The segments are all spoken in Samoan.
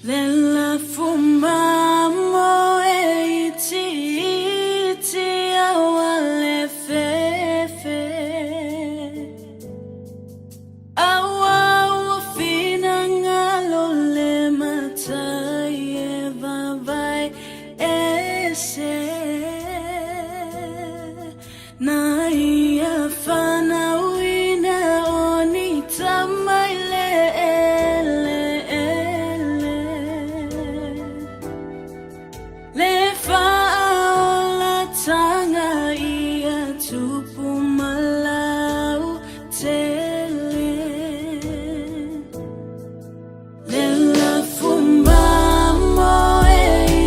Le lafumamo e itiiti aua le fefe Aua ua finagalo le matai e vavae ese Na ia fanauina o ni tama i le eleele. Le faaolatanga ia tupu malau tele. Le lafumamo e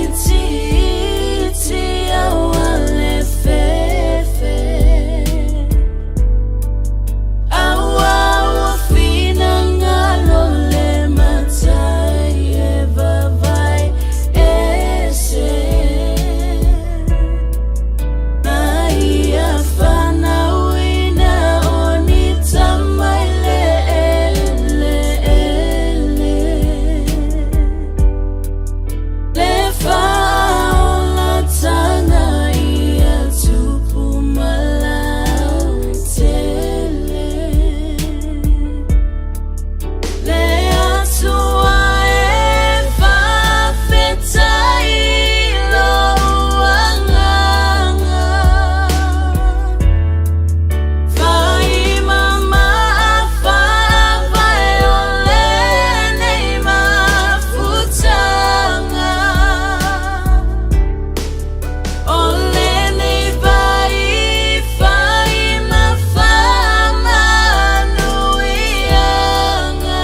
itiiti aua le fefe Aua ua finagalo le matai e vavae ese Na ia fanauina o ni tama i le eleele Le faaolatanga ia tupu malautele Le Atua e faafetai lou agaga Faimama faavae o lenei mafutaga O lenei vai fai ma faamanuiaga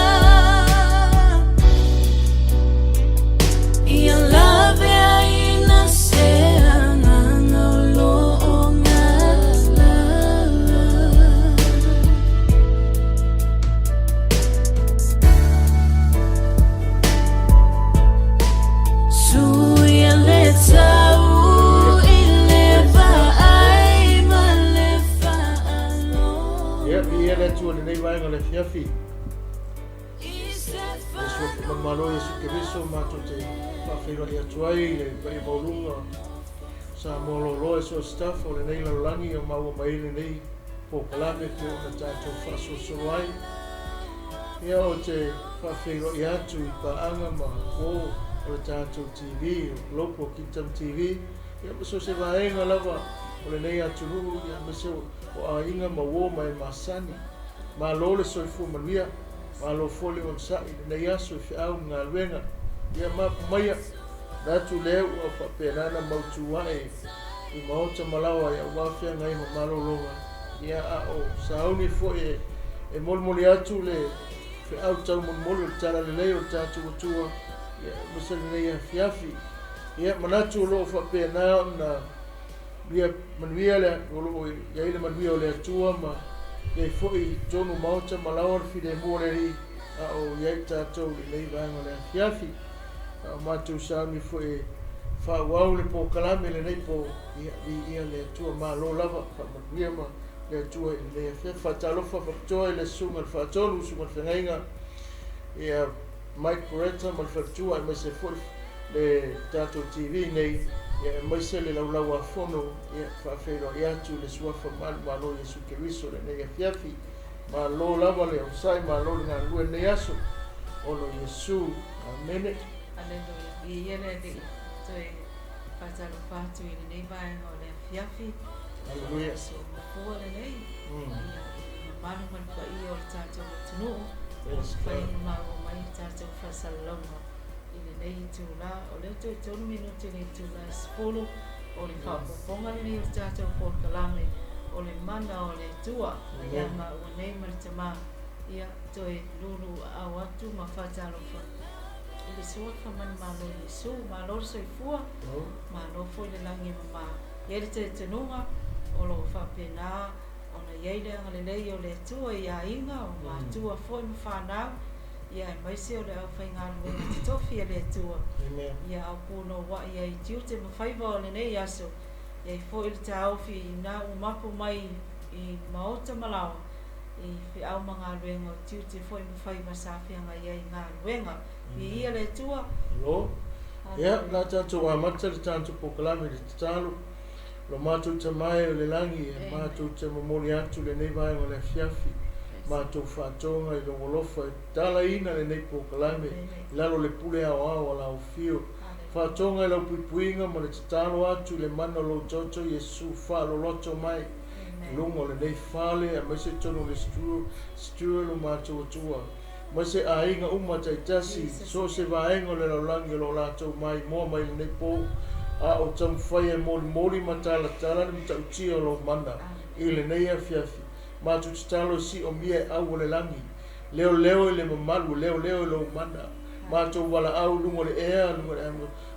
Ia laveaina se agaga o lo o galala. Suia le tau i le vaai ma le faalogo. Ia, viia le Atua i lenei vaega o le afiafi. Le Suafa Malo Iesu Keriso matou te faafeiloai atu ai i le paia maualuga o Samoa loaloa i so o se tafa o lenei lalolagi o maua mai ai lenei polokalame e pei ona tatou faasolosolo ai. Ia ou te faafeiloai atu i paaga ma uo o le tatou TV, o Global Kingdom TV, ia ma so o se vaega lava o lenei atunuu, ia aemaise o aiga ma uo ma e masani. Malo le soifua manuia. Malo foi le onosai i lenei aso i feau ma galuega. Ia mapu maia, manatu lea ua faapena ona mautu ae i maota ma laoa i aua feagai ma malologa. Ia a o sauni foi e molimoli atu le feau taumolimoli o le talalelei o le tatou Atua, ia aemaise lenei afiafi. Ia manatu o lo o faapena ona Ia manuia le o lo o i ai le manuia o le Atua ma i ai foi i totonu maota ma laoa le filemu o le Alii a o i ai tatou i lenei vaega o le afiafi. A o matou sauni foi e faaauau le polokalame i lenei po, ia viia le Atua malo lava, faamanuia ma le Atua i lenei afiafi. Faatalofa faapitoa i le Susuga i le Faatonu, Susuga i le Feagaiga, ia Mike Poretta ma le faletua aemaise foi le tatou TV nei, ia aemaise le Laulau-a-Fono, ia faafeiloai atu i le Suafa Manumalo Iesu Keriso lenei afiafi. Malo lava le onosai, malo le galulue lenei aso. Ono Iesu. Amene. Aleluia. Viia le Alii. Toe faatalofa atu i lenei vaega o le afiafi. Aleluia. Aso mafua lenei. Ia, i le mamalu ma le paia o le tatou atunuu. Praise Ua mafai God. ona maua mai le tatou faasalalauga i lenei itula, o lea toe tolu minute i le itula e 10, o le faaopoopoga lenei o le tatou polokalame o le mana o le Atua ia maua nei ma le Tama, ia toe luluaau atu ma faatalofa i le Suafa manumalo o Iesu. Malo le soifua, malo foi le lagi e mama. E i ai le talitonuga o lo o faapena ona i ai le agalelei o le Atua i aiga, o matua foi ma fanau, ia aemaise o le aufaigaluega totofi a le Atua, ia a o punouai ai i tiute ma faiva o lenei aso, i ai foi le taofi ina ua mapu mai i maota ma laoa, i feau ma galuega o tiute foi ma faiva sa feagai ai i galuega. Viia le Atua. Malo. Ia, o le a tatou amata le tatou polokalame i le tatalo. Lo matou Tama e o le lagi, e matou te momoli atu lenei vaega o le afiafi, matou faatoga i lou alofa e tatalaina lenei polokalame i lalo o le pule aoao a lau Afio. Faatoga i lau puipuiga ma le tatalo atu i le mana o lou Toto Iesu faaloloto mai i luga o lenei fale aemaise totonu o le studio lo matou Atua, aemaise aiga uma taitasi, so o se vaega o le lalolagi o lo o latou maimoa mai lenei po, a o taumafai e molimoli ma talatala le matautia o lou mana i lenei afiafi. Matou tatalo e siomia e au o le lagi, leoleo i le mamalu, leoleo i lou mana. Matou valaau i luga o le ea, luga o le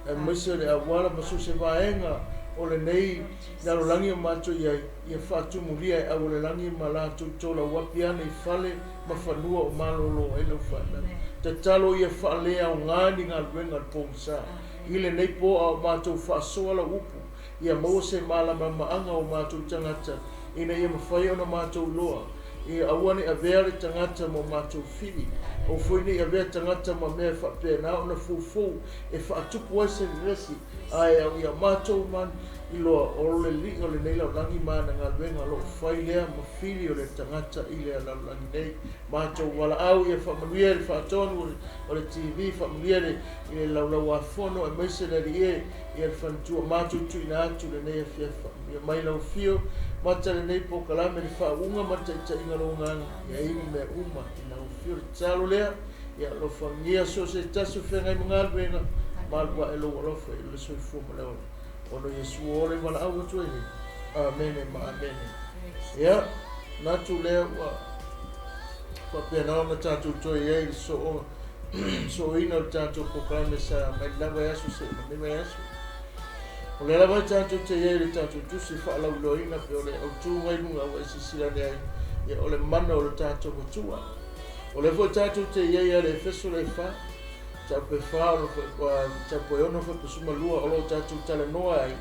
aemaise o le auala ma so o se vaega o lenei lalolagi o matou i ai, ia faatumulia e au o le lagi ma latou tolauapi ane i fale ma fanua o malolo ai lau fanau. Tatalo ia faaleaoga ni galuega a le pogisa i lenei po a o matou faasoa lau upu, ia maua se malamalamaaga o matou tagata ina ia mafai ona matou iloa, ia aua ne i avea le tagata ma o matou fili, aua foi ne i avea tagata ma mea e faapena ona foufou e faatupu ai se vevesi, ae au ia matou ma iloa o le Alii o lenei lalolagi ma ana galuega o lo o fai lea ma fili o le tagata i le lalolagi nei. Matou valaau ia faamanuia i le faatonu o le TV, faamanuia i le laulauafono aemaise le Alii e, ia le faletua matou tuuina atu lenei afiafi faamanuia mai lau afio mata lenei polokalame le faauuga ma le taitaiga o lou agaga ia inu mea uma i lau afio le tatalo lea ia alofagia so o se tasi o feagai ma galuega malu ae lou alofa i le soifua ma le ola ona Iesu o le valaau atu ai nei. Amene ma amene. Ia, manatu lea ua faapena ona tatou toe i ai i le sooina o le tatou polokalame sa mai le la vaiaso seia ma lenei vaiaso. O lea lava tatou te i ai i le tatou tusi faalauiloaina pei o le autu mai luga ua e silasila ane ai, ia, o le mana o le tatou Atua. O lea foi tatou te i ai ia le Efeso le 4, mataupu e 4, mataupu e 6 fuaiupu 12 o lo o tatou talanoa ai,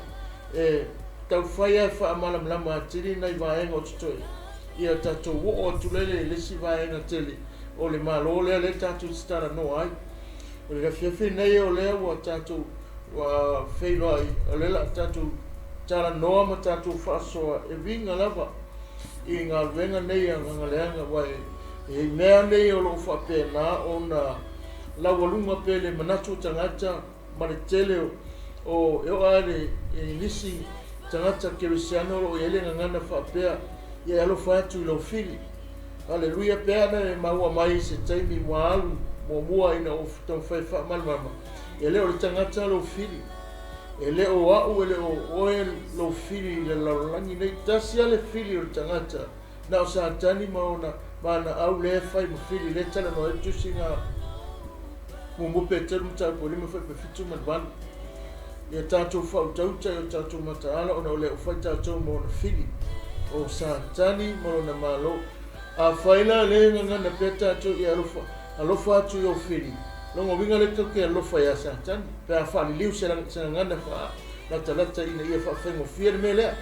e taufai lava e faamalamalama atili nai vaega o totoe, ia tatou oo atu lele i le isi vaega tele o le Malo lea lea tatou te talanoa ai. O le afiafi lenei o lea ua tatou ua feiloai, o lea o le a tatou talanoa ma tatou faasoa e uiga lava i galuega nei a Gagaleaga, aua e mea nei o lo o faapena ona laualuga pea le manatu o tagata ma le tele o e oo lava i nisi tagata kerisiano o lo o i ai le gagana faapea, ia e alofa atu i lou fili. Aleluia, pe ana e maua mai i se taimi ua alu muamua ina ua taumafai e faamalamalama, e le o le tagata lou fili, e le o au, e le o oe lou fili i le lalolagi nei. Tasi lava le fili o le tagata, na o Satani ma ona ma ana au lea e fai ma fili, lea e talanoa ai le tusiga muamua Peteru mataupu e 5 fuaiupu e 7 ma le 8. Ia tatou faautauta i o tatou mataala ona o lea ua fai tatou ma ona fili, o Satani ma lona Malo. Afai la le gagana pea tatou ia alofa, alofa atu i ou fili, lona uiga lea tatou te alofa ia Satani, pe a faaliliu se gagana faalatalata ina ia faafaigofie le mea lea.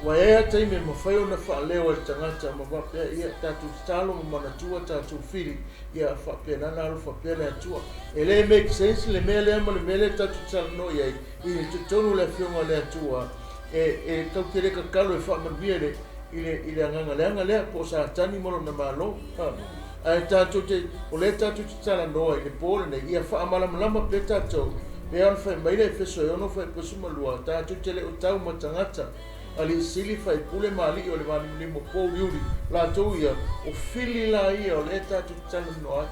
Ua i ai lava taimi e mafai ona faaleo ai le tagata ma faapea, ia tatou tatalo ma manatua tatou fili, ia faapena ona alofa pea le Atua. E le make sense le mea lea ma le mea lea tatou te talanoa i ai i le totonu o le Afioga a le Atua, e tatou te le tatalo e faamanuia i le, i le, i le agaga leaga lea, po o Satani ma lona malo. Ha. Ae tatou te, o lea tatou te talanoa i le po lenei, ia faamalamalama pea tatou, pei ona fai mai le Efeso e 6 fuaiupu 12, tatou te le o tau ma tagata, alii sili, faipule ma alii o le vanimonimo pouliuli, latou ia, o fili la ia o lea tatou te talanoa ai.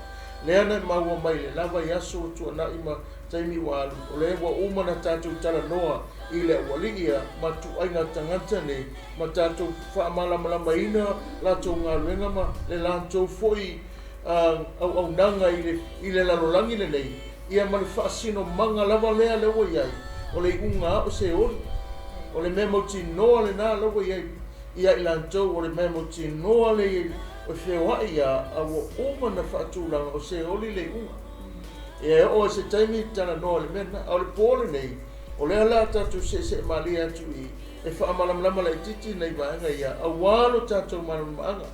Lea na maua mai le lava i aso ua tuanai ma taimi ua alu, o lea ua uma ona tatou talanoa i le aualii ia ma tuaiga tagata nei, ma tatou faamalamalamaina latou galuega ma le latou foi auaunaga i le lalolagi lenei, ia ma le faasinomaga lava lea lea ua i ai, o le iuga a o se oli. O le mea mautinoa lena la ua i ai ia i latou, o le mea mautinoa le i ai, o feoai ia, a ua uma ona faatulaga o se oli le iuga. Ia e oo i se taimi talanoa i le mea lena. A o le po lenei, o lea la tatou seesee malie atu i e faamalamalama laitiiti nai vaega ia, aua lo tatou malamalamaaga.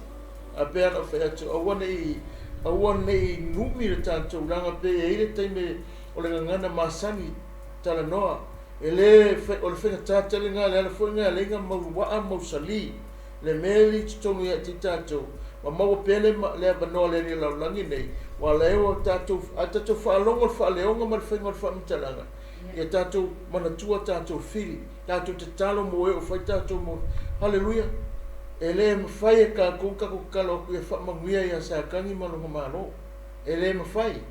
Ae pei lava ona ou fai atu, aua ne i, aua ne i numi le tatou leaga pe i ai le taimi o le gagana masani, talanoa, e le, o le faigata tele lena, le ala foi lena e ala ai ona mauaa ma mausali le mea lea i totonu ia te tatou, ma maua pea le, le avanoa o le Alii o le lalolagi nei, aua o la e ua tatou, a tatou faalogo i le faaleoga ma le faiga o le faamatalaga, ia tatou manatua tatou fili, tatou tatalo mo e o fai tatou mo. Haleluia! E le mafai e tatou ona tatou tatalo atu ia faamanuia ia Satani ma lona malo. E le mafai.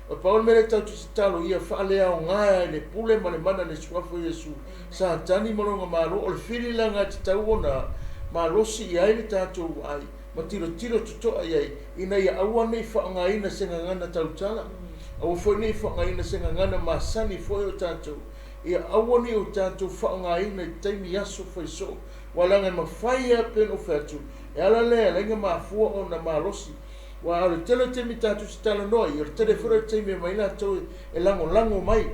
O pau le mea lea tatou te tatalo ia faaleaoga e le pule ma le mana i le Suafa o Iesu Satani ma lona malo. O le fili la lena e tatau ona malosi i ai le tatou vaai ma tilotilo totoa i ai ina ia aua ne i faaaogaina se gagana tautala, aua foi ne i faaaogaina se gagana masani foi o tatou. Ia aua ne i o tatou faaaogaina i taimi aso faisoo, aua leaga e mafai lava pei ona ou fai atu, e ala lea e ala ai ona mafua ona malosi. Aua o le tele o taimi tatou te talanoa ai, o le tele foi lea o taimi e aumai latou e lagolago mai.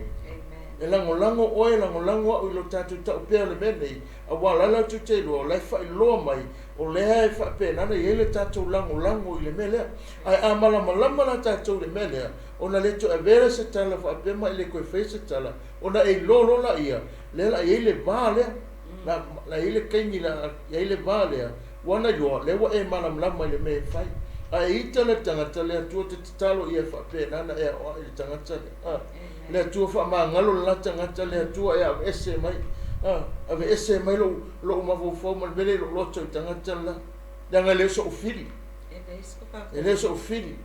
E lagolago oe, e lagolago au i lo tatou tau pea o le mea nei, aua o la latou te iloa, o la e faailoa mai, o lea e faapena ona i ai le tatou lagolago i le mea lea. Ae a malamalama la tatou i le mea lea, ona le toe avea lea se tala faapea ma e le toe faia se tala, ona e iloa loa laia, lea la i ai le va lea, la, la i ai le taimi la i ai le va lea, ua na iloa, lea ua e malamalama i le mea e fai. A e ita le tagata, le Atua te tatalo ia e faapena ona e aoai le tagata lea. A, le Atua faamagalo le la tagata, le Atua e aveese mai, a, aveese mai lou, lou mafaufau ma le mea lea i lou loto i le tagata le la. Leaga e le o so'u fili. E le o so'u fili.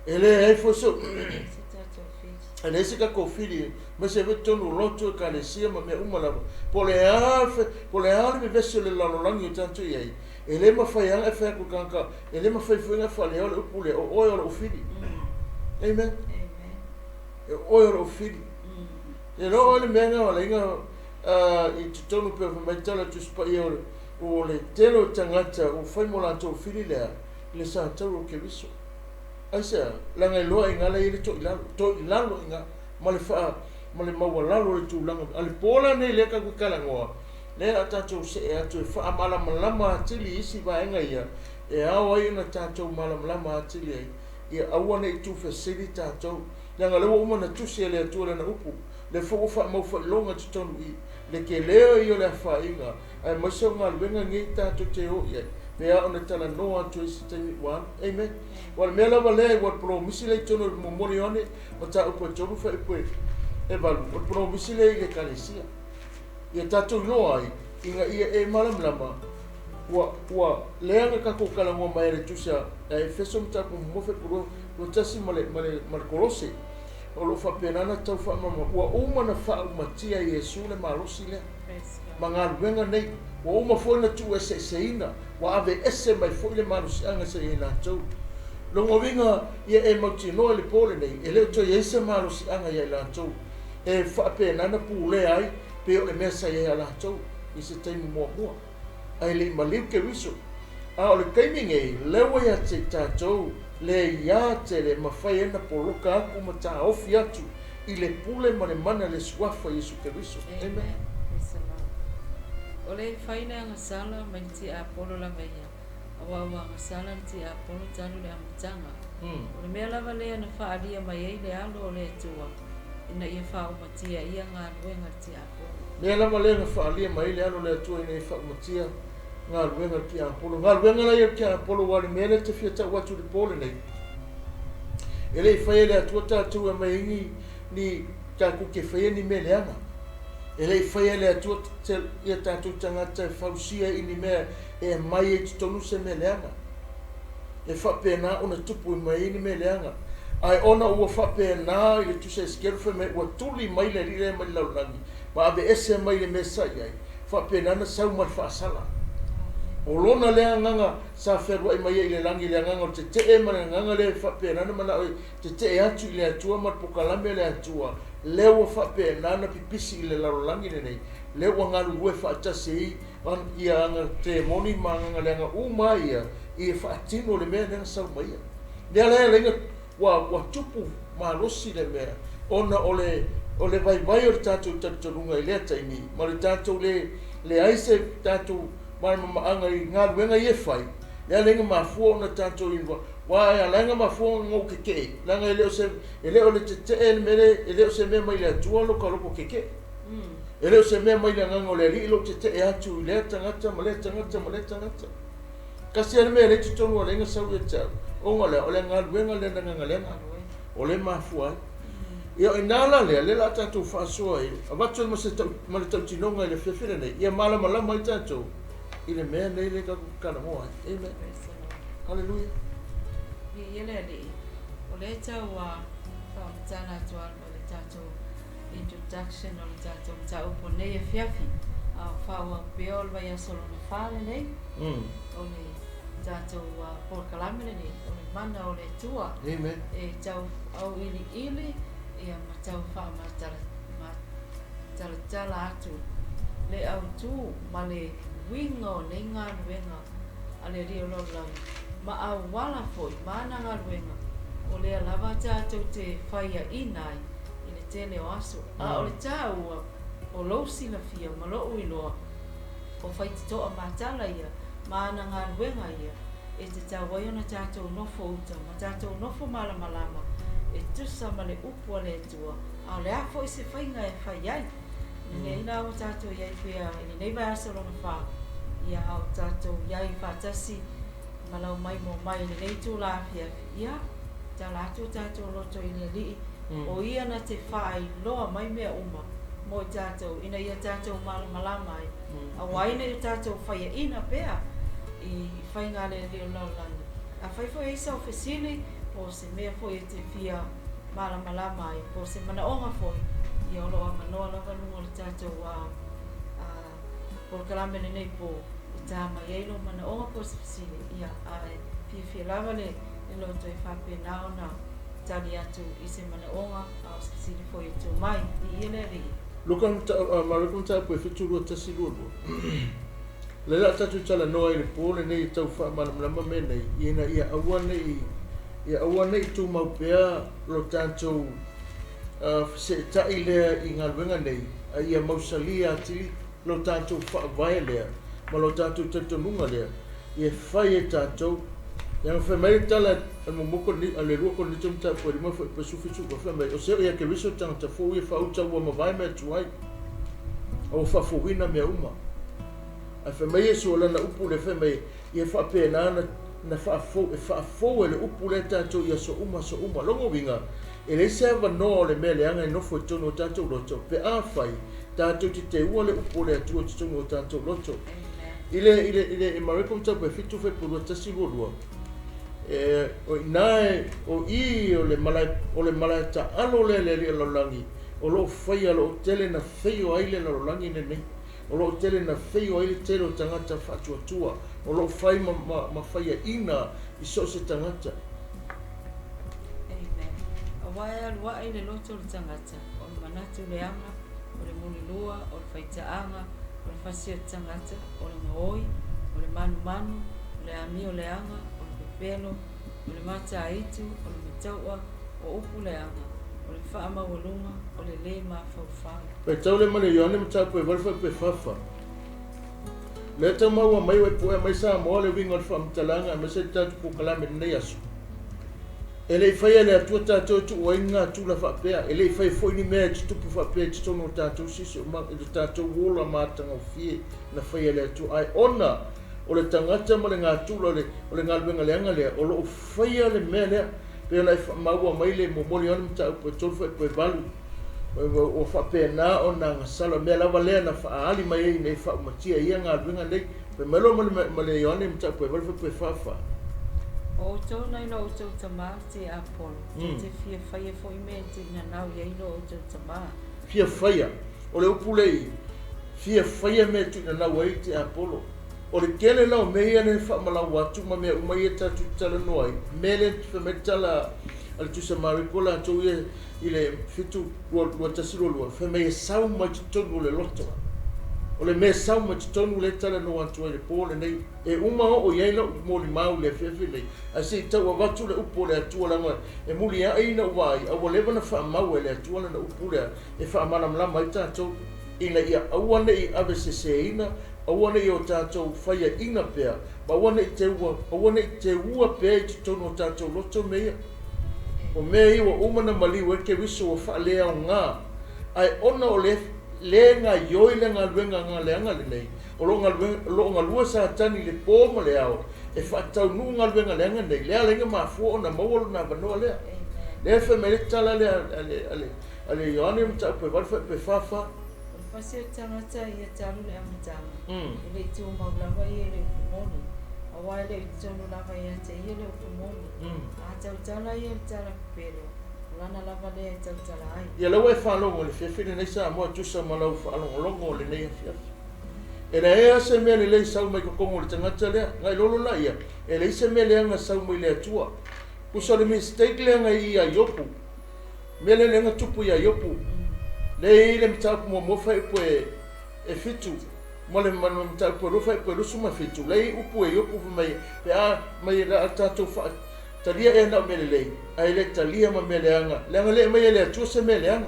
E leai foi so'u, e leai se tatou fili, aemaise ai foi totonu o lotu, ekalesia ma mea uma lava. Po o le a, po o le a le vevesi o le lalolagi o tatou i ai, e le mafai lava ona e fai atu i le tagata, e le mafai foi ona e faaleo le upu lea, o oe o lou fili. Amen. E oe o lou fili. E iloa oe le mea lena o ala ai ona i totonu pei ona fai mai le tala a le Tusi Paia o le, o le tele o tagata ua fai mo latou fili lea i le satauro o Keriso. Aisea? Leaga e loa i ina la e i ai le toilalo, toilalo i ina ma le faa, ma le maualalo o le tulaga. A o le po la nei lea tatou te talanoa, lea o le a tatou see atu e faamalamalama atili isi vaega ia e ao ai ona tatou malamalama atili ai, ia aua ne i tuufesili tatou. Leaga o lea ua uma ona tusi e le Atua Lana upu, lea foi ua faamau faailoga i totonu i i, le tele ia o le afaina, aemaise o galuega nei tatou te o i ai, pe a ona talanoa atu ai i se taimi ua alu. Amen. Aua o le mea lava lea, ua polomisi lea i totonu o le momoli Ioane, mataupu e 3 fuaiupu e 8, o le polomisi lea i le Ekalesia. Ia tatou iloa ai, ina ia e malamalama, ua, ua lea na tatou talanoa mai ai i le tusi a Efeso mataupu muamua fuaiupu 2, 21 ma le, ma le, ma le Kolose, o lo o faapena ona tau faamalamalama, ua uma ona faaumatia e Iesu le malosi lea. Ma galuega nei, ua uma foi ona tuueseeseina, ua aveese mai foi le malosiaga sa i ai latou. Lona uiga, ia e mautinoa i le po lenei, e le o toe i ai se malosiaga ia i latou e faapena ona pulea ai pei o le mea sa i ai ia latou i se taimi muamua, ae le i maliu Keriso. A o le taimi nei, lea ua ia te i tatou le iā tele e mafai ai ona poloka atu ma taofi atu i le pule ma le mana le Suafa Iesu Keriso. Amen. Praise the Lord. O le fai le agasala mai le tiapolo lava ia, aua ua agasala le tiapolo talu le amataga. O le mea lava lea na faaalia mai ai le Alo o le Atua, ina ia faaumatia ia galuega le tiapolo. Mea lava lea na faaalia mai ai le Alo o le Atua ina ia faaumatia galuega le tiapolo. Galuega la ia le tiapolo, aua o le mea lea e te fia tau atu i le po lenei, e le i faia e le Atua tatou e aumai ai ni, ni tatou te faia ni mea leaga. E le i faia e le Atua ia tatou tagata e fausia i ni mea e aumai ai i totonu se mea leaga. E faapena ona tupu mai ai ni mea leaga. Ae ona ua faapena i le tusa Esekielu fai mai ua tuli mai le alii lea mai le lalolagi ma aveese mai le mea sa i ai, faapena ona sau ma le faasala. O lona lea agaga sa fealuai mai ai i le lagi, le agaga o le tetee ma le agaga lea e faapena ona manao e tetee atu i le Atua ma le pokalame a le Atua, lea ua faapena ona pipisi i le lalolagi lenei, lea ua galulue faatasi ai ia aga temoni ma agaga leaga uma ia i e faatino le mea lea na sau mai ai. Lea la e ala ai ona ua tupu malosi le mea ona o le o le vaivai o le tatou talitonuga i lea taimi ma le tatou le leai se tatou malamalamaaga i galuega ia e fai. Le ala ai na mafua ona tatou aua e ala ai ona mafua ona ou keke'e, leaga e le o se, e le o le tete'e le mea lea, e le o se mea mai le Atua lo ka loko keke'e. E le o se mea mai le Agaga o le Alii lou tete'e atu i lea tagata ma lea tagata ma lea tagata. Tasi lava le mea e leai totonu o le aiga sau ia te au, ona o le a? O le galuega lea na agaga leaga, o lea e mafua ai. Ia o i ina la lea, lea o le a tatou faasoa ai, avatu ai ma se tau, ma le tautinoga i le afiafi lenei, ia malamalama ai tatou i le mea lenei lea tatou te talanoa ai. Amen. Haleluia. Viia le Alii. O lea e tau faamatala atu lava le tatou introduction o le tatou mataupu o lenei afiafi. A o faaauau pea o le vaiaso lona fa lenei o le tatou polokalame lenei o le mana o le Atua. Amen. E tau auiliili ia ma tau faamatalatala atu le autu ma le uiga o nei galuega a le Alii o lalolagi ma auala foi ma ana galuega o lea lava tatou te faiaina ai i le tele o aso. A o le taua o lou silafia ma lou iloa, o faitotoa matala ia ma ana galuega ia e tatau ai ona tatou nofo uta ma tatou nofo malamalama e tusa ma le upu a le Atua, a o le a foi se faiga e fai ai. Lenei la ua tatou i ai pea i lenei vaiaso lona fa, ia a o tatou i ai faatasi ma lau maimoa mai i lenei itula afiafi, ia, tala atu o tatou loto i le Alii, o Ia na te faailoa mai mea uma mo i tatou, ina ia tatou malamalama ai, aua ai ne i o tatou faiaina pea i faiga a le Alii o le lalolagi. Afai foi e i ai sau fesili, po o se mea foi e te fia malamalama ai, po o se manaoga foi, ia o lo o avanoa lava luga o le tatou polokalame lenei pō e tā mai ai lou manaoga po o se fesili, ia, a e fiafia lava le loto e faapena ona tali atu i se manaoga a o se fesili foi e tū mai. Viia le Alii. Luka Mareko mataupu e 7 2 1 2 2. Le la tatou talanoa i le pō lenei e tau faamalamalama mea nei, ina ia aua ne i, ia aua ne i tumau pea lo tatou feseetai lea i galuega nei, a ia mausalia atili lo tatou faavae lea ma lo tatou talitonuga lea ia fai e tatou. Leaga fai mai le tala a le muamua Korinito, a le lua Korinito mataupu e 5 foi pe 17, fai mai, o se o ia Keriso le tagata fou ia faauta ua mavae mea tuai, a ua faafouina mea uma. Ae fai mai Iesu o lana upu lea fai mai, ia faapena na na faafou, e faafou e le upu lea tatou i aso uma aso uma. Lona uiga, e leai se avanoa o le mea leaga e nofo i totonu o tatou loto pe afai tatou te teua le upu o le Atua i totonu o tatou loto. I le, i le, i le, i Mareko mataupu e 7 fuaiupu 2 1 2 2, e, o i ina e, o i o le malae, o le malae taalo lea le alii o le lalolagi, o lo o faia, o lo o tele na feio ai le lalolagi lenei. O lo o tele na feio ai le tele o tagata faatuatua, o lo o fai ma, ma, ma faiaina i so o se tagata. Amen. Aua e alu ae i le loto o le tagata, o le manatu leaga, o le mulilua, o le faitaaga, o le fasi o le tagata, o le gaoi, o le manumanu, o le amio leaga, o le pepelo, o le mataitu, o le mataua, o upu leaga, o le faamaualuga, o le lē mafaufau. Faitau le ma le Ioane mataupu e 8 fuaiupu e 4 4. Lea tau maua mai ua puea mai Samoa le uiga o le faamatalaga aemaise le tatou polokalame i lenei aso. E le i faia e le Atua tatou e tuu ai ni natura faapea, e le i faia foi ni mea e tutupu faapea i totonu o tatou siosiomaga, i lo tatou ola matagofie na faia e le Atua. Ae ona o le tagata ma le natura o le, o le galuega leaga lea, o lo o faia le mea lea, pei ona e faamaua mai le momoli o le mataupu e 3 fuaiupu e 8, ua faapena ona gasala mea lava lea na faaali mai ai ina ia faaumatia ia galuega nei. Fai mai loa ma le Ioane mataupu e 8 fuaiupu e 4 4. O outou nai lo outou tamā te Apolo, tou te fia faia foi mea e tuuinanau i ai lo outou tamā. Fia faia. O le upu lea i fia faia mea e tuuinanau ai te Apolo. O le tele la o mea ia lea e faamalau atu ma mea uma ia tatou te talanoa ai, mea lea fai mai le tala a le Tusi a Mareko latou ia i le 7 2 1 2 2, fai mai e sau mai totonu o le loto. O le mea e sau mai totonu lea e talanoa atu ai i le pō lenei, e uma oo i ai lau molimau i le afiafi lenei, ae se i tau avatu le upu o le Atua leaga e muliai ina ua vaai, a ua leva ona faamau e le Atua lana upu lea e faamalamalama ai tatou, ina ia aua ne i aveseseina, Aua ne i o tatou faiaʻiga pea, ma aua ne i teua, aua ne i teua pea i totonu o tatou loto mea ia. O mea ia ua uma ona maliu ai Keriso ua faaleaoga, ae ona o le lē gaioi le galuega galeaga lenei, o lo o lo o galue Satani i le pō ma le ao e faataunuu galuega leaga nei, lea ala ai na mafua ona maua lona avanoa lea. Lea e fai mai ai le tala lea a le, a le, a le Ioane mataupu e 8 fuaiupu e 44. O le fasi o le tagata ia talu le amataga, e le i tumau lava ia i le upu moni, aua e le o i totonu lava ia te ia le upu moni. A tautala ia i le tala pepelo, o lana lava lea e tautala ai. Ia lea ua e faalogo i le fiafi lenei Samoa e tusa ma lau faalogologo o lenei afiafi. E leai lava se mea lelei sau mai totonu o le tagata lea. Nai lolo laia, e leai se mea leaga sau mai le Atua. Tusa o le mistake lea na i ia Iopu. Mea lea lea na tupu ia Iopu. Lea e i ai le mataupu muamua fuaiupu e 7 ma le mataupu e 2 fuaiupu e 27. Lea e i ai upu e Iopu fai mai pe a mai o le a tatou talia ea na o mea lelei ae le talia ma mea leaga. Leaga le aumaia e le Atua se mea leaga.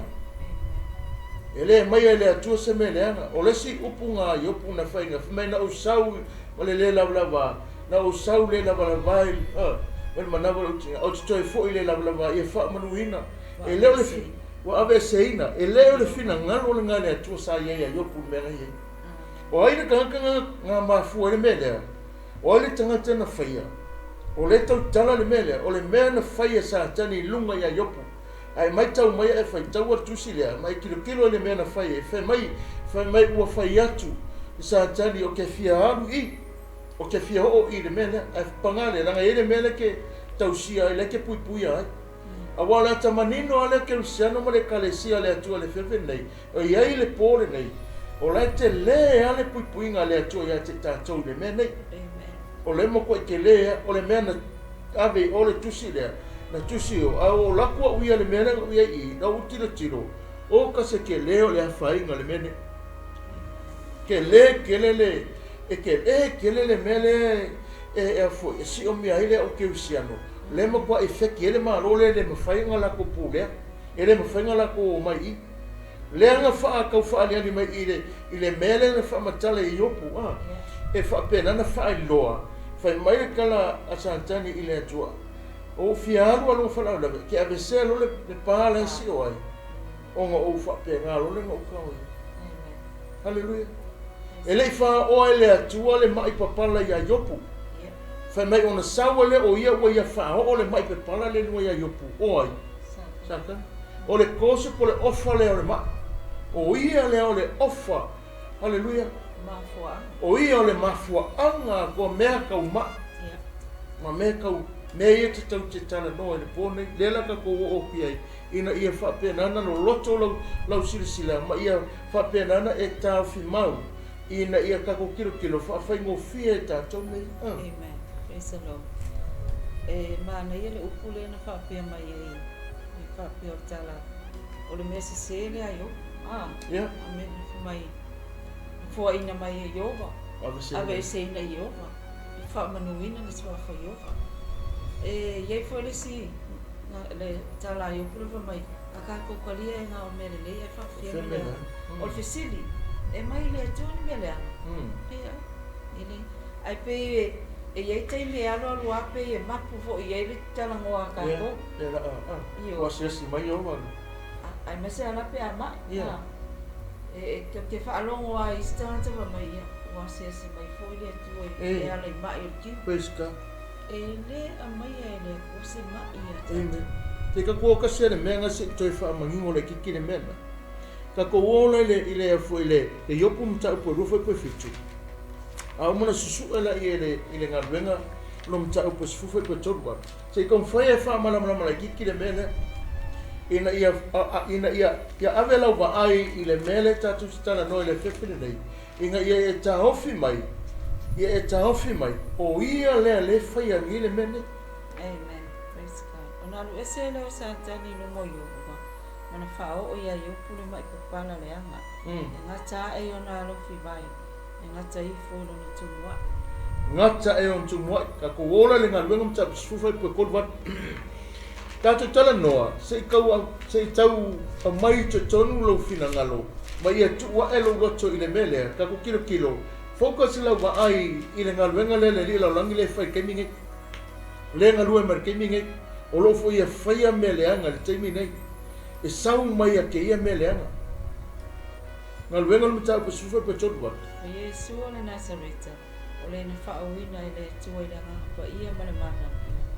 E le aumaia e le Atua se mea leaga. O le isi upu na Iopu na fai na fai mai na ou sau ma le le lavalava, na ou sau le lavalava i ma le manava o lou tina, ou te toe foi le lavalava ia faamanuina. E le o le ua aveeseina, e le o le finagalo lena le Atua sa i ai ia Iopu i le mea na i ai. O ai le tagata na na mafua ai le mea lea? O ai le tagata na faia? O lea e tautala le mea lea, o le mea na fai e Satani i luga ia Iopu. A e maitau mai a e faitaua le tusi lea, ma e tilotilo i le mea na fai ai, fai mai, fai mai ua fai atu i Satani ou te fia alu i, ou te fia oo i le mea lea. Ae paga lea, leaga e i ai le mea lea e te tausia ai, lea e te puipuia ai. Aua o le ata manino lava lea kerisiano ma le Ekalesia a le Atua i le afiafi lenei, o i ai le po lenei, o la e tele lava le puipuiga a le Atua ia te tatou i le mea nei. O lea e matuai tele lava, o le mea na ave i o le tusi lea, na tusi i o, a o latou au ia le mea lea na ou i ai i i, na ou tilotilo, o ka se tele o le afaina o le mea nei. Tele tele le, e tele tele le mea lea e, e, e siomia ai le au kerisiano, lea e matuai feki ai le Malo lea e le mafai ona latou pulea, e le mafai ona latou omai i i. Lea na faa tau faaaliali mai i le i le mea lea na faamatala i Iopu, a e faapena na faailoa, fai mai le tala a Satani i le Atua, O ou fia alu a lona falavelave, ke avesea loa le le pa la e sio ai, ona ou faapena loa lea na ou taoia. Haleluia. E le i faaoa e le Atua le maʻi papala iā Iopu. Fai mai ona sau ai lea o ia ua ia faaoo le maʻi papala lea i luga iā Iopu. O ai? Satani. O le kosi po o le ofa lea o le maʻi. O ia lea o le ofa. Haleluia. O ia o le mafuaaga a kua mea kau maʻi. Ma mea kau, mea ia te tau te talanoa i le pō nei. Lea la tatou oo atu i ai, ina ia faapena ona loloto lau, lau silasila ma ia faapena ona e taofi mau ina ia tatou tilotilo faafaigofie e tatou nei. Amen. Praise the Lord. E manaia le upu lea na faapea mai ai, le faapea o le tala, o le mea sese lea a Ioba. Ah, Yeah. Amen. Fai mai, foaina mai e Ioba, aveeseina e Ioba, i faamanuina le suafa Ioba. E i ai foi le isi le tala a Iopu le fai mai, a tatou talia e na o mea lelei ae faafefea mea leaga. O le fesili, e mai le Atua ni mea leaga? Leai, e leai. Ae pei e i ai taimi e alualu lava pei e mapu foi i ai le talanoa a tatou. Ia, Ioe. Ua asiasi mai Ioba. Aemaise lava la pe a mai. E tou te faalogo lava i isi tagata fai mai, ia, ua asiasi mai foi le Atua e ala i mai o le tino. Praise God. E le aumaia e le Atua se mai ia tatou. Amen. Te ka kua kasi le mea nga se i toe faamanino laitiiti le mea na. Tatou ola i le i le foi i le le Iopu mataupu e 2.7. A uma ona susu'e laia i le i le galuega lo mataupu e 10.38. Se i taumafai e faamalamalama laitiiti le mea lea ina ia ina ia ia ave lau vaai i le mea lea tatou te talanoa i le afiafi lenei ina ia e taofi mai ia e taofi mai o ia lea lea e faia nei le mea nei. Amen. Praise God. Ona alu ese lea o Satani i luma o Iobu, ma na faaoo iā Iopu le maʻi papala leaga, e gata aʻe i ona alofi vai, e gata ifo i lona tumuaʻi. Gata e ona tumuaʻi. Tatou ola i le galuega ma tatou 18. Tatou talanoa, se i tau, se i tau aumai i totonu lou finagalo, ma ia tuu ae lou loto i le mea lea, tatou tilotilo, Focus lau vaai i le galuega lea a le Alii lalolagi lea e fai i le taimi nei. O lea e galue mai i le taimi nei. O lo o foi ia faia mea leaga i le taimi nei. E sau mai ia te ia mea leaga. Galuega o le Mataupu 18. O Iesu o le Nasareta, o le na faauuina e le Atua i le Agaga Paia ma le mana,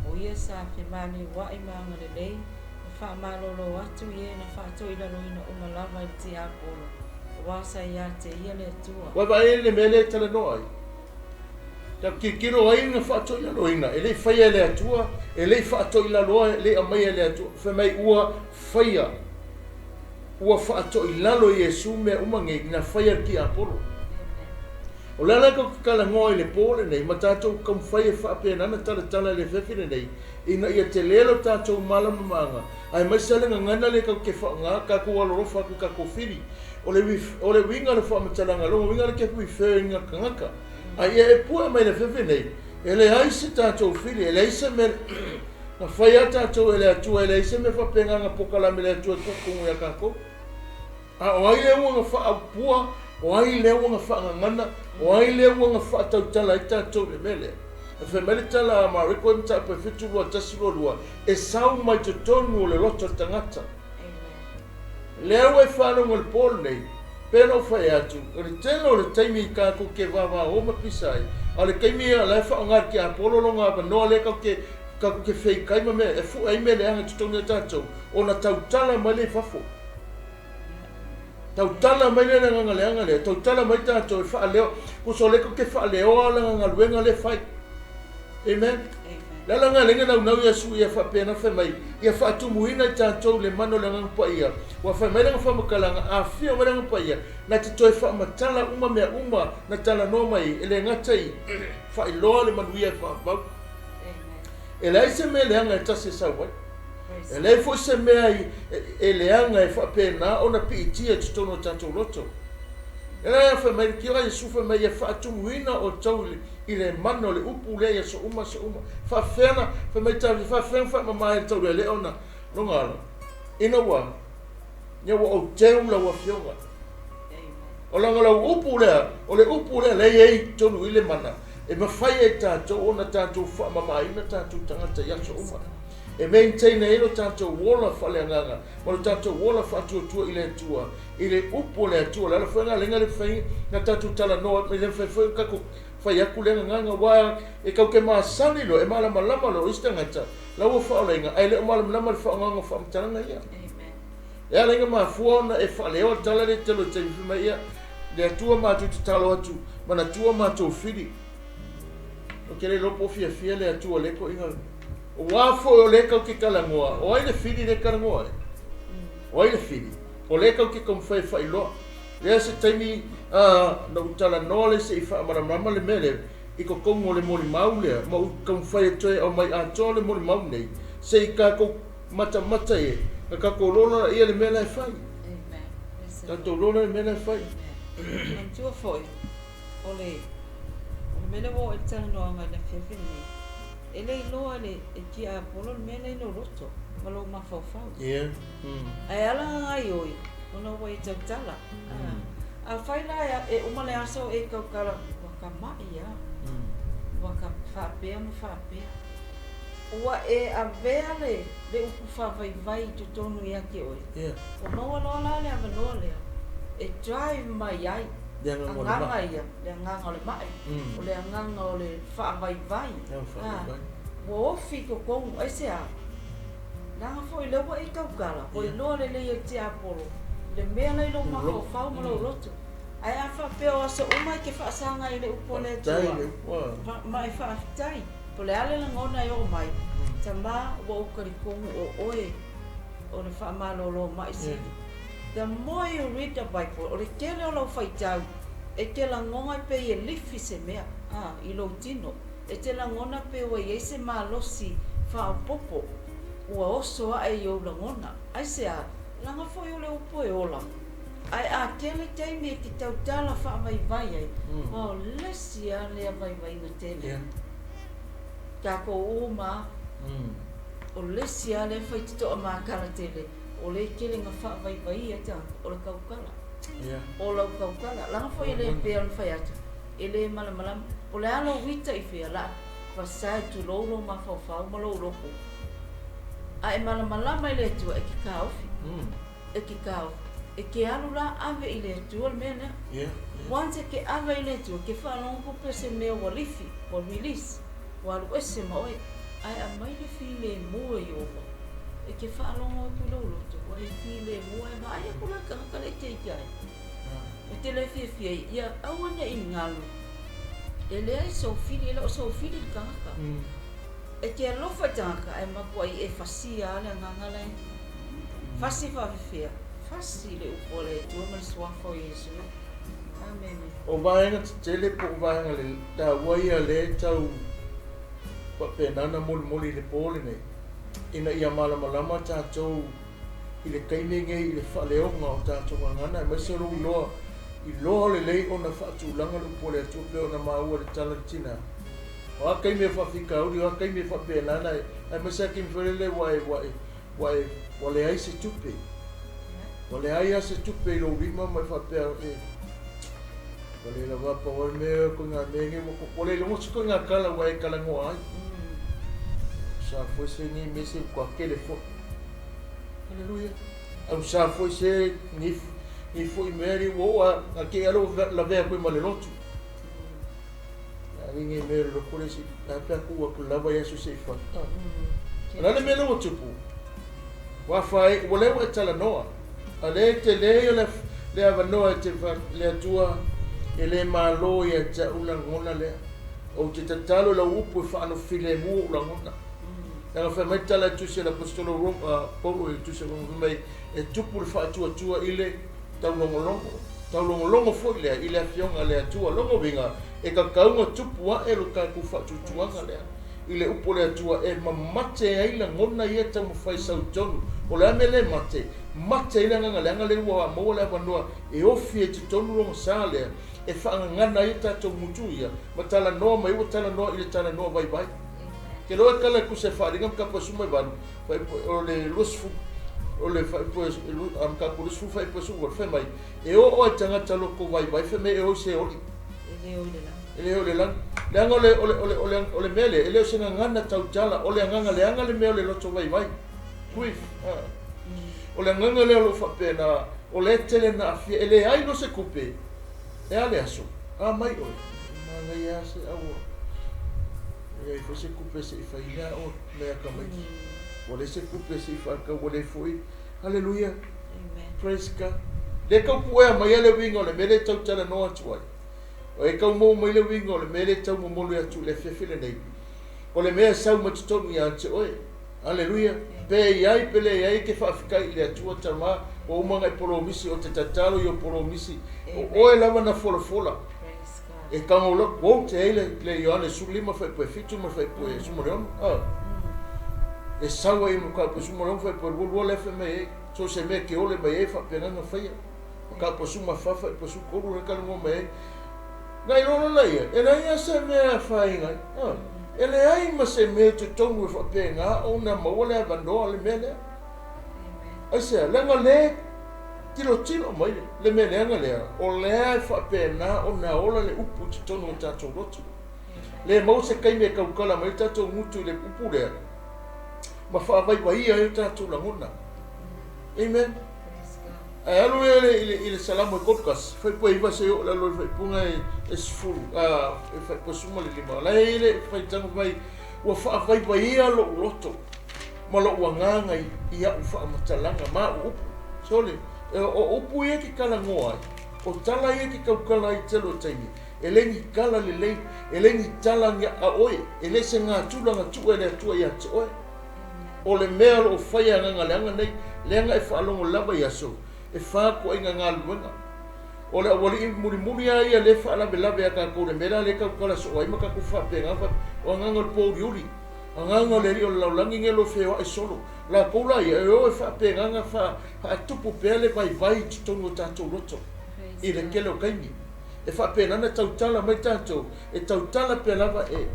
o ia sa femaliua'i ma agalelei, ma faamalōlō atu i e na faatoilaloina uma lava e le tiapolo, auā sa iā te ia le Atua. Ua vaai le mea lea e talanoa ai. Tatou tilotilo ai na faatoilaloina, e le i faia e le Atua, e le i faatoilaloa, e le i aumaia e le Atua. Fai mai ua faia, ua faatoilalo e Iesu mea uma nei na faia e le tiapolo. O le ala tatou te talanoa i le po lenei ma tatou taumafai e faapena ona talatala i le afiafi lenei, ina ia tele lo tatou malamalamaaga, aemaise lava le gagana lea tatou te faaaoga, tatou alolofa atu i tatou fili. O le o le uiga o le faamatalaga, lona uiga lea ke refer ina le tagata. A ia e pue mai le afiafi nei, e leai se tatou fili, e leai se mea na fai a tatou e le Atua, e leai se mea faapena na pokalame le Atua e tuutumu ia tatou. A o ai lea ua na faaupua, o ai lea ua na faagagana, o ai lea ua na faatautala ai tatou i le mea lea? E fai mai le tala a Mareko e mataupu e 7 2 1 2 2, e sau mai totonu o le loto o le tagata. Lea ua e faalogo i le po lenei, pei ona ou fai atu, o le tele o le taimi i tatou te vavao ma pisa ai, a o le taimi ia o la e faaaoga e le tiapolo lona avanoa lea tatou te, tatou te feitai ma mea, e fue ai mea leaga i totonu ia tatou, ona tautala mai lea i fafo. Tautala mai lea i le agaga leaga lea, tautala mai tatou e faaleo, tusa o lea tatou te faaleoa lana galuega lea e fai. Amen. Le ala lena lea na naunau Iesu ia faapena fai mai, ia faatumuina i tatou le mana o le Agaga Paia. Ua fai mai lana faamatalaga, afio mai le Agaga Paia, na te toe faamatala uma mea uma na talanoa mai e le gata i faailoa le manuia e faavavau. E leai se mea leaga e tasi e sau ai. E leai foi se mea e leaga e faapena ona piitia i totonu o tatou loto. E leai, fai mai le tio a Iesu fai mai ia faatumuina outou i le mana o le upu lea i aso uma aso uma. Faafefea na, fai mai Tavita, faafefea na faamama ai le taulealea ona lona alo, ina ua, ina ua ou teu lau afioga. O lana lau upu lea, o le upu lea lea e i ai i totonu i le mana, e mafai ai tatou ona tatou faamamaina tatou tagata i aso uma. E maintain ai lo tatou ola faaleagaga ma lo tatou ola faatuatua i le Atua, i le upu o le Atua. O le ala foi lena lea na le mafai ona tatou talanoa, e le mafai foi ona tatou fai atu lea gagana, aua e tatou te masani loa, e malamalama loa o isi tagata la ua faaolaina, ae le o malamalama i le faaaogaina o faamatalaga ia. E ala ai ona mafua ona e faaleoa le tala lea i le tele o taimi, fai mai, ia, le Atua matou tatalo atu, manatua matou fili. Ou te le iloa po o fiafia le Atua i lea toeaina. Aua foi o lea tatou te talanoa, o ai le fili lea e talanoa ai? O ai le fili? O lea tatou te taumafai e faailoa. Lea se taimi na ou talanoa lea se i faamalamalama le mea lea i totonu o le molimau lea, ma ou taumafai e toe aumai atoa le molimau nei, se i tatou matamata i ai, na tatou lola ia le mea la e fai. Tatou lola le mea la e fai. Manatua foi, o le o le mea lea ua oo i le talanoaga i le afiafi lenei, e le iloa e le e tiapolo le mea lea i lou loto ma lou mafaufau. Yeah. Ae ala ona gaioi, ona ua e tautala. Afai la e uma le aso o e tautala, ua ka ma'i a, ua ka faapea ma faapea. Ua e avea le le upu faavaivai i totonu ia te oe. Yeah. Ua maua loa la le avanoa lea e drive mai ai Le agaga o le agaga ma'i. ia, le agaga o le ma'i, o le agaga o le faavaivai. Le agaga faavaivai. Ua ofi i totonu, aisea? Leaga foi lea ua e tautala, ua iloa lelei e le tiapolo le mea la i lou mafaufau ma lou loto. Ae a faapea o aso uma e te faasaga i le upu a le Atua, ma e faafetai, po o le a le lagona e oo mai, Tama, ua ou talitonu o oe o le faamalolo mai sili. The more you read the Bible, o le tele o lau faitau, e te lagona pei e lifi se mea i lou tino. E te lagona pe ua i ai se malosi faaopoopo ua oso aʻe i ou lagona. Aisea? Leaga foi o le upu e ola. Ae a tele taimi e te tautala faavaivai ai, ua o le isi lava lea vaivaiga tele. Takou uma lava, o le isi lava lea faitotoa makala tele, o lea e tele ina faavaivaia tagata, o le tautala. O lau tautala. Leaga foi e le pei ona fai atu. E lē malamalama. Po o le a lou ita i fea, la fasae tulou lou mafaufau ma lou loto. A e malamalama i le Atua, e te taofi. E te taofi. E te alu la ave i le Atua le mea lea. Once e te ave i le Atua, e te faalogo atu pe se mea ua lifi, ua release, ua alu ese ma oe, ae aumai le filemu e Ieova. E te faalogo atu i lou loto, ua e filemu, ae vaai atu la i le tagata lea e te ita ai. E te le fiafia ai, ia aua ne i galu. E leai sou fili, e le o sou fili le tagata. E te alofa i tagata ae matuai e fasia lava le agaga la e fasi faafefea, fasi i le upu a le Atua ma le suafa o Iesu. Amene. O vaega tetele po o vaega le taua ia lea e tau faapena ona molimoli i le po lenei, ina ia malamalama tatou i le taimi lenei i le faaleoga o tatou gagana, aemaise o lou iloa, iloa lelei ona faatulaga le upu a le Atua pei ona maua i le tala i le tina. O a taimi e faafitauli, o a taimi e faapena ona e, aemaise lava taimi foi lele ua e, ua e, ua e, ua leai se tupe. Ua leai lava se tupe i lou lima ma e faapea, e, ua le lava pau ai le mea, koe ngā mea nei, ua, ua le logo se koe ngā kala ua e talanoa ai. Sa foi se nei mea se ua kele foi. Haleluia. Au sa foi se nei, nei foi mea li ua oo a ke alo lavea koe ma le lotu. A ni nei mea le loko le si, a pea ku ua ku lava i aso se i whai. O le a le mea lea ua tupu? Ua whai, ua le ua e talanoa. A le te le o le, le avanoa e te wha, le Atua e le malo ia te au lagona lea. Ou te tatalo i lau upu e whaano filemu ou lagona. Leaga fai mai tala e tusi e le Aposetolo Roma, Paulo i le tusi a Roma, fai mai e tupu le faatuatua i le taulogologo. Taulogologo foi lea i le Afioga a le Atua. Lona uiga, e tatau ona tupu ae lo tatou faatuatuaga lea i le upu a le Atua e mamate ai lagona ia e taumafai sau i totonu. O le a mea le mate? Mate ai le agaga leaga lea ua maua le avanoa e ofi ai i totonu lona sa lea e faagagana ai a tatou gutu ia ma talanoa mai ua talanoa i le talanoa vaivai. Ke loa e kala e kusa e faaaliga ma kapa suma e valu, o le 20, o le faaipoa e, a kapa 20 faaipoa e suvalu, fai mai, e oo ai tagata loko vaivai, fai mai e o i se oli. E le o i le lagi. E le o i le lagi. Leaga o le, o le, o le, o le, o le mea lea, e le o se gagana tautala, o le agaga leaga le mea o le loto vaivai. Grief. O le agaga lea o lo o faapena, o lea e tele na aafia, e leai loa se tupe, e a le aso, a mai oe, e manaia lava se aua, e leai foi se tupe se i fai ai o mea tamaiti. Ua leai se tupe se i faatau, ua leai foi. Haleluia. Praise God. Lea tau puea mai le uiga o le mea lea e tau talanoa atu ai. O e tau maua mai le uiga o le mea lea e tau momoli atu i le afiafi lenei. O le mea e sau mai totonu ia te oe. Aleluia! Pe i ai pe leai e te faafetai i le Atua Tama ua uma ona e polomisi o te tatalo i o polomisi o oe lava na folafola e tago la quote ai le le Ioane 15 faipue 7 ma le faipue 16 a e sau ai ma ka 16 faipue 22 le fai mai ai so se mea ke ole mai ai faapena na faia ma ka 14 faipue 13 le talanoa mai ai Na i lona la ia, e leai lava se mea e afaina ai. A, e leai ma se mea i totonu e faapena ona maua le avanoa o le mea lea. Aisea? Leaga le tilotilo mai le mea leaga lea, o lea e faapena ona ola le upu i totonu o tatou loto. Le maua se taimi e tautala mai ai tatou gutu i le upu lea ma faavaivaia ai o tatou lagona. Amen. Ae alu ia i le, i le Salamo e 31, faipua iva se oo i lalo i le faaipuga e 10, e faipua 15. O la e i ai le faitaga mai, ua faavaivaia lou loto ma lou agaga i au faamatalaga ma au upu. Sole, o upu ia e te talanoa ai, o tala ia e te tautala ai i tele o taimi, e le ni tala lelei, e le ni tala a oe, e le se gatula na tuu e le Atua ia te oe. O le mea o lo o fai e agaga leaga nei, leaga e faalogo lava i aso e faatuaiga galuega. O le aualii mulimuli lava ia lea e faalavelave a tatou le mea la lea e tautala soo ai ma tatou faapena faapea, o agaga o le pouliuli, agaga o le alii o le lalolagi nei o lo o feoai solo. Latou la ia e o e faapena ona faatupu pea le vaivai i totonu o tatou loto i le tele o taimi. E faapena ona tautala mai tatou, e tautala pea lava e.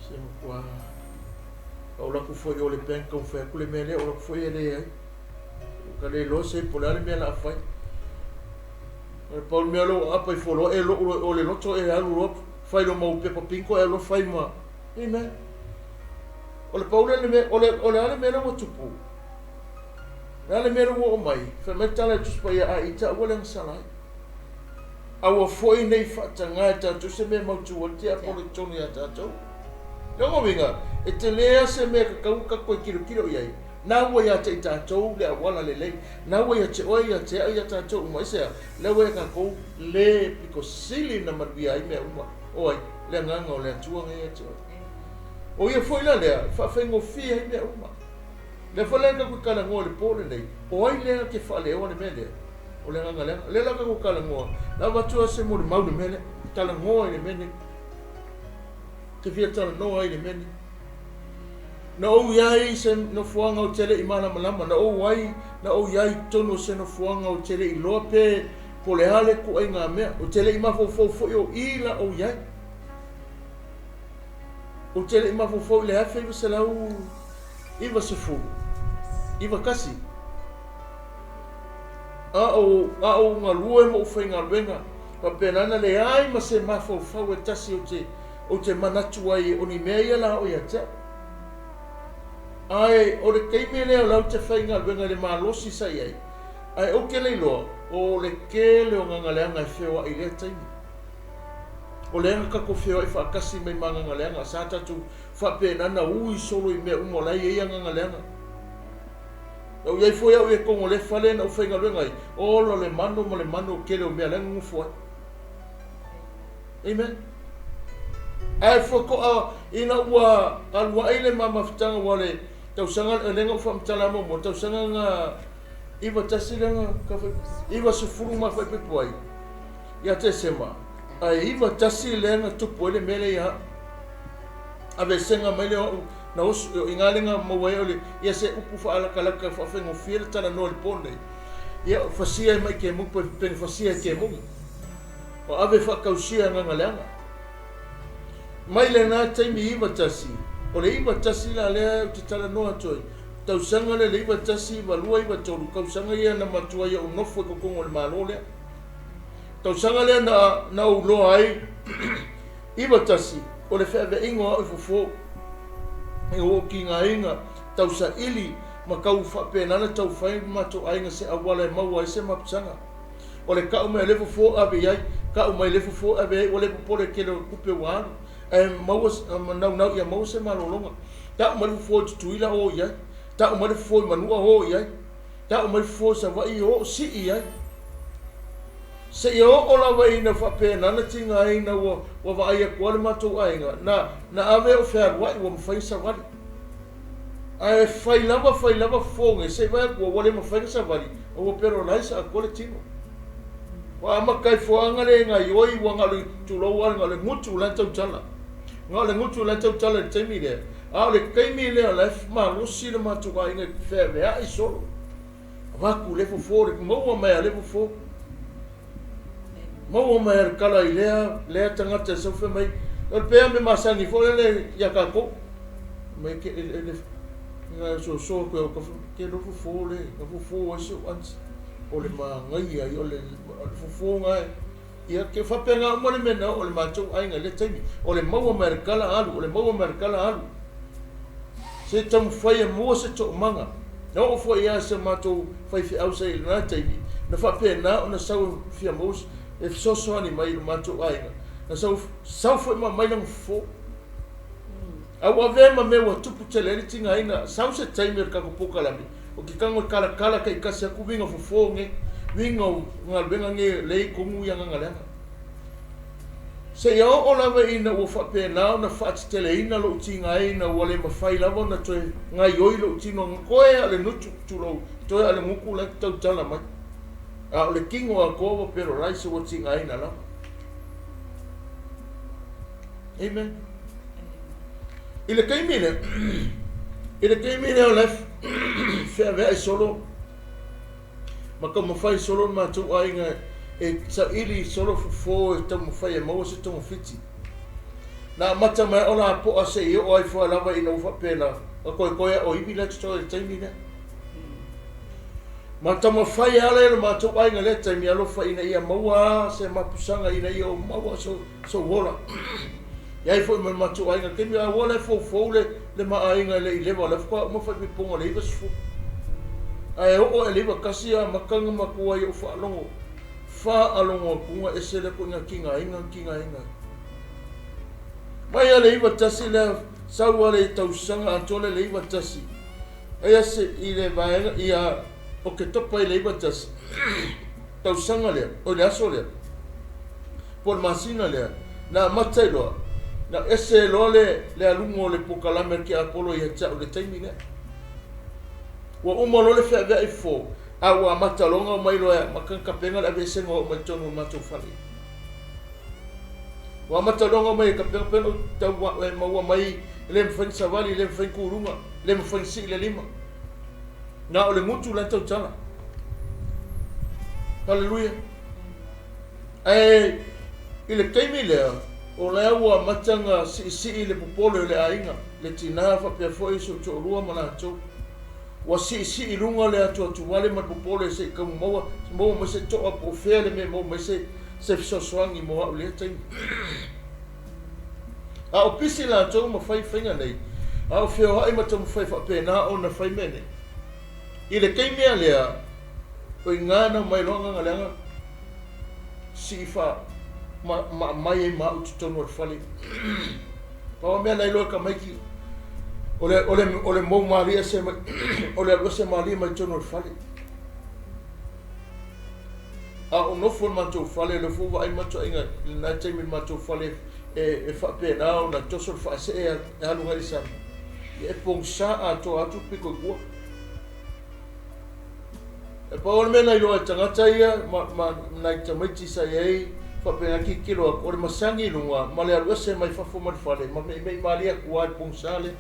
Se matua o latou foi o le bank taumafai atu le mea lea, o latou foi e leai. Ua ka le iloa se po o le a le mea o le a fai. O le pau le mea lea ua aapa ifo loa e lou loa o le loto e alu loa fai lou mau pepa pinko e alu loa fai ma Amen. O le pau lea le mea, o le, o le a le mea lea ua tupu? O le a le mea lea ua oo mai? Fai mai le tala i le Tusi Paia, A ita aua le agasala ai. Aua foi ne i faatagā e tatou se mea e mautu ai le tiapolo i totonu ia tatou. Lona uiga, e tele lava se mea e tatau ona tatou toe tilotilo i ai. Na ua ia te i tatou le auala lelei, na ua ia te oe, ia te au, ia tatou uma. Aisea? Lea ua ia tatou le pito sili ona manuia ai mea uma. O ai? Le Agaga o le Atua na ia te oe. O ia foi la lea e faafaigofie ai mea uma. Lea foi la tatou te talanoa i le po lenei, o ai lea te faaleoa le mea lea? O le Agaga leaga. Lea la tatou talanoa, la avatu lava se molimau i le mea lea. Talanoa i le mea nei. Te fia talanoa ai i le mea nei. Na ou i ai i se nofoaga ou te le i malamalama, na ou ai, na ou i ai i totonu o se nofoaga ou te le i iloa pe po o le a le ituaiga mea, ou te le i mafaufau foi o i la ou i ai. Ou te le i mafaufau i le 1990, 91, a o, a ou galue ma ou faigaluega, faapena na leai ma se mafaufau e tasi ou te Ou te manatu ai o ni mea ia la o ia te au. Ae o le taimi lea o la ou te faigaluega i le malosi sa i ai, ae ou te le iloa o le tele o gagaleaga e feoai i lea taimi. O lea na tatou feoai faatasi mai ma gagaleaga, sa tatou faapena na ui solo i mea uma o la e i ai gagaleaga. Na ou i ai foi au i totonu o lea fale na ou faigaluega ai, ola le mano ma le mano o le tele o mea la e nonofo ai. Amen. Ae faatoa ina ua alu ai le ma mafutaga ua le tausaga lea na ou faamatala muamua, tausaga na 91 lea na 90 ma faaipoipo ai ia Tesema, ae 91 lea na tupu ai le mea lea ia au. Aveesega mai lea o au na oso, i ina lea na maua ai o le, ia se upu faalatalata faafaigofie le talanoa i le po nei. Ia fasia ai mai kemumu, pene fasia e kemumu. Ua ave faatausia agaga leaga. Mai lena taimi 91, o le 91 la lea ou te talanoa atu ai, tausaga lea le 91, 92, 93, tausaga ia na matua ai ou nofo i totonu o le Malo lea. Tausaga lea na, na ou loa ai 91, o le feaveaiga o au i fofo, i ou tigaina, tausaili ma tau faapena ona tau fai matou aiga se auala e maua ai se maputaga. O le kau mai le fofo ave i ai, kau mai le fofo ave i ai, ua le popole tele o tupe ua alu, ae maua ma naunau ia maua se malologa. Tau mai le fofo i Tutuila o i ai, tau mai le fofo i Manua o i ai, tau mai le fofo i Savaii o sii i ai. Seia oo lava ina faapena na tigaina ua ua vaai atu lava le matou aiga, na na ave o fealuai ua mafai ona savali. Ae fai lava fai lava fofo nei, se i vaai atu ua le mafai ona savali, a ua paralyze atoa le tino. Ua amata ai foaga le gaioi ua na o le tulou lava na o le gutu la e tautala. Na o le gutu la e tautala i le taimi lea, a o le taimi lea o la e malosi le matou aiga e feaveai solo. Avatu le fofo, le maua mai a le fofo. Maua mai a le kala i lea, lea tagata e sau fai mai, o le pea me masani foi lele ia tatou. Mai ke le le nga so so ko ka ke lo fofo le, ka fofo ai se ansi. O le manaia ia o le fofo nga ia ke faapena uma le mea na oo i le matou aiga i lea taimi. O le maua mai a le kala alu, o le maua mai a le kala alu. Se taumafai e maua se toomaga. Na oo foi lava si a matou faifeau sa i lena taimi, na faapena ona sau e fia maua e fesoasoani mai i lo matou aiga, na sau, sau foi ma aumai lana fofo. A ua avea ma mea ua tupu tele ai le tigaina, sau se taimi o le tatou polokalame, ou te tago e talatala taitasi atu uiga o fofo nei, uiga o galuega nei lea e i totonu i agaga leaga. Seia oo lava ina ua faapena ona faateteleina lou tigaina ua le mafai lava ona toe gaioi lou tino toe a o le gutu, tulou, toe a o le gutu la e tautala mai. A o le tino atoa ua paralyze ua tigaina lava. Amen. I le taimi lea, i le taimi lea o la e feaveai solo ma taumafai solo le matou aiga e saili solo fofo e taumafai e maua se togafiti. Na amata mai o lapoa se i oo ai foa lava ina ua faapena, na koekoe a o ivi la e totoe i le taimi lea. Ma taumafai ala e lo matou aiga lea taimi alofa ina ia maua se mapusaga ina ia ou maua sou ola. E ai foi ma le matou aiga taimi a ua le foufou le ma aiga e le i leva o lea faatoa uma faaipoipoga o le 90. Ae oo i le 91 a mataga matua ai ou faalogo faalogo atuga ese lea koiga tigaina tigaina. Mai a le 91 lea sau a le tausaga atoa le 91. Aia se i le vaega ia Oketopa i le 91 tausaga lea, o le aso lea, po o le masina lea, na amata ai loa, na ese loa le aluga o le polokalame a le tiapolo ia te au i le taimi lea. Ua uma loa le feaveai fofo, a ua amata loa ona omai loa e amata ona tapena le aveesega o au mai totonu o le matou fale. Ua amata loa ona omai e tapena pei ona ou tau e maua mai e le mafai ona savali, e le mafai ona tu i luga, e le mafai ona sii le lima. Na o le gutu la e tautala. Haleluia. Ae i le taimi lea, o lea ua amata ona siisii le popole o le aiga, le tinā faapea foi si ou toalua ma latou. Ua siisii i luga le atuatuale ma le popole se i tau maua, maua mai se toa po o fea le mea e maua mai se, se fesoasoani mo au i lea taimi. A o pisi latou ma fai faiga nei, a o feoai ma taumafai faapena ona fai mea nei. I le taimi a lea, o iga na omai loa agaga leaga sii faa ma, ma aumai ai ma au i totonu o le fale. Pau a mea na iloa e tamaiti, o le, o le, o le mou malie ese mai, o le alu ese malie mai totonu o le fale. A o nofo i le matou fale, lea foi ua vaai matou aiga i lena taimi i le matou fale e faapena ona toso le faasee e alu agai i le sami, ia e pogisa atoa atu le pito i tua. E pau lava le mea na iloa e tagata ia ma nai tamaiti sa i ai faapena tilotilo atu, o le masani i luga ma le alu ese mai fafo ma le fale ma meimei malie atu lava i le pogisa lea.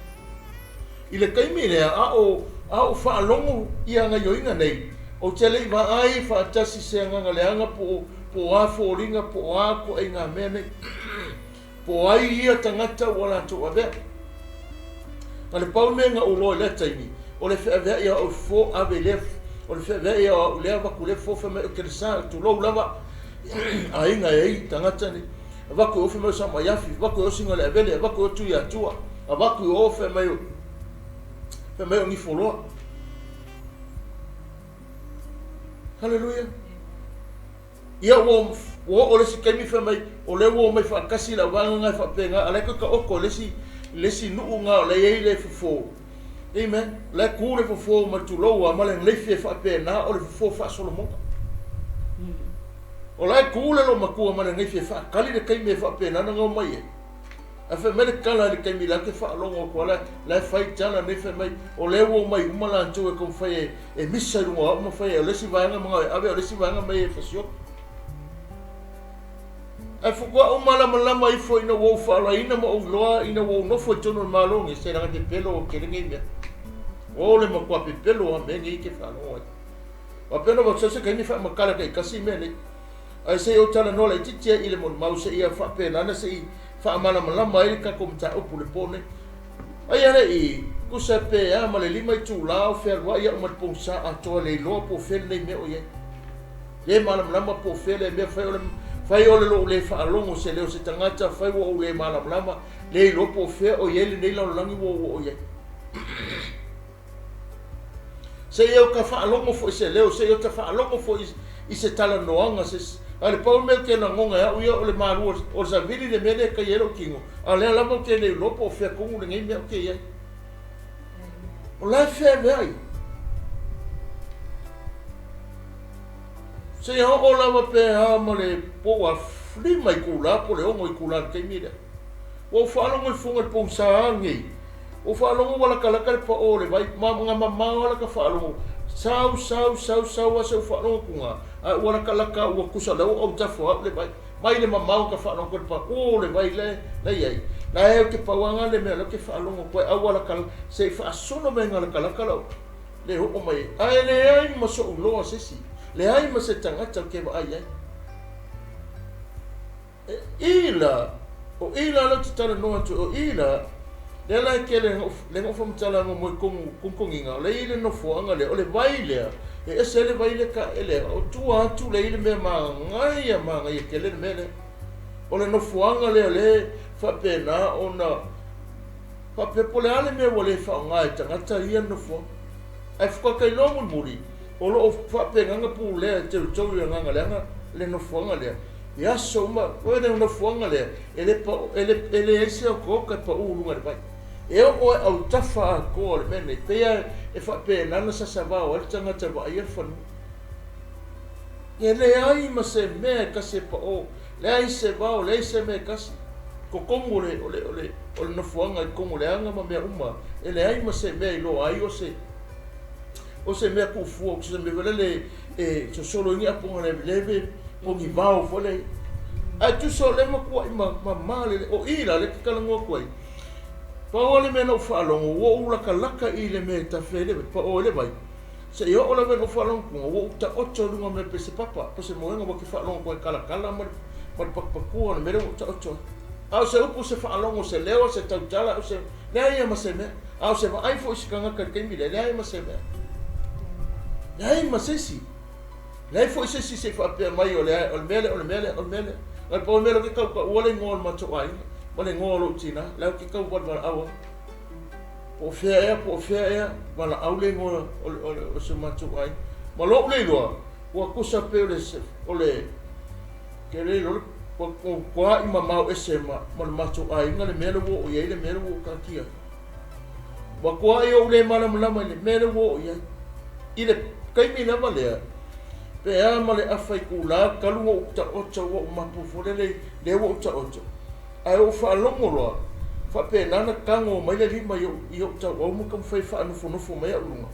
I le taimi lea, a o a ou faalogo i agaioiga nei, ou te le i vaai faatasi se agaga leaga po o po o a foliga po o a ituaiga mea nei, po o ai ia tagata ua latou avea. Na le pau le mea na ou iloa i lea taimi, o le feaveai o au fofo ave i lea, o le feaveai o au lea avatu lea fofo fai mai ou te lesa, tulou lava, aiga e ai tagata nei. Avatu i o fai mai o Samaiafi, avatu i o Sigaleavele, avatu i o Tuiatua, avatu i o fai mai o fai mai o Nifoloa. Haleluia. Ia ua ua oo le isi taimi fai mai o lea ua omai faatasi le auvaega na e faapena, a o la e toe taoto i le isi le isi nuu na o la e i ai le fofo. Amen. O la e tu le fofo ma le tulou lava ma le galeifi e faapena o le fofo faa-Solomona. O la e tu le loomatua ma le gaifi e faatali le taimi e faapena ona omai ai. Ae fai mai le tala i le taimi la ke faalogo atu a la e fai tala nei fai mai o lea ua omai uma latou e taumafai e, e misa i luga o au ma fai ai o le isi vaega manao e ave o le isi vaega mai e fasioti. Ae faatoa ou malamalama ifo ina ua ou faalaina ma ou iloa ina ua ou nofo i totonu o le Malo nei, se leaga pepelo o tele nei mea. O le matua pepelo a mea nei ke faalogo ai. Faapea ona avatu se taimi faamatala taitasi mea nei. Ae se i ou talanoa laitiiti ai i le molimau seia faapena ona se i faamalamalama ai le tatou mataupu i le po nei. Aia le i, tusa pe a ma le 5 itula o fealuai au ma le pogisa atoa le iloa po o fea lenei mea o i ai. Le malamalama po o fea le mea fai o le fai o le lou le faalogo se leo se tagata fai ua ou le malamalama le iloa po o fea o i ai lenei lalolagi ua ou oo i ai. Seia o ta faalogo foi i se leo, seia o ta faalogo foi i se talanoaga, se, a o le pau le mea ou te lagona e au ia o le malu o le savili le mea lea e tai ai lou tino, a o lea lava ou te le iloa po o fea tonu lenei mea ou te i ai. O la e feaveai. Seia oo lava pe a ma le po ua 5 itula po o le 6 itula i le taimi lea. Ua ou faalogo i fuga i le pogisa nei. Ua faalogo ua latalata le pao o le vai, ma na mamao lava lata faalogo, sau, sau, sau, sau lava se faalogo atu na, ae ua latalata ua tusa lea ua autafa o au le vai. Mai le mamao ka faalogo atu le pao o le vai la la i ai. La e ou te pau lava na le mea lea ou te faalogo atu ai, a ua latalata, se i faasolo mai na latalata lau le oo mai ai. Ae leai ma so'u loa se isi, leai ma se tagata ou te vaai ai. E i la, o i la lea ou te talanoa atu, o i la, Lea la e tele na lea na ou faamatala muamua i tonu togitogiga, o lea e i ai le nofoaga lea, o le vai lea, e ese ai le vai lea taele, o tua atu lea e i ai le mea manaia, manaia tele le mea lea. O le nofoaga lea o lea e faapena ona faapea po o le a le mea ua le faaaoga e tagata ia le nofoaga. Ae faatoa iloa mulimuli, o lo o faapena ona pulea e territorial agaga leaga le nofoaga lea. I aso uma, o le nofoaga lea, e le pau, e le, e leai se otaota e pau i luga i le vai. E oo lava i autafa atoa o le mea lenei, pei lava e faapena ona sasavao ai le tagata e vaaia le fanua. E leai ma se mea e tasi e pao, leai se vao, leai se mea e tasi. Totonu o le, o le, o le, o le nofoaga i totonu o le aga ma mea uma, e leai ma se mea e iloa ai o se, o se mea tuufua, o se mea foi lele e sosolo ai ni apoga leveleve, po o ni vao foi lea. Ae tusa o lea matuai mama lelei. O i la lea e te talanoa atu ai, pau lava le mea na ou faalogo, ua ou latalata i le mea e tafe ai le vai, pao ai le vai, seia oo lava ina ou faalogo atu, ua ou taoto i luga o mea pei se papa, po o se moega ua te faalogo atu ai e talatala ma le patupatua o le mea lea ua ou taoto ai. A o se upu, se faalogo, se leo, se tautala, o se, leai lava ma se mea. A o se vaai foi i se tagata i le taimi lea, leai ma se mea. Leai ma se isi. Leai foi se isi se i faapea mai o le, o le mea lea, o le mea lea, o le mea lea. Na o le pau le mea lea ou te tau taua le igoa o le matou aiga ma le igoa o lou tinā. La ou te tau valaau atu. Po o fea ea, po o fea ea, valaau le igoa o, o, o si o matou aiga. Ma lou le iloa, ua tusa pei o le, o le, ke le iloa, ua toai mamao ese ma, ma le matou aiga le mea lea ua oo i ai, le mea lea ua ou taatia ai. Ua toai ou le malamalama i le mea lea ua oo i ai. I le taimi lava lea, pe a ma le afa itula talu ona ou taoto ua ou mapu foi lele lea ua ou taoto, ae ou faalogo loa, faapena ona tago mai le lima i ou, i ou tauau ma taumafai e faanofonofo mai au luga.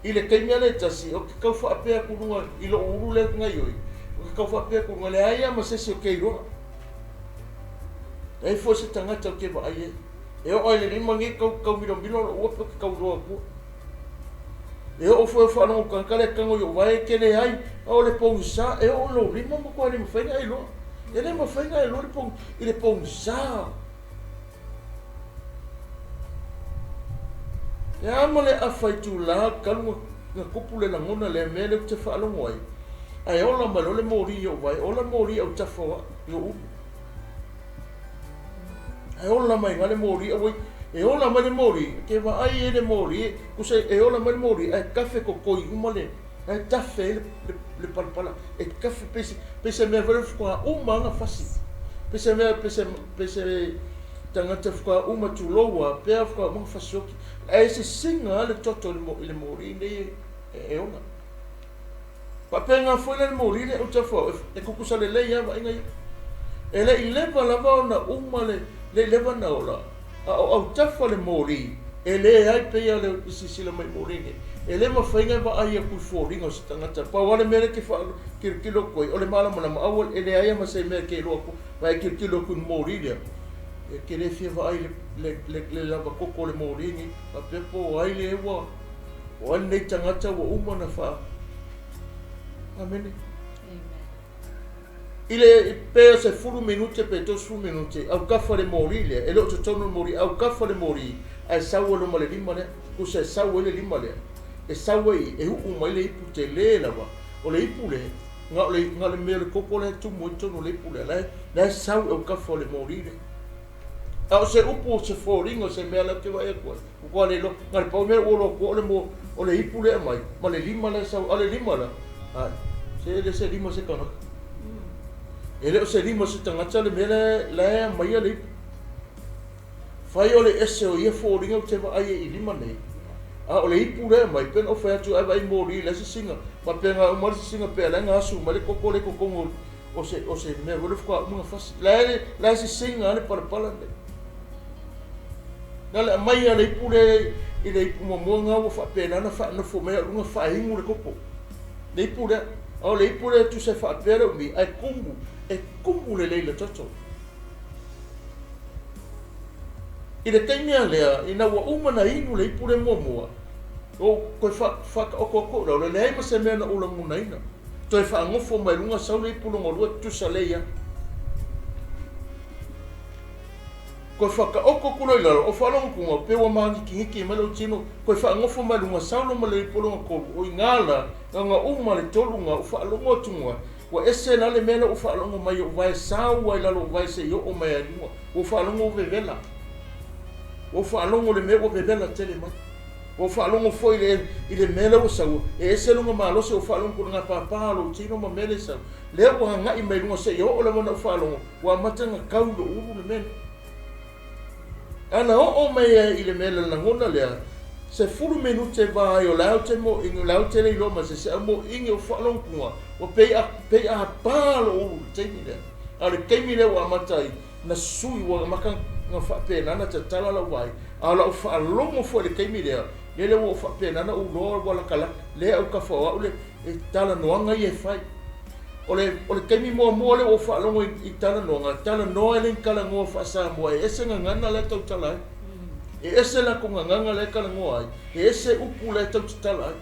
I le taimi lava lea e tasi, ou te tau faapea atu luga i lou ulu lea ou te gaoioi, ou te tau faapea atu luga, leai lava ma se isi ou te iloa. Leai foi se tagata ou te vaai ai. E oo lava i le lima nei tau, tau milomilo lou ua pe ou te tau iloa atua. E oo foi o faalogo tagata lea e tago i ou vae e tele ai, a o le pogisa e oo i lou lima matua le mafai ona e iloa. E le mafai ona e iloa le pog, i le pogisa. E a ma le afa itula talu na tupu le lagona lea mea lea ou te faalogo ai, ae ola mai loa le moli i ou vae, ola le moli i autafa o au, i ou ulu. Ae ola mai le moli, aua e ola mai le moli, ke vaai ai le moli, tusa e ola mai le moli, ae tafe totoi uma le, ae tafe ai le, le, le palapala, e tafe pei se, pei se mea foi lea faatoa uma lava ona fasi. Pei se mea, pei se, pei se tagata faatoa uma tulou lava, pea faatoa uma ona fasioki. Ae sisiga lava le toto i le, i le moli nei e, e ola. Faapena foi la le moli lea ou te afua au e tutusa lelei lava vaaiga ia. E le i leva lava ona uma le, le i leva ona ola, a o autafa le moli, e leai pei lava le silasila mai i moli nei. E le mafai ona e vaai atu i foliga o se tagata. Pau lava le mea lea e te faatilotilo atu ai, o le malamalama, aua e leai lava ma se mea e te iloa atu, ma e tilotilo atu i le moli lea, e te le fia vaai i le, le, le lava toto o le moli nei, faapea po o ai lea ua O ai lenei tagata ua uma ona faa. Amene. I le pe o 10 minute pe 30 minute, autafa le moli lea, e le o totonu le moli, autafa le moli, ae sau ai loa ma le lima lea, tusa e sau ai le lima lea, e sau ai e uu mai le ipu tele lava, o le ipu lea, na o le, na o le mea o le koko lea e tumu ai totonu o le ipu lea, la e, la e sau i autafa o le moli lea. A o se upu, o se foliga, o se mea la ou te vaai atu ai, Ua le iloa, na o le pau mea ua iloa atu o le mo, o le ipu lea e aumai, ma le lima lea e sau, a o le lima la, ai, se e le se lima o se tagata. E le o se lima o se tagata le mea la, la e aumaia le ipu. Fai o le ese o ia foliga ou te vaai ai i lima nei, a o le ipu lea e aumai, pei ona ou fai atu, ai vaai moli la e sisiga, faapena uma le sisiga pea la e gasu mai le koko lea i totonu o se, o se mea foi lea faatoa uma ona fasi. La e, la e sisiga lava le palapala lenei. Na le aumai a le ipu lea i le ipu muamua lena ua faapena ona faanofo mai au luga faainu le koko. Le ipu lea. A o le ipu lea tusa e faapea le umi, ae kumu, e kumu lelei i le toto. I le taimi lava lea, ina ua uma ona inu le ipu lea muamua, ua ou toe faataoto atu i lalo, e leai ma se mea na ou lagonaina. Toe faanofo mai luga sau le ipu lona lua, tusa lelei lava. Toe faataoto atu loa i lalo, o faalogotuga, pei ua magigigigi mai lou tino, toe faanofo mai luga, sau loa ma le ipu lona tolu, o i ina la, na ona uma le tolu na ou faalogo atu ga, ua ese la le mea lea ua faalogo mai i ou vae sau lava i lalo o ou vae seia oo mai lava i luga, ua ou faalogo ua vevela. Ua ou faalogo i le mea ua vevela tele mai. Ua ou faalogo foi i le, i le mea lea ua sau, e ese lona malosi, ua ou faalogo atu i le gapapa o lou tino ma mea lea e sau. Lea ua agai mai i luga seia oo lava ona ou faalogo, ua amata ona tau i lou ulu le mea lea. Ana oo mai ai i le mea le lagona lea, 10 minute va ai o la ou te moʻiga, o la ou te le iloa ma se isi, ae moʻiga o faalogotuga, ua pei a, pei a pa lou ulu i le taimi lea. A o le taimi lea ua amata ai, na sui, ua amata ona faapena ona tatala lau vaai, a o lau faalogo foi i le taimi lea, lele ua ou faapena ona ou iloa ua latalata, lea au tafa o au le, e talanoaga ia e fai. O le, o le taimi muamua lea ua ou faalogo i, i talanoaga, talanoa e le ni talanoa faa-Samoa, e ese gagana la e tautala ai. E ese latou gagana la e talanoa ai, e ese upu la e tautatala ai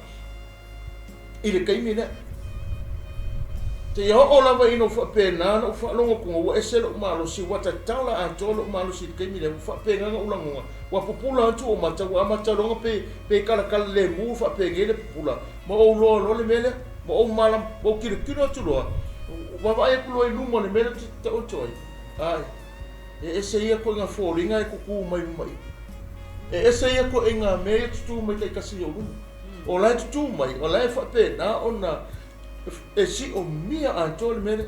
i le taimi lea. Seia oo lava ina ua faapena ona ou faalogo atu ua ese lou malosi, ua tatala atoa lou malosi i le taimi lea, ua faapena ona ou lagona, ua pupula atu ou mata, ua amata loa ona pe, pe kalakala lemu faapenei le pupula, ma ou loa loa le mea lea, ma ou malama, ma ou tilotilo atu loa, vaavaai atu loa i luma o le mea lea ou te taoto ai, ai, e ese ia ituaiga foliga e tutu mai luma i i. E ese ia ituaiga mea ia tutu mai taitasi i ou luma. O la e tutu mai, o la e faapena ona e siomia atoa le mea lea.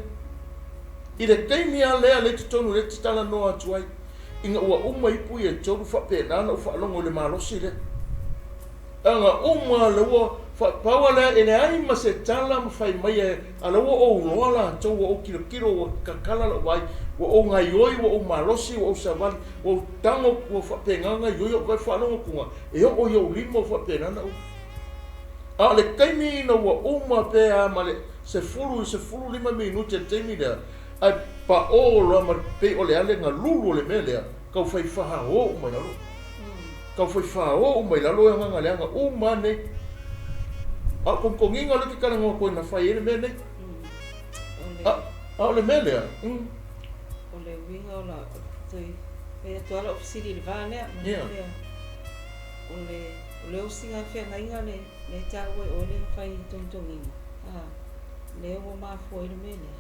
I le taimi lava lea lea i totonu lea e te talanoa atu ai, ina ua uma ipu ia e tolu faapena ona ou faalogo i le malosi lea. Aga uma lea ua faapau a lea e leai ma se tala ma fai mai e a lea ua ou loa latou ua ou tilotilo ua tatala lou vaai ua ou gaioi ua ou malosi ua ou savali ua ou tago ua faapena ona gaioi ou vaai faalogo atuga e oo i ou lima ua faapena ona ou A o le taimi ina ua uma pe a ma le 10 i 15 minute le taimi lea ae paʻō loa ma pei o le ale galulu o le mea lea tau fai fahaō uma i lalo. Tau fai fao uma i lalo e agaga leaga uma lava nei. A o togitogiga lea ou te talanoa atu ai na fai ai le mea nei. A, a o le mea lea, O le uiga o la, toe fai atu lava lau fesili i le va lea, Yeah. lea, o le, o le osiga feagaiga le, le taua e oe le na fai i togitogiga, a, lea ua mafua ai le mea lea.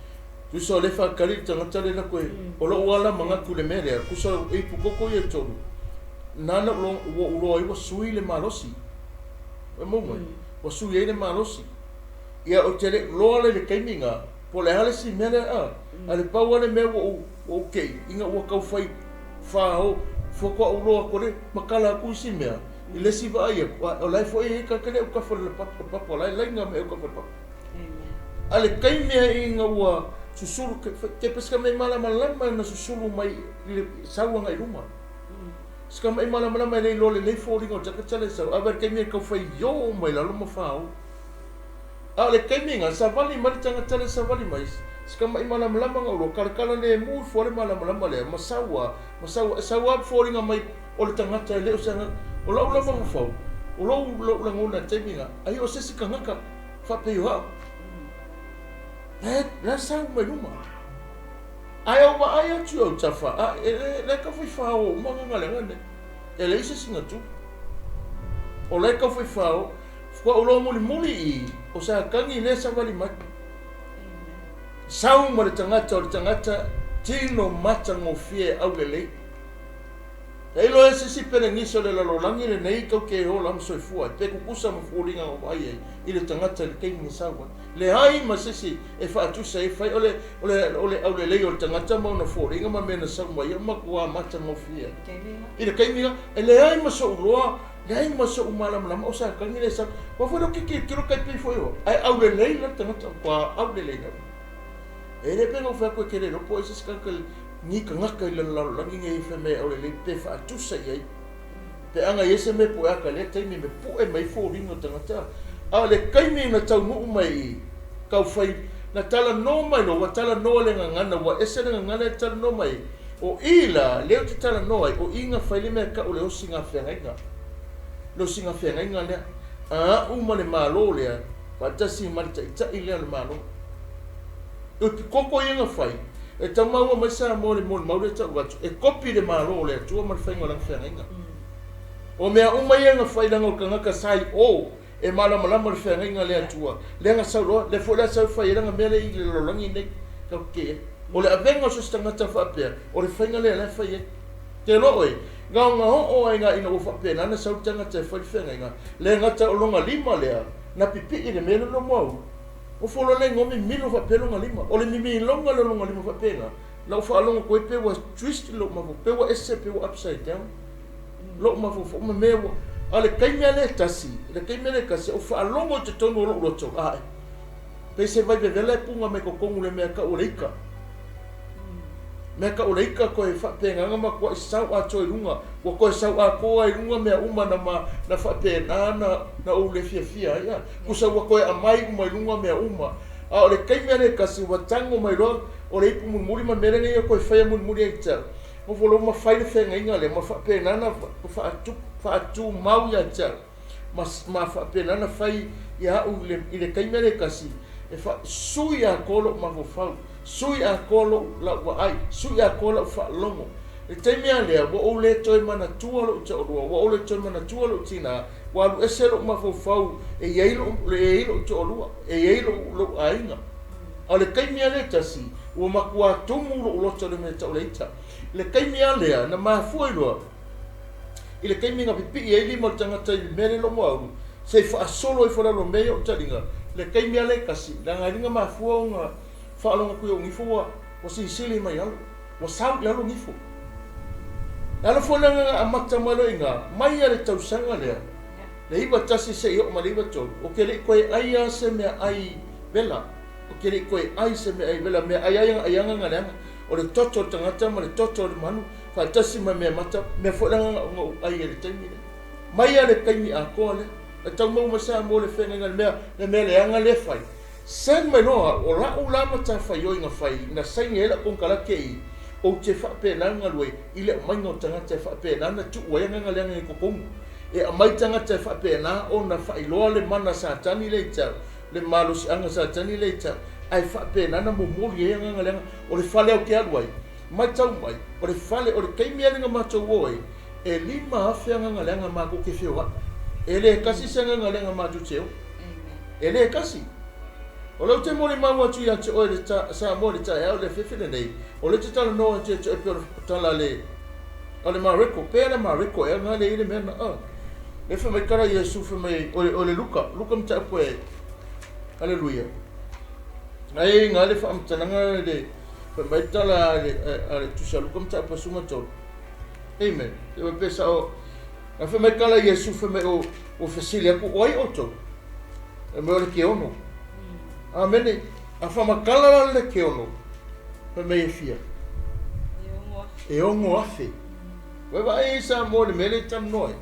Tusa o le faatali le tagata lea latou e, o lou ala manatu i le mea lea, tusa o ipu koko ia e tolu, nana ua ou iloa ai ua sui le malosi. E mau mai, ua sui ai le malosi. Ia ou te le iloa la i le taimi na, po o le a le isi mea lea, a, a le pau lava le mea ua ou, ua ou kei, ina ua tau fai fao, faatoa ou iloa atu le matala atu isi mea, i le isi vaai atu, a o la e foi e i ai tagata lea e autafa i le papa, papa o la e laina mai autafa i le papa. A le taimi ai ina ua susulu, te pe sika mai malamalama na susulu mai i le sau agai i luma. Sika mai malamalama e le iloa lelei foliga o le tagata lea e sau, ae le taimi e tau fai io mai lalo ma fao. A o le taimi na savali mai le tagata lea e savali mai, sika mai malamalama na ou iloa, kalakala lemu ifo lava le malamalama lea, ma sau a, ma sau a, e sau lava foliga mai o le tagata e le o se aga, o lau lava mafaufau, o lou, lou lagona i le taimi na, ai o se isi tagata faapei o au. La la sau mai luma. Ae ou vaai atu i autafa, a e le, le tau fai fao uma agaga leaga nei. E leai se isi na tuli. O la e tau fai fao, faatoa ou loa mulimuli i, o Satani lea e savali mai. Sau ma le tagata o le tagata tino matagofie aulelei. E iloa e se isi pelenisi o le lalolagi lenei tou te ola ma soifua ai, pe tutusa ma foliga na vaai ai i le tagata i le taimi na sau ai. Leai ma se isi e faatusa ai, fai o le, o le, o le aulelei o le tagata ma ona foliga ma mea na sau mai ai, o matua matagofie ai. I le taimi la, e leai ma so'u loa, leai ma so'u malamalama o Satani lea e sau. Aua foi lea ou te tilotilo tai pei foi o, ae aulelei la le tagata, matua aulelei lava. E le pei ona ou fai atu e te le iloa po o ai se isi tagata ni tagata i le lalolagi nei fai mai aulelei pe faatusa i ai. Pe ana i ai se mea pue aka lea taimi me pue mai foliga o tagata. A o le taimi na taunuu mai i tau fai na talanoa mai loa ua talanoa le gagana ua ese le gagana e talanoa mai ai. O i la lea ou te talanoa ai o i na fai le mea tau o le osiga feagaiga. Le osiga feagaiga lea a a'u ma le Malo lea faatasi ma le Taitai lea o le Malo. O te koko ia na fai. E tau maua mai Samoa i le molimau lea e tau atu, e kopi le Malo o le Atua ma le faiga o lana feagaiga. O mea uma ia na fai leaga o le tagata sa i o e malamalama i le feagaiga a le Atua, lea na sau loa, lea foi la sau e fai ai lana mea lea i le lalolagi nei, tatou te i ai. O le avega o so o se tagata faapea, o le faiga lea la e fai ai. Te iloa oe, na ona oo lava i ina ina ua faapena ona sau le tagata e fai le feagaiga, le gata o lona lima lea, na pipii i le mea lea o le lomoaulu. Ofo loa le igoa mimilo faapea lona lima. O le mimiloga lea o lona lima faapena, na ou faalogo atu ai pe ua twist lou mafaufau, pe ua ese pe ua upside down lou mafaufau ma mea ua... A o le taimi lava lea e tasi, le taimi lea e tasi, ou faalogo i totonu o lou loto, ae, pei se vai vevela e puna mai totonu i le mea tau o le ika. Mea tau o le ika toe faapena na matuai sau atoa i luga, ua toe sau atoa i luga mea uma na ma, na faapena na, na ou le fiafia ai. A, tusa ua toe aumai uma i luga mea uma. A o le taimi lava lea e tasi ua tago mai loa o le ipu mulimuli ma mea lea na ia toe faia mulimuli ai te au. Nofo loa ma fai le feagaiga lea ma faapena na faatumau ia te au ma, ma faapena na fai ia au i le, i le taimi lea e tasi e fa, sui atoa lou mafaufau, sui atoa lou, lau vaai, sui atoa lau faalogo. I le taimi lava lea, ua ou le toe manatua lou toalua, ua ou le toe manatua lou tinā, ua alu ese lou mafaufau e i ai lou, e i ai lou toalua, e i ai lou, lou aiga. A o le taimi lava lea e tasi, ua matua tumu lou loto i le mea tau le ita. I le taimi lava lea, na mafua ai loa i le taimi na pipii ai lima o le tagata i le mea lea lomoaulu, se i faasolo ifo i lalo o mea ia o taliga, i le taimi lava lea e tasi, leaga e le na mafua ona faalogo atu i ou nifo ua ua silisili mai lalo, ua sau i lalo nifo. E ala foi lea na amata mai loa i ina, mai lava i le tausaga lea, le 91 seia oo mai i le 93, ou te le i toe ai lava se meaai vela, ou te le i toe ai se meaai vela, meaai lava ia na ai aga na leaga, o le toto o le tagata ma le toto o le manu, faatasi ma mea mata, mea foi la na ou ai ai i le taimi lea. Mai lava le taimi atoa lea, e tau maua mai Samoa le feagaiga i le mea, le mea leaga lea e fai. Send mai loa au, o la'u la matafaioi na fai, na saini ai la'u konekarate i, ou te faapena ona galue i le aumaiga o tagata e faapena ona tuu ai agaga leaga i totonu. E aumai tagata e faapena ona faailoa le mana Satani lea i te au, le malosiaga Satani lea i te au, ae faapena ona momoli ai agaga leaga. O le fale ou te alu ai, matau mai, o le fale, o le taimi lava lea na matou o ai, e 5,000 agaga leaga matou te feoai. E le tasi se agaga leaga matou te o. E le tasi. O lea ou te molimau atu ia te oe le ta, Samoa i le taeao i le afiafi lenei, o lea ou te talanoa atu ia te oe pei o le tala a le, a le Mareko, pei a le Mareko ea na lea i le mea na, a. Lea fai mai tala Iesu fai mai, o le, o le Luka, Luka mataupu e, Aleluia. Ai nga le faamatalaga le, fai mai tala a le, a le tusi a Luka mataupu e 13. Amen. E pe sao, na fai mai tala Iesu fai mai o, ua fesili atu, o ai outou? E mai o le keono. Amene. A whamakala la le keono, fai mai e fia? E 6,000. Ua vaai ai Samoa i le mea lea e talanoa ai.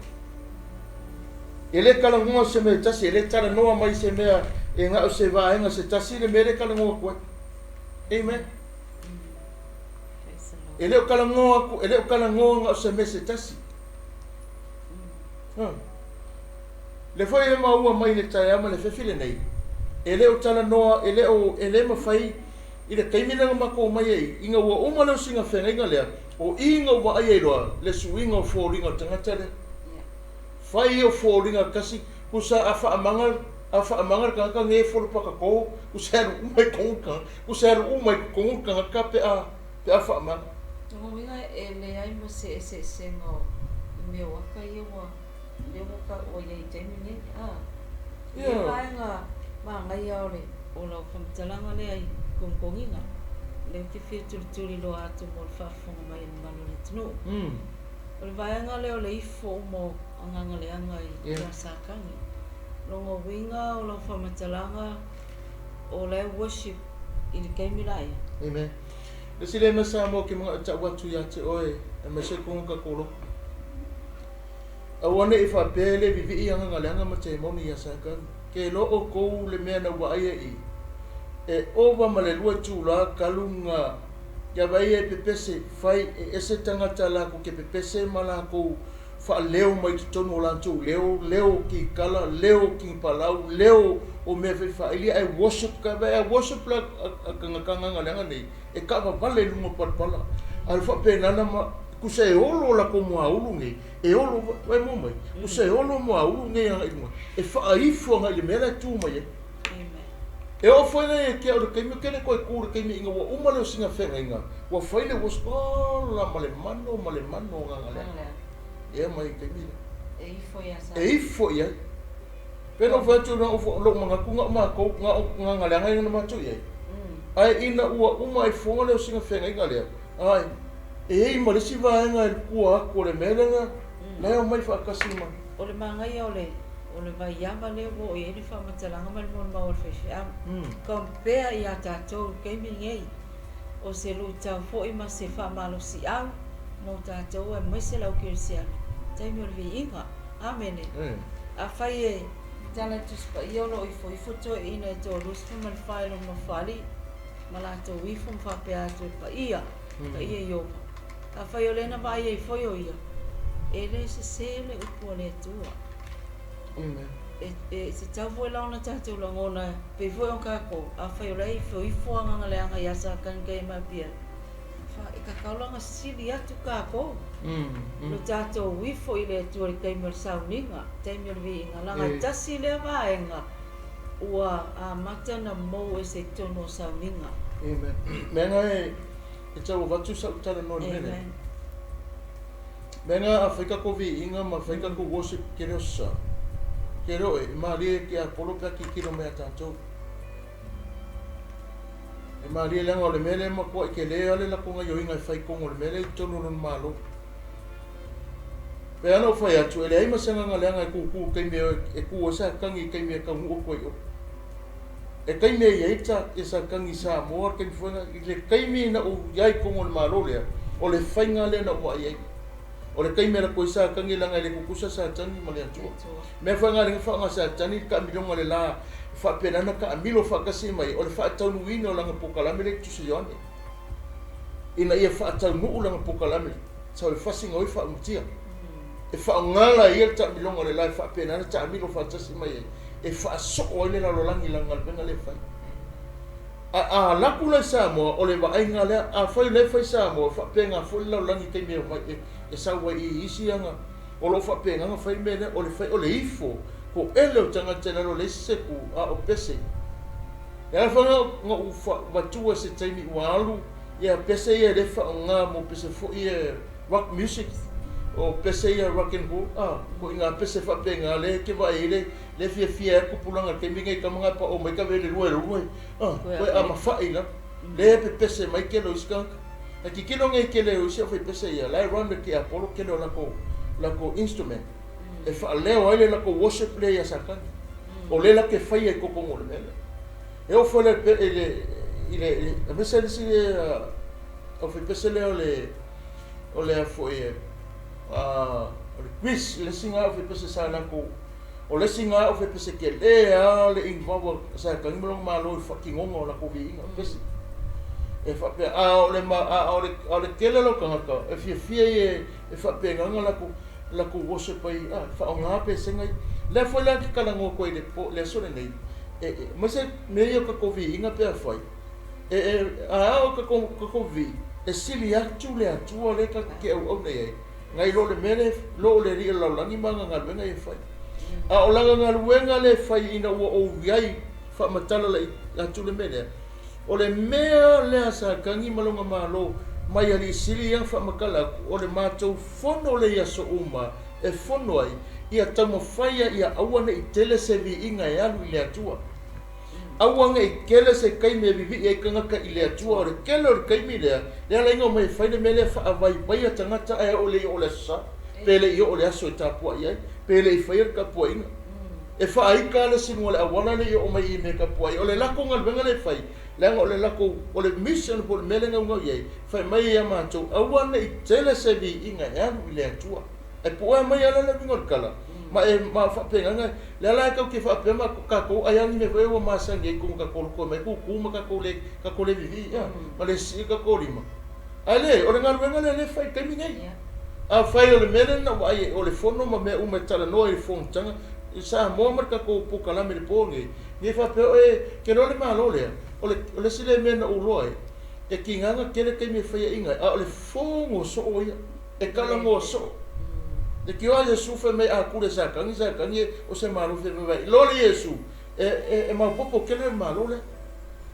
E le talanoa se mea e tasi, e le talanoa mai se mea e na o se vaega se tasi le mea lea e talanoa atu ai. Amen. E le o talanoa atu, e le o talanoa na o se mea se tasi. Ha. Le foi e maua mai le taeao ma le fefi lenei, e le o talanoa, e le o, e le mafai i le taimi lea na matou omai ai, ina ua uma le osiga feagaiga lea, o i na ou vaai ai loa le suiga o foliga o le tagata lea. Fai ia o foliga tasi, tusa a faamaga, a faamaga le tagata nei e folopatato, tusa e alu uma i totonu le tagata, tusa e alu uma i totonu le tagata pe a, pe a faamaga. Lona uiga e leai ma se eseesega o i mea o aka ia ua lea ua ka ua iai i taimi nei a i ia vaega manaia o le o lau faamatalaga lea i togitogiga lea ou te fia tulituli loa atu mo le faafofoga mai a le mamalu o le atunuu. O le vaega lea o le ifo uma o agaga leaga i Tuasakagi. Lona uiga o lau faamatalaga o la e worship i le taimi la ia. Amen. Le isi lea mea Samoa ou te manao e tau atu ia te oe aemaise tonu tatou lotu. Aua ne i faapea e le vivii agaga leaga ma temoni ia Satani. Ke iloa outou le mea na ua ai i, e ova ma le lua itula talu na ia vaai e pepese, fai e ese tagata latou ke pepese ma latou faaleo mai totonu o latou leo, leo o kikala, leo o kipalau, leo o mea faifaaili ae worship ka ae worship la a tagata agaga leaga nei e taavavale i luga o palapala. A o le faapenana ma kusa e olo latou muaulu nei, e olo vai mua mai, kusa e olo muaulu nei agai i luga, e faaifo agai i le mea la e tu mai ai. E oo foi la ia te au i le taimi, ou te le toe tu i le taimi ina ua uma le osina feagaiga, ua fai le worship, ola ma le mano ma le mano o agaga leaga. Ea mai i le taimi lea. E ifo i ai. Pei ona ou fai atu, na ou lou manatu na o matou, na o agaga leaga ia na matou i ai. Ae ina ua uma ai foga le osina feagaiga lea, ae e i ai ma le isi vaega e tua atu o le mea lea, la e omai faatasi ma. O le manaia o le o le vaiava lea ua oo i ai le faamatalaga ma le molimau a le faifeau. Compare ia tatou i le taimi lenei, o se luitau foi ma se faamalosiau mo tatou aemaise le au kerisiano, taimi o le viiga. Amene. Afai e tala i le Tusi Paia o lo o ifoifo toeaiina e 34 i lona fale ma latou ifo ma faapea atu e paia, paia Ieova. Afai o lea na vaai ai foi o ia, e le sese le upu a le Atua. Amen. E, e tatau foi la ona tatou lagona, pei foi o kākou, afai o la e ifoifo agaga leaga iā Satani kai ma pia, fa, e kakau laga sili atu kākou. Lo tatou ifo i le Atua i le taimi o le sauniga, taimi o le viiga, laga e tasi lea vaega ua amata na mou ese i totonu o sauniga. Amen. Mea nga e E tau avatu sau talanoa i le mea lea. Mea nga a fai kako viiga ma fai kako worship ke leo sa. Ke leo e, malie ke Apollo pe a kikilo mai a tatou. E malie leaga o le mea lea e matua i ke le ale lako gaioiga e fai kongo le mea lea i totonu o lona malo. Pe ana o fai atu, e leai ma se agaga leaga e kūkū taimi e kū ai sa tangi i taimi e taunuu atu ai i o. E taimi ai ai ta ia sa tangi Samoa le taimi foi i le taimi na ou i ai i totonu o le Malo lea, o le faiga lea na ou vaai ai. O le taimi e alu atu ai sa tangi leaga e le tutusa sa tangi ma le Atua. Mea foi nga le faaaoga sa tangi le taamiloga o le la e faapena ona taamilo faatasi mai o le faataunuuina o lana polokalame lea i Tusi Ioane. Ina ia faataunuu lana polokalame sau e fasi na oi faaumatia. E faaaoga la ia le taamiloga o le la e faapena ona taamilo faatasi mai ai e faasoo ai le lalolagi i lana galuega lea e fai. A a alu atu la i Samoa, o le vaaiga lea, afai o lea e fai Samoa, e faapena foi le lalolagi i taimi e omai e, e sau ai i isi aga, o lo o faapena ona fai le mea lea, o le fai, o le ifo, toele o tagata i lalo, leai se ku, a o pese. Le ala foi lena na ou avatua i se taimi ua alu, ia pese ia e le faaaoga mo pese foi ia rock music, o pese ia rock and roll, a, ko ina pese faapena lea e te vaai ai le, le fiafia ai tupulaga i le taimi lenei tama na pao mai ka vele lua e lua a, koe a mafai la, le pepese mai kele o isi tagata. Ae tilotilo nei kele o isi aufaipese ia, la e run le tiapolo kele o latou, latou instrument, e faaleo ai le latou worship lea ia Satani. O lea la te faia i totonu o le mea lea. E oo foi la i le, i le, i le, aemaise le isi aufaipese lea o le, o le a foi e, o le Greece, le isi na aufaipese sa latou, o le isi na aufaipese tele lava le involve a Satani ma lona malo i le faatinoga o latou viiga, pese. E faapea, a o le, a o le, a o le tele o lau tagata, e fiafia ia e faapena ona latou, latou worship ai, a, faaaoga pesega ia. Lea foi la e talanoa atu ai i le po, le aso lenei, e, e, aemaise mea ia o tatou viiga pe afai, E, e, a o tatou, tatou vii, e sili atu le Atua lea tatou te auauna i ai, nai lo le mea lea, lo o le Alii o le lalolagi ma ana galuega ia e fai. A o lana galuega lea e fai ina ua ou i ai faamatala la atu le mea lea, o le mea lea a Satani ma lona malo mai Alii Sili ia faamatala atu, o le matou fono lea i aso uma e fono ai, ia taumafai ia ia aua ne i tele se viiga e alu i le Atua. Aua ne i tele se taimi e vivii ai tagata i le Atua, o le tele o le taimi lea, le ala ai ona omai e fai le mea lea e faavaivaia tagata ae oo le i oo le Aso Sa, pe le i oo le aso e tapuai ai, pe le i faia le tapuaiga. E faaita lava le isi luga o le auala le i oo mai i mea e tapuai ai. O le latou galuega lea e fai, leaga o le latou, o le mission po o le mea lea e naunau i ai, fai mai ia matou, aua ne i tele se viiga e alu i le Atua. E puea mai ala le uiga o le tala, ma e ma faapena le ala e tau te faapea ma tatou ai lava ni mea foi ia ua masani ai totonu o tatou loto e omai tutu ma tatou le tatou le vivii a ma le sii tatou lima. Ae le, o le galuega lea o lea e fai i le taimi nei. Afai o le mea lea na ou vaai ai, o le fono ma mea uma e talanoa i le fonotaga i Samoa ma le tatou polokalame i le po lenei, ne i faapea oe, ke iloa le Malo lea, o le, o le isi lea mea na ou iloa ai, e tiga ona tele taimi e faiaina ai, a o le fono soo ia, e talanoa soo. E tio a Iesu fai mai a tule Satani, Satani e o se Malo fia vaivai. Iloa le Iesu, e, e, e maopoopo tele le Malo lea.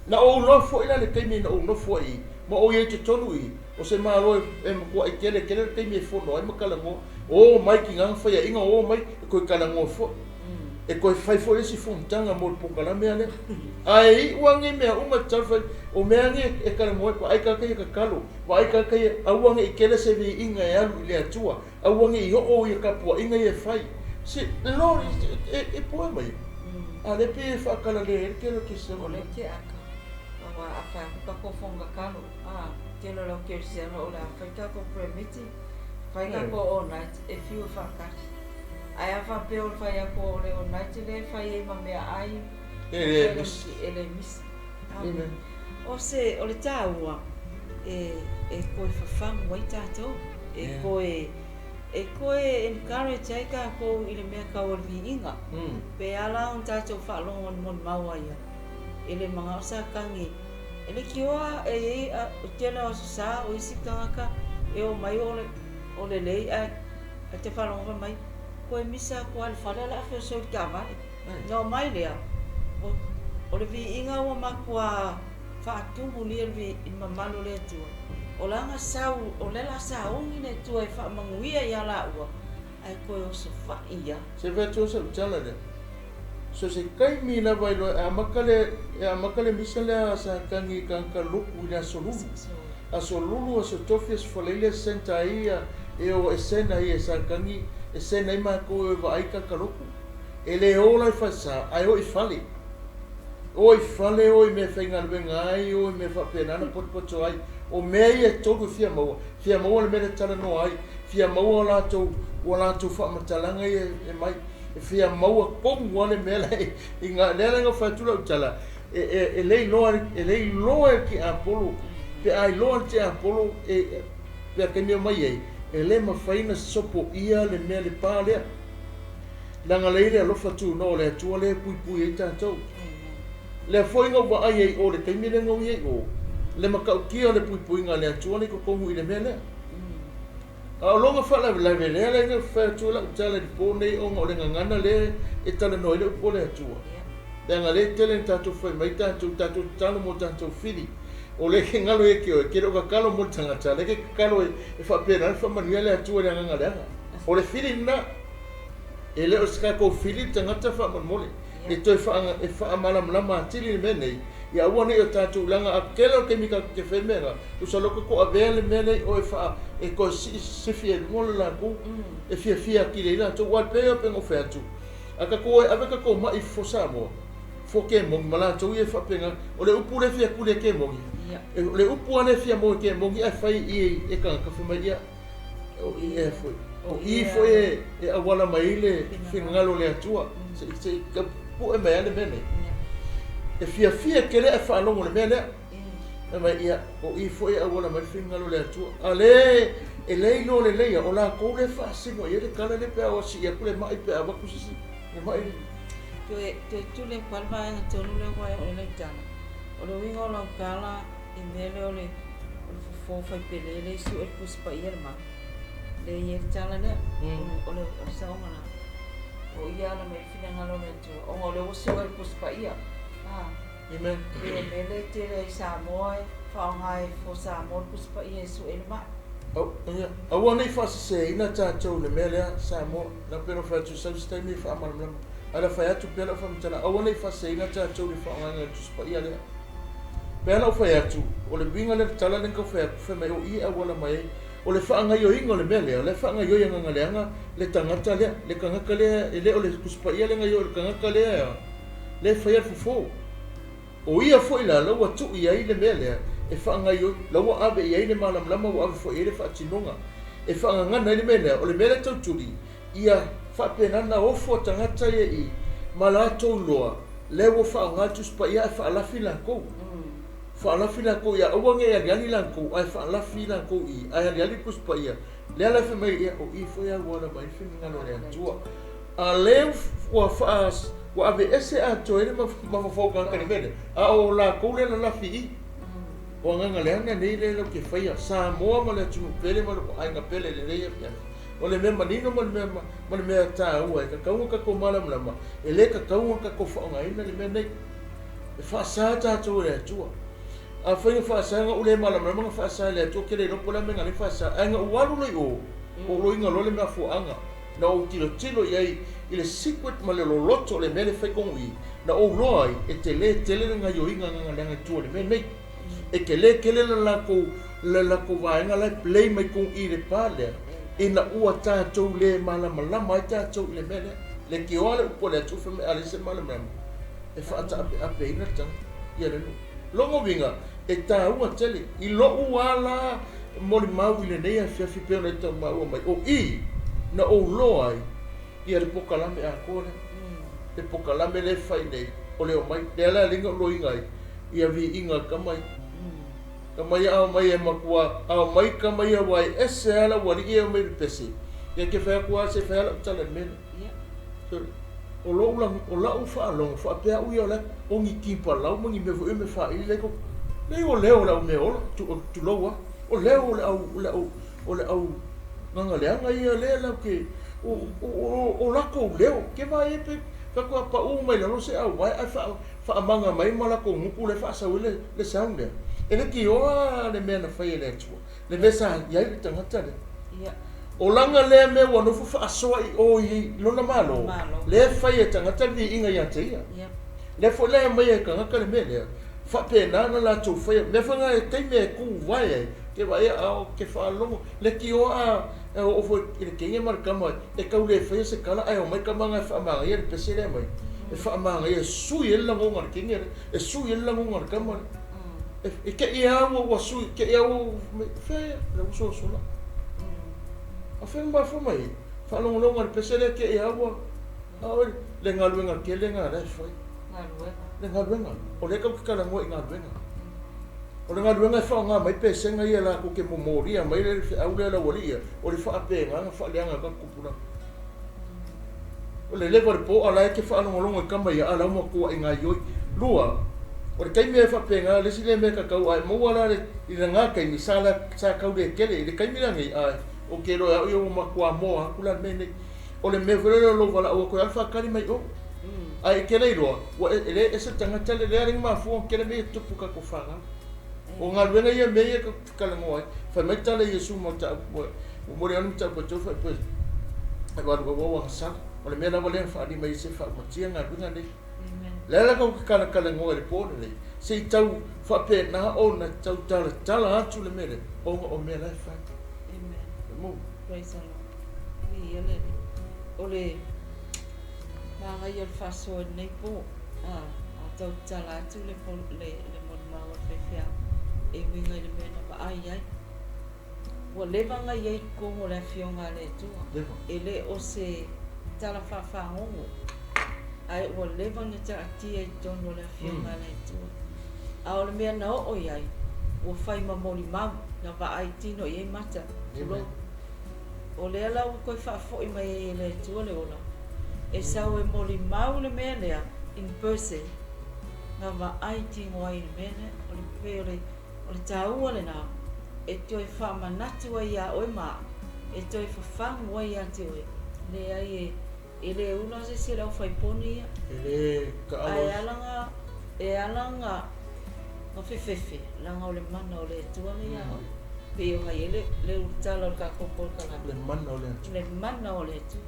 Na ou iloa foi la le taimi na ou nofo ai i, ma ou i ai i totonu i, o se Malo e matuai tele tele le taimi e fono ai ma talanoa. O mai tiga na faiaina, o mai e toe talanoa foi. E toe fai foi le isi fonotaga mo le polokalame a lea. Ae iu lava nei mea uma e tatau ona fai, o mea nei e talanoa ai, vaai tagata ia tatalo, vaai tagata ia, aua ne i tele se viiga e alu i le Atua, aua ne i oo ia tapuaiga ia e fai. Se, Lord, e poe mai. A o lea pei e faakalalea ai le tele o kerisiano. O le keaka, aua a fai atu tatou fono tatalo, a, tele o le au kerisiano o le a fai tatou prayer meeting, fai tatou all night, e fiu e faatali. Ae a faapea o le fai atu o le all night lea e fai ai ma meaai, E le misi. E le misi. O se, o le taua, e, e toe fafagu ai tatou, e toe, e toe encourage ai tatou i le mea tau o le viiga. Pe a la ona tatou faalogo i le molimau a ia, e le manao Satani, e leitioa e i ai, o le tele o aso sa o isi tagata e omai o le, o lelei ae e te faalogo fai mai, koe misa atu lava i le fale ae o le a feosoi i le taavale. Ona omai lea, o le viiga ua matua faatumulia i le mamalu o le Atua, o lana sau, o lea o le a sauni le Atua e faamanuia ia laua, ae toe osofai ia. Se fai atu sau tala lea. So se taimi lava i loa e amata le e amata le misa lea a Satani i tagata lotu i le aso Lulu. Aso Lulu, aso Tofi, aso Faraile, senta ai ia e o e send ai e Satani e send ai matou e o e vaai tagata lotu. E le o la i falesa ae o i fale. O i fale, o i mea e faigaluega ai, o i mea faapena na potopoto ai. O mea ia e tolu e fia maua, fia maua le mea lea e talanoa ai, fia maua o latou, ua latou faamatalaga ia e mai, e fia maua tonu lava le mea la e, i ga, lea la na fai atu lau tala, e, e, e le iloa, e le iloa e le tiapolo, pe a iloa e le tiapolo, e, pe a taimi e omai ai, e le mafai ona sopoia le mea le pa lea. Leaga lea i le alofa tunoa o le Atua lea e puipui ai tatou. Lea foi na ou vaai ai i o i le taimi lea na ou i ai i o, le matautia o le puipuiga a le Atua lea i totonu i le mea lea. A o lona faalavelave lea la na fai atu ai lau tala i le po nei ona o le gagana lea e talanoa ai le upu a le Atua. Leaga lea e tele ina tatou fai mai tatou, tatou tatalo mo tatou fili. O lea ke galo ia te oe, ke le o tatalo mo le tagata, lea ke tatalo e faapena ona faamanuia le Atua i le agaga leaga. O le fili lena. E le o se tatou fili le tagata faamolemole. E toe faa, e faamalamalama atili le mea nei, ia aua ne i o tatou leaga a tele o le taimi tatou te fai mea na, tusa loa tatou avea le mea lea i o e faa, e toe sii sifi ai luga le latou, e fiafia atili ai latou. Aua e pei lava ona ou fai atu, a tatou o e ave tatou mai i fo Samoa, fo kemoni ma latou ia e faapena, o le upu lea e fia tuli e kemoni, o le upu lava lea e fia maua e kemoni ae fai i e tagata fai mai, ia, O i e foi, o i foi e auala mai ai le finagalo o le Atua, se i pue mai lava le mea nei. E fiafia tele ae faalogo i le mea lea. Fai mai, ia, o i foi e auala mai le finagalo o le Atua. A le, e le iloa lelei o latou lea e faasino i ai le tala lea pe a sii atu le mai pe a avatu se isi le mai. Toe, toe tuli atu lava le vaega tonu lea ua e oo i ai lau tala. O le uiga o lau tala i mea lea o le o le fofo fai pele lea i sue le Tusi Paia le ma lea i ai le tala lea o le o le saoga la o ia ala mai le finagalo o le Atua ona o lea ua sue le Tusi Paia a Amen. Pei o le mea lea e tele ai Samoa e faaaoga e fofo Samoa le Tusi Paia e sue le mai. Aua ne i faaseseina tatou i le mea lea Samoa na pei ona fai atu sau se taimi e faamalamalama ae la fai atu pea lau faamatalaga aua ne i faaseseina tatou i le faaaogaina o le Tusi Paia lea. Pei ona ou fai atu, o le uiga lea o le tala lea na tau fai atu, fai mai o i e auala mai ai. O le faagaioiga o le mea lea, o la e faagaioi agaga leaga le tagata lea, le tagata lea, e le o le Tusi Paia lea e gaioi, o le tagata lea, lea e faia le fofo. O ia foi la, la ua tuu i ai le mea lea e faagaioi, la ua ave i ai le malamalama, ua ave foi i ai le faatinoga e faagagana ai le mea lea. O le mea lea tau tuli, ia faapena ona ofo a tagata ia i ma latou loa lea ua faaaoga le Tusi Paia ae faalafi latou. Faalafi lakou ia aua ne i aliali lakou, ae faalafi lakou i i, ae aliali le Tusi Paia. Lea la e fai mai, ia, o i foi a ua ala mai ai le finagalo o le Atua. A lea ua faa, ua aveese atoa ai le mafaufau o tagata i le mea lea, a o lakou lea e lalafi i i. O agaga leaga nei lea latou te faia, Samoa ma le atunuu pele ma lou aiga pele i lenei afiafi. O le mea manino ma le mea, ma le mea taua e tatau ona tatou malamalama, e le tatau ona tatou faaaogaina le mea nei. E faasa tatou e le Atua. Afai na faasa, na ou le malamalama na faasa e le Atua, ou te le iloa po o le a mea na ala ai ona faasa. Ae na ou alu loa i o, ou loiga loa le mafuaaga. Na ou tilotilo i ai i le secret ma le loloto o le mea lea e fai tonu i i, na ou loa ai, e tele tele le gaioiga a gagaleaga i tua o le mea nei. E tele tele le latou, le latou vaega la e play mai tonu i i le pa lea, ina ua tatou le malamalama ai tatou i le mea lea. Leitioa le upu a le Atua fai mai a leai se malamalama, e faataapeapeina le tagata ia le nuu. Lona uiga, e taua tele i lou ala molimau i lenei afiafi pei ona e tau maua mai, o i na ou loa ai ia le pokalame atoa lea. Le pokalame lea e fai nei, o le omai, lea la e alai na ou loiga ai ia viiga tama ia. Tama ia a omai e matua, a omai tama ia ua e ese lava lau alii e omai pepese, ia ke fai atu lava se i fai lava lau tala i le mea lea. O lou lagi, o lau faalogo faapea au ia o la o ni tipalau ma ni mea foi ia me faaili la i totonu. Leai o leo o le au meaola, tulou lava, o leo o le au, o le au, o le au gagaleaga ia lea latou te, o latou leo, ke vaai ai pe faatoa pau mai lalo se auvae ae faamaga mai ma latou gutu lea e faasau ai le sound lea. E leitioa le mea na fai e le Atua. Le mea sa i ai le tagata lea. O lana lea mea ua nofo faasoa i o i lona Malo, lea e fai e tagata le viiga ia te ia. Lea foi la e aumai e tagata le mea lea, faapena ona latou faia. Mea foi na e taimi e tu vae ai, ke vaai a o ke faalogo, leitioa a oo foi i le teine ma le tama e tau le faia se tala ae omai tama na e faamanaia le pese lea e aumai, e faamanaia e sui ai le lagona o le teine lea, e sui ai le lagona o le tama lea. E te i a ua ua sui, te i a ua fea le ua sosola. A fea mafua mai ai, faalogologo i le pese lea te i a ua, a o le galuega tele lena la e fai. Galuega. Le galuega. O lea tatou te talanoa i galuega. O le galuega e faaaoga mai pesega ia latou te momolia mai le feau lea a le aualii ia, o le faapegaga faaleaga o tatou tupulaga. O le leva o le po a la e te faalogologo i tama ia a la ua matuai gaioi. Lua, o le taimi e faapena le isi lea mea tatau ae maua la le i lena taimi sa la sa tau le tele i le taimi lenei ae ou te iloa e au ia ua matua moa atu la le mea nei. O le mea foi lele o lou valaau atu e alu faatali mai o. Ae e te le iloa ua e le ese le tagata le lea le mafua ona tele mea ia tutupu i tatou fanau. O galuega ia mea ia tatou te talanoa ai. Fai mai tala Iesu ma mataupu ua momoli atu mataupu e tolu faapea e valu ua agasala. O le mea lava lea na faaali mai ai se faaumatia galuega nei. Le ala tatou te talatalanoa i le po lenei, se i tau faapena ona tau talatala atu le mea lea, ona o mea la e fai. Amen. Mo. Praise the Lord. Viia le Alii. O le magaia o le faasoa i lenei po, a, a tau tatala atu le, le, le molimau a le faifeau e uiga i le mea na vaai ai. Ua leva ona i ai i totonu o le Afioga a le Atua. Leva. E le o se tala faafagogo, ae ua leva ona taatia i totonu o le Afioga a le Atua. A o le mea na oo i ai, ua fai ma molimau, na vaai tino i ai mata, tulou. O lea la ua toe faafoi mai ai e le Atua le ola, e sau e molimau le mea lea in person, na vaai tino ai i le mea lea. O le pei o le O le taua lena e toe faamanatu ai iā oe ma au, e toe fafagu ai iā te oe, leai e, e le ula se isi o le aufaiponi ia. E le taalo. Ae ala nga, e ala nga, nga fefefe, leaga o le mana o le Atua lea iā oe. Pei ona i ai le, le ulutala o le tatou polokalame. Le mana o le Atua. Le mana o le Atua.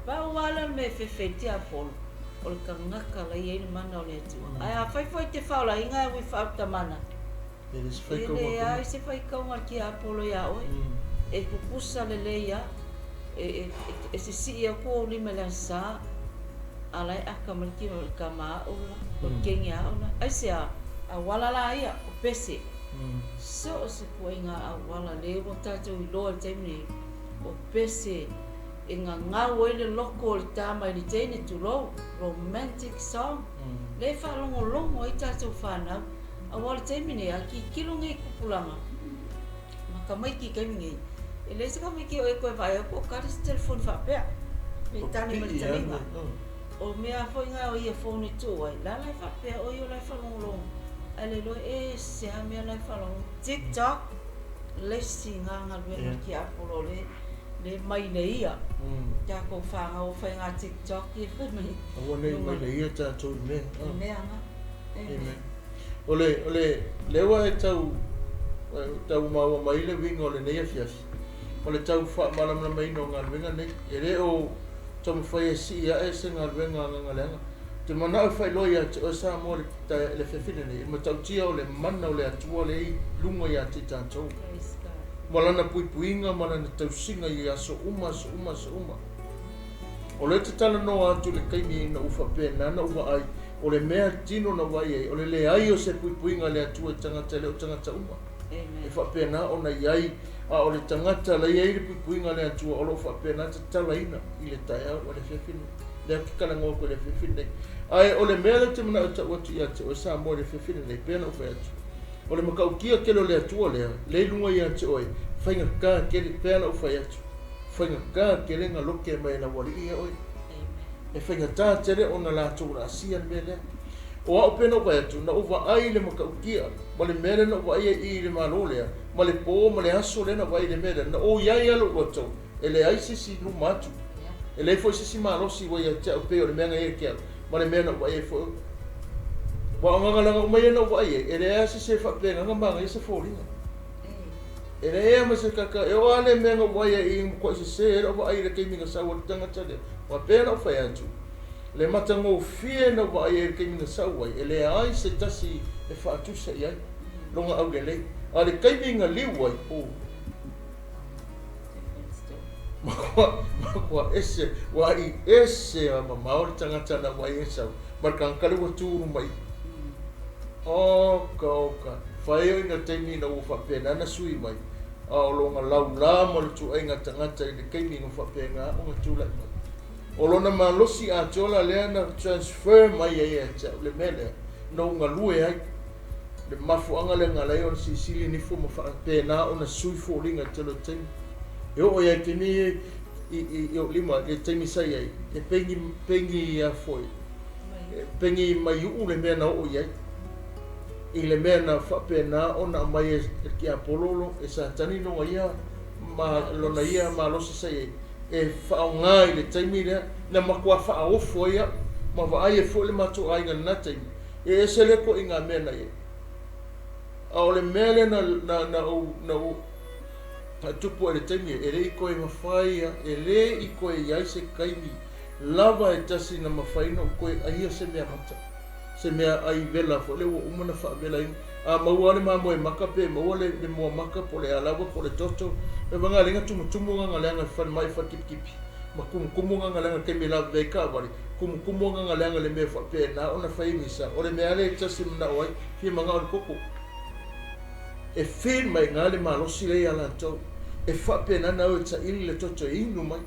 Pau lava lea o le mea e fefe ai tiapolo, o le tagata la e i ai le mana o le Atua. Ae afai foi e te faolaina e without the mana, E le se e faitauga leai se faitauga a le tiapolo iā oe. E kukusa lelei lava, e sisii atu ou lima i le Aso Sa, a la e aka mai le tino o le tama a au la, o le teine a au la. Aisea? Auala la ia, o pese. So o se ituaiga auala lea ua tatou iloa i le taimi nei, o pese e gagau ai le loko o le tama i le teine, tulou, romantic song, lea e faalogologo ai tatou fanau. Auā o le taimi nei, a tilotilo nei i tupulaga ma tamaiti i taimi nei, e leai se tamaiti o e toe vaai atu o tali se telefoni faapea, pe tali ma le taliga. O mea foi na o earphone e tuu ai, la la e faapea o ia o la e faalogologo, ae le iloa e se a mea la e faalogo. Tiktok, le isi na galuega a le tiapolo le le mai le ia. Tatou fanau o fai na Tiktok ia fai mai. Aua nei mai le ia tatou i mea. I mea na. Amen. O le, o le, lea ua e tau, tau maua mai le uiga o lenei afiafi, o le tau faamalamalamaina o galuega nei. E le o taumafai e sii ae se galuega agaga leaga. Ou te manao e faailoa ia te oe Samoa i le, le afiafi lenei, i le matautia o le mana o le Atua lea i luga ia te i tatou, ma Lana puipuiga ma Lana tausiga i aso uma, aso uma, aso uma. O lea ou te talanoa atu i le taimi ina ua faapena ona ou vaai, o le mea tino na vaai ai, o le leai o se puipuiga a le Atua i tagata e le o tagata uma. E faapena ona i ai, a o le tagata la e i ai le puipuiga a le Atua o lo o faapena tatalaina i le taeao o le afiafi lenei. Lea ou te talanoa atu i le afiafi lenei. Ae o le mea lea ou te manao e tau atu ia te oe Samoa i le afiafi lenei, pei ona ou fai atu, o le matautia tele o le Atua lea, lea i luga ia te oe, faigata tele, pei ona ou fai atu, faigata tele na lote mai e lau Alii ia oe. E faigata tele ona latou laasia le mea lea. O au pei ona ou fai atu, na ou vaai i le matautia, ma le mea lea na ou vaai ai i i le Malo lea, ma le po ma le aso lea na ou vaai ai i le mea lea, na ou i ai lava lou loto, e leai se isi i luma atu, e leai foi se isi malosi ua ia te au pei o le mea na ia te au, ma le mea na ou vaai ai foi. Aua o gagalaga uma ia na ou vaai ai, e leai lava se isi e faapena na manaia se foliga. E leai lava ma se kaka, e oo lava le mea na ou vaai ai i matuai sese ai lau vaai i le taimi na sau ai le tagata lea. Aua pei ona ou fai atu, le matagofie na ou vaai ai i le taimi na sau ai, e leai se tasi e faatusa i ai lona aulelei. A o le taimi na liu ai, oh, matua, matua ese, ua i ese a mamao le tagata na vaai ai sau, ma le tagata lea ua tu luma i. Oka, oka, fai oi na taimi ina ua faapena na sui mai, a o lona laulā ma le tuaiga tagata i le taimi na faapena ona tulai mai. O lona malosi atoa la lea na transfer mai ai ia te au le mea lea na ou galue ai. Le mafuaaga lea na ala ai ona silisili nifo ma faapena ona sui foliga i le tele o taimi. E oo ia i taimi i, i, i ou lima, i le taimi sa i ai, e pengi, pengi a foi, e pengi maiu'u le mea na oo i ai, i le mea na faapena ona aumai e le tiapolo lo, e Satani lona ia, ma, lona ia malosi sa i ai, e faaaoga i le taimi lea, na matua faaofo ai au, ma vaai ai foi le matou aiga i lena taimi, e ese lea toaiga mea na i ai. A o le mea lea na, na, na ou, na ou, na tupu ai i le taimi, e le i toe mafai, e le i toe i ai se taimi lava e tasi na mafai ona ou toe aia se mea mata, se mea ai vela foi lea ua uma ona faavelaina. A maua lava le mamoe maka pe maua le, le moa maka po o le a lava po o le toto, e vaga leaga tumutumu agaga leaga i falemai falikipikip ma tumutumu agaga leaga i le taimi e lavevea ai taavale, tumutumu agaga leaga i le mea faapena ona fai gisa. O le mea lava lea e tasi e manao ai, fia manao i le koko. E feel mai i ina le malosi lea ia latou. E faapena ona o e taili le toto e inu mai.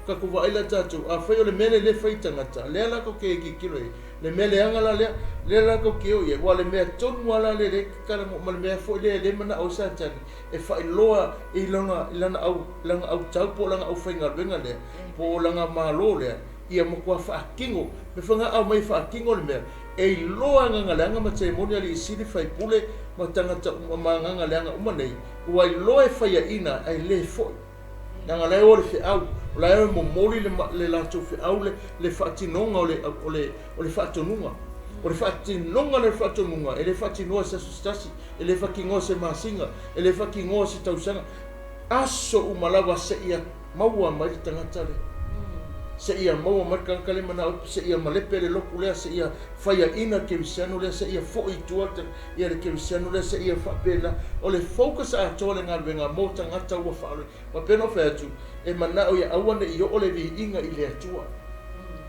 Tatou vaai la tatou, afai o le mea lea lea e fai i tagata, lea la tou te tilotilo i ai, le mea leaga la lea, lea la tou te o i ai, aua o le mea tonu lava la lea lea e tatala ma le mea foi lea lea e manao ai Satani e faailoa i lona, i lana au, lana autau po o lana aufaigaluega lea, po o lana malo lea, ia matua faatino, mea foi na aumai e faatino le mea, e iloa e agaga leaga ma temoni alii sili, faipule ma tagata uma ma agaga leaga uma nei, ua iloa e faiaina ae le foi. Leaga o la e o le feau, o la e o e momoli le, le latou feau le, le faatinoga o le, o le, o le faatonuga. O le faatinoga lea o le faatonuga, e le faatinoa i se aso se tasi, e le faatinoa i se masina, e le faatinoa i se tausaga. Aso uma lava seia maua mai le tagata lea. Seia maua mai le tagata lea manao, seia malepe le lotu lea, seia faiaina le kerisiano lea, seia foi i tua ia le kerisiano lea, seia faapena. O le focus atoa o le galuega mo tagata ua faalogo. Ua pei ona ou fai atu, e manao ia aua ne i oo le viiga i le Atua.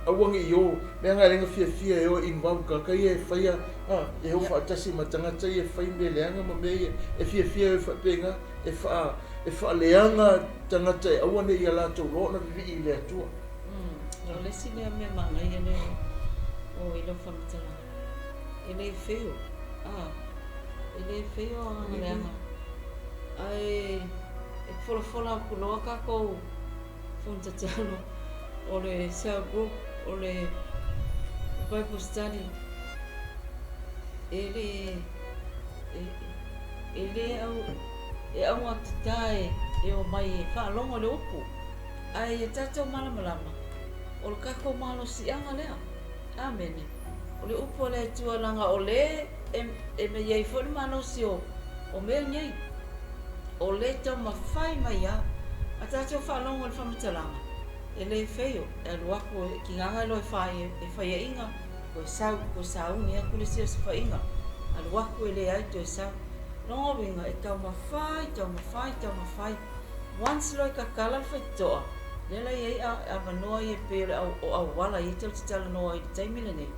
Aua ne i o, mea na e le na fiafia e o e involve tagata ia e faia, a, e o faatasi ma tagata ia e fai mea leaga ma mea ia, e fiafia e o e faapena, e faa, e faaleaga tagata e aua ne i ia latou loa ona vivii i le Atua. O le isi lea mea manaia lea o i lau faamatalaga, e le feo, a. E lē feio agaga leaga ae e folafola aku loa tatou fono tatalo o le cell group o le Bible study e lē e lē au e augatata e omai e faalogo i le upu ae ia tatou malamalama o le tatou malosiaga lea. Amene. O le upu a le Atua leaga o lē e i ai foi le malosi o mea nei, o lē taumafai mai a a tatou faalogo i le faamatalaga, e lē feio e alu atu e tigaga e loa e fai e faiaʻiga toe sau toe sauni atu le isi osofaiga alu atu e leai toe sau. Lona uiga e taumafai taumafai taumafai once loa e tatala le faitotoa lea la e i ai avanoa ia pei o le o auala ia tatou te talanoa ai i le taimi lenei.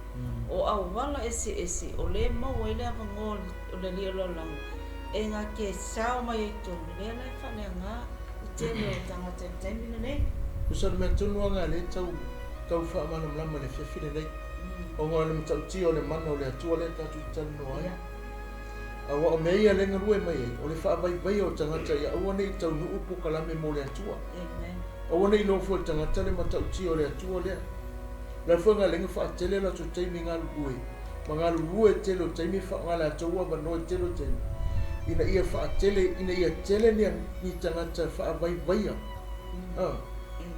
O auala eseese o lea e maua ai le avanoa o le alii o le lalolagi e na te sao mai ai i totonu lea la e faaleaga le tele o tagata i le taimi lenei. Tusa o le mea tonu lava lena lea e tau tau faamalamalama i le afiafi lenei, ona o le matautia o le mana o le Atua lea tatou te talanoa ai. Aua o mea ia lea e galue mai ai, o le faavaivaia o tagata ia aua ne i taunuu polokalame mo le Atua. Aua ne i iloa foi e le tagata le matautia o le Atua lea. O le a foi galega faatele latou taimi galulue, ma galulue tele o taimi faaaoga latou avanoa i tele o taimi, ina ia faatele, ina ia tele ni, ni tagata faavaivaia, a,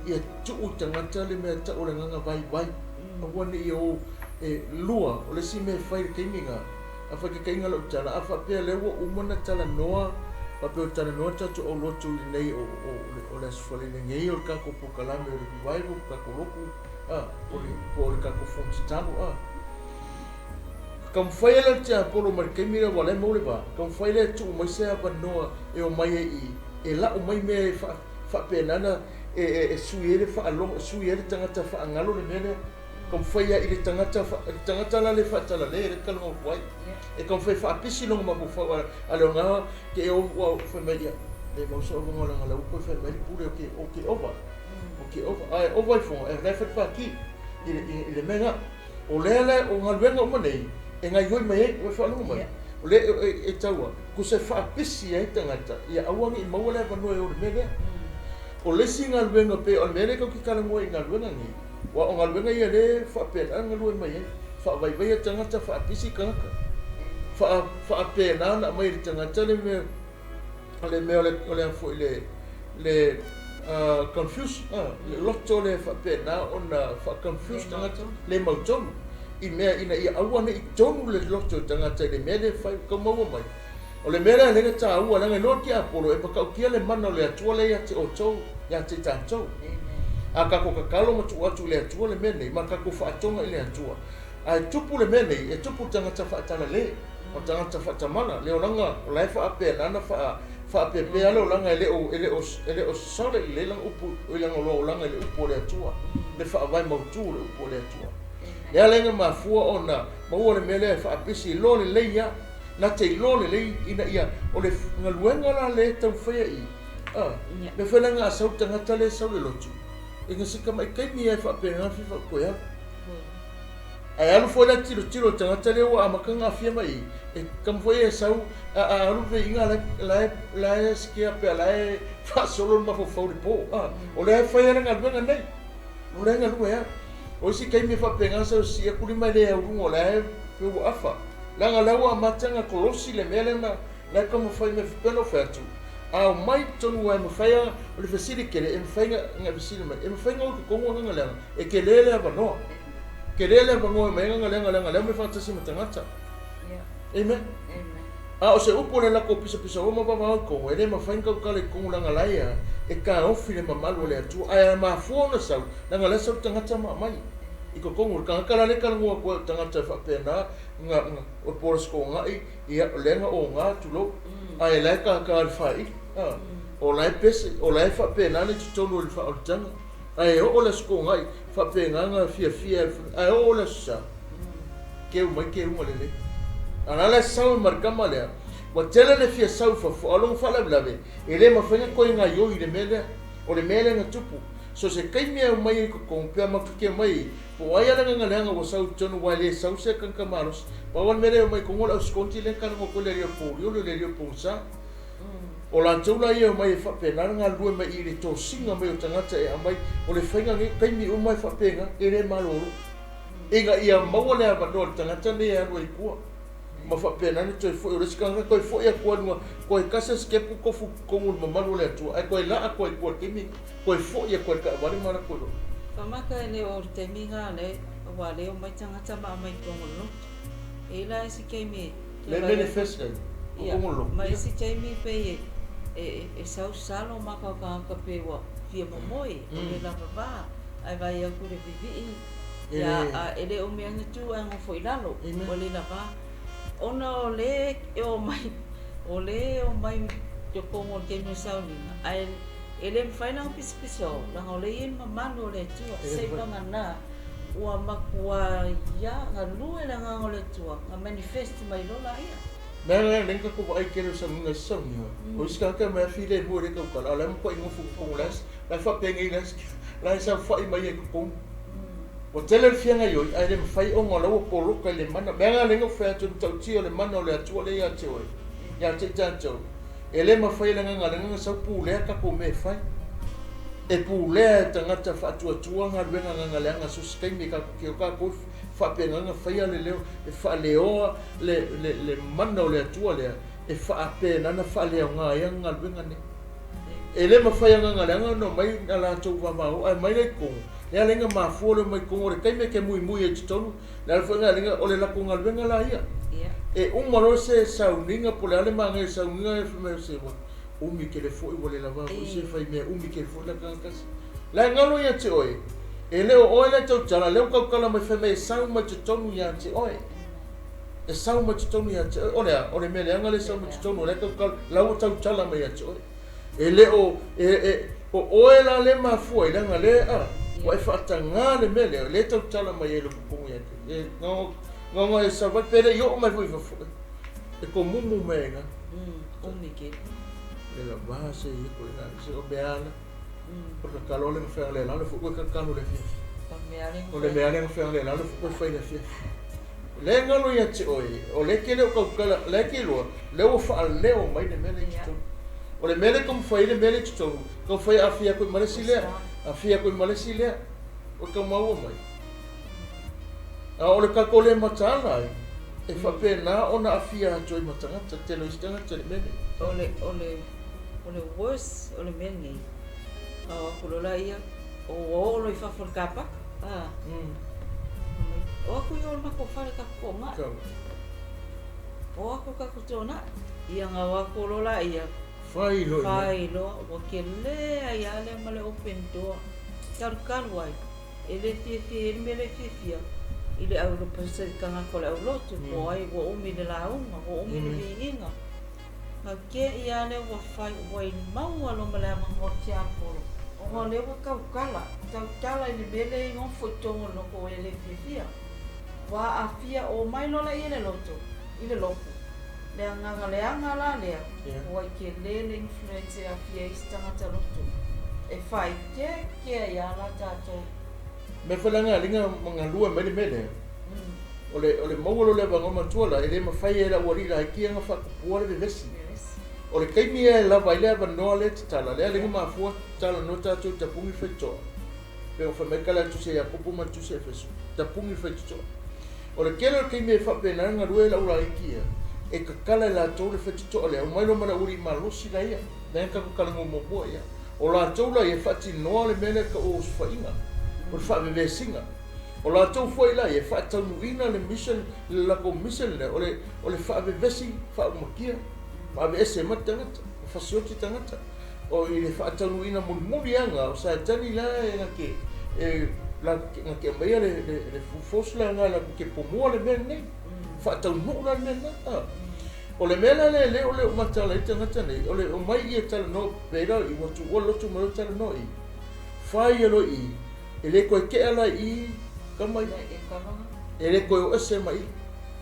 ia tuu i tagata le mea tau o le agaga vaivai, aua ne i o e lua, o le isi mea e fai i le taimi lena, a faitaitaiga lau tala, a faapea lea ua uma ona talanoa, faapea ua talanoa tatou aulotu i lenei o, o, o le Aso Faraile nei o le tatou polokalame o le revival, le tatou lotu, a, o le, po o le tatou fono tatalo, a. Taumafai ai la le tiapolo mai le taimi lea aua o la e maua le va, taumafai lea e tuu mai se avanoa e omai ai i i, e lau mai mea e faa, faapena ona e, e, e sui ai le faalogo, e sui ai le tagata faagalo le mea lea. Taumafai lava i le tagata, le tagata la le faatalale lea talanoa atu ai. E taumafai e faapisi lona mafaufau a le ona ke e ua fai mai ia le mau sa ova langa lau koe fai mai le pule o ke o ke ova. O ke ova. Ae ova i fonga e la e fai paki i le i le mea O lea la o galuega uma nei e gaoioi mai ai ua e faalogo mai. O lea e taua kusa e faapisi ai tagata ia aua ne i maua le avanoa e o i le mea lea. O le isi galuega pei o le mea lea tatou te talanoa ai i galuega nei, Aua o galuega ia lea e faapena ona galue mai ai, faavaivaia tagata, faapisi tagata, faapena ona aumai e le tagata le mea, le mea o le a foi le, le confuse, le loto lea e faapena ona faa-confuse tagata, le mautonu i mea ina ia aua ne i tonu le loto o le tagata i le mea lea e fai, tau maua mai. O le mea lea lea na taua, leaga e iloa le tiapolo e matautia le mana o le Atua lea ia te outou, ia te tatou. A tatou tatalo ma tuu atu i le Atua le mea nei, ma tatou faatoga i le Atua, ae tupu le mea nei, e tupu i tagata faatalale, ma tagata faatamala, le olaga o la e faapena ona faapeapea le olaga e le o, e le o, e le o solid lelei lana upu, i lana olaga i le upu o le Atua, le faavae mautu o le upu o le Atua. Lea la na mafua ona maua le mea lea e faapisi, iloa lelei lava. Na te iloa lelei ina ia o le galuega la lea e taumafai ai i, a, mea foi la na sau le tagata lea e sau i le lotu, e na se tamai taimi lava e faapena ona fia faaoe alu. Ae alu foi la tilotilo i le tagata lea ua amata ona aafia mai i, e taumafai e sau, a, a alu veiga la, la, la e sikia pea la e faasolo le mafaufau i le po, a, o lea e fai lava le galuega nei, o lea e galue lava. O isi taimi e faapena sau e sii atu lima e le au luga o la e pei ua afa. Leaga la ua amata ona kolosi le mea lea na la e taumafai mai pei ona ou fai atu, a omai i totonu aua e mafai lava, o le fesili tele e mafai ona e fesili mai, e mafai ona o i totonu agaga leaga e tele le avanoa. Tele le avanoa e omai ai agaga leaga leaga lea e omai faatasi ma tagata. Amen. A o se upu o le latou pisapisaoa ma vavao i totonu, e le mafai ona tautala i totonu leaga la e a, e taofi le mamalu o le Atua. Ae a mafua ona sau, leaga la e sau le tagata ma aumai i totonu. O le tagata la lea e talanoa atu ai o le tagata e faapena, na, na, o le polosi ia, o lea na oga, tulou, ae la e tata i le faili, a, o la e pese, o la e faapena ona i totonu o le faaolitaga. Ae oo le Aso Toonai, faapena ona fiafia, ae oo le Aso Sa, keu mai keuga lelei. A o la e sau ai ma le tama lea, ua tele le fia sau i fafo, a o lona faalavelave, e le mafai ona toe gaioi i le mea lea. O le mea lea na tupu. So se taimi e aumai ai i totonu pe a matou te omai po o ai a le agaga leaga ua sau i totonu aua e le sau se tagata malosi. Pau lava le mea lea e omai i totonu o le ausikonti lea e talanoa atu ai le alii o le pouliuli o le alii o le pogisa. O latou la ia e omai e faapena le galulue mai i i le tosiga mai o tagata e aumai. O le faiga nei, taimi uma e faapena, e le malolo ina ia maua le avanoa o le tagata nei e alu ai i tua ma faapena ona toe foi. O le isi tagata toe foi atu lava i luga, toe tasi lava sitepu tofu i totonu o le mamalu o le Atua ae toe laa atu lava i tua i le taimi lena. Toe foi atu ai le taavale ma alu atu ai loa. Kamaka e le o le taimi na le ua le omai tagata ma aumai totonu o le lotu. E i ai la isi taimi e Le manifest ai totonu o le lotu. Ma isi taimi pei e e sau salo maka o tagata pei ua fia momoe, ua le lava va, ae vaai atu i le vivii ia a e le umi ai ona tu ae nofo i lalo, ua le lava. Ona o le e omai o le e omai i totonu o le taimi o le sauniga ae E le mafai la ona pisapisao, leaga o lea e i ai le mamalu o le Atua. Seivagana ua matua ia galue le Agaga o le Atua, na manifest mai loa laia. Mea la lea na tatou vaai tele o sauniga i se sauniga, o isi tagata e omai lava filemu e le tautala, a o la e matuai nofo i totonu la e faapenei la e saofai mai ai i totonu. Ua tele le fia gaioi ae le mafai ona o la ua poloka i le mana. Mea la lea na ou fai atu i le matautia o le mana o le Atua lea ia te oe, ia te i tatou. E le mafai e le agaga leaga ona sau pulea tatou mea e fai. E pulea e tagata faatuatua galuega agaga leaga so se taimi e tatou te o tatou faapena ona faia le leo e faaleoa le, le, le mana o le Atua lea e faapena ona faaleaoga ai ana galuega nei. E le mafai e agaga leaga ona omai na latou vavao ae mai la i totonu, lea la ina mafua le omai i totonu o le taimi e te muimui ai i totonu, le ala foi lena lena o le latou galuega la ia. E uma loa se sauniga po o le a le manaia o le sauniga e fai mai se ua umi tele foi ua le lava foi se fai mea umi tele foi la tagata tasi. La e galo ia te oe, e le o oe la e tautala, lea ua tautala mai fai mai e sau mai totonu ia te oe. E sau mai totonu ia te oe. O le a? O le mea leaga lea e sau mai totonu, o lea e tautala, la ua tautala mai ia te oe. E le o, e, e, o oe la lea e mafua ai, leaga lea, a, ua e faatagā le mea lea, lea e tautala mai ai i lou totonu ia te oe. E, gaoga, gaoga e sau ai, pe le i oo mai foi i fafo, e, e komumu mai ai i ina. Umi kele. Le lava se ia koe na, se o mea ala. O le tatalo ale na whea le lalo fo koe tatalo le afiafi. O le mea ale na whea le lalo fo koe whai le afiafi. Le ngalo ia te oe, o le ke leo kaukala, le ke loa, le ua whaaleo mai le mea le totonu. O le mea le kaumawhai le mea le totonu, kaumawhai a whia koe malesi lea, a whia koe malesi lea, o kaumaua mai. A o le kako le mataala ai, e whapena ona awhia atu ai ma tangata, tele o isi tangata le mea nei. O le, o le, o le worse o le mea lenei, ao atu loa laia, ua oo loa i fafo o le car park, a, mai, o atu i o i le matou fale tatou toonai. O atu tatou toonai. Ia na o atu loa laia, Fai loa i ina. Fai loa, ua tele ai lava lea ma le open door, talutalu ai. E le fiafia i ai le mea lea e fiafia i le au se tagata o le aulotu po o ai ua umi le lauga, ua umi le viiga. Na kē ia lea ua fai ua i maua loa ma le avanoa tiapolo ona o lea ua tautala, tautala i le mea lea e nofo i totonu o le loto e le fiafia. Ua aafia omai loa laia i le loto, i le lotu. Le agaga leaga la lea, ua i tele le influence e aafia ai isi tagata lotu. E faaiteekea ia la tatou. Mea foi la galuega ma galue mai le mea lea. O le, o le maua loa o le avanoa matua la, e le mafai e lau alii laiti ona faatupua le vevesi. O le taimi e lava ai le avanoa lea e tatala, lea le mafua talanoa tatou i tapuni faitotoa. Pei ona fai mai tala e tusi a Iakopo ma le tusi a Efeso, tapuni faitotoa. O le tele o le taimi e faapena ona galue ai lau laiti ia, e tatala e latou le faitotoa lea, omai loa ma le aualii malosi laia, lea na tatou talanoa muamua i ai. O latou la ia e faatinoa le mea lea e tau o osofaiga, o le faavevesiga. O latou foi la ia e faataunuuina le mission, le latou mission lea, o le, o le faavevesi faaumakia, faaveese mai le tagata, fasioti tagata. O i le faataunuuina mulimuli aga o Satani la e na te, e, la, na te aumaia le, le, le force la na latou te pomua le mea lenei. Faataunuu la le mea lena. Ah. O le mea la lea lea o le o matala ai tagata nei, o le omai ia talanoa pei la i ua tuua le lotu ma le talanoa i. Fai e loa i, e le toe tea la i tama ia. E le toe o ese mai i.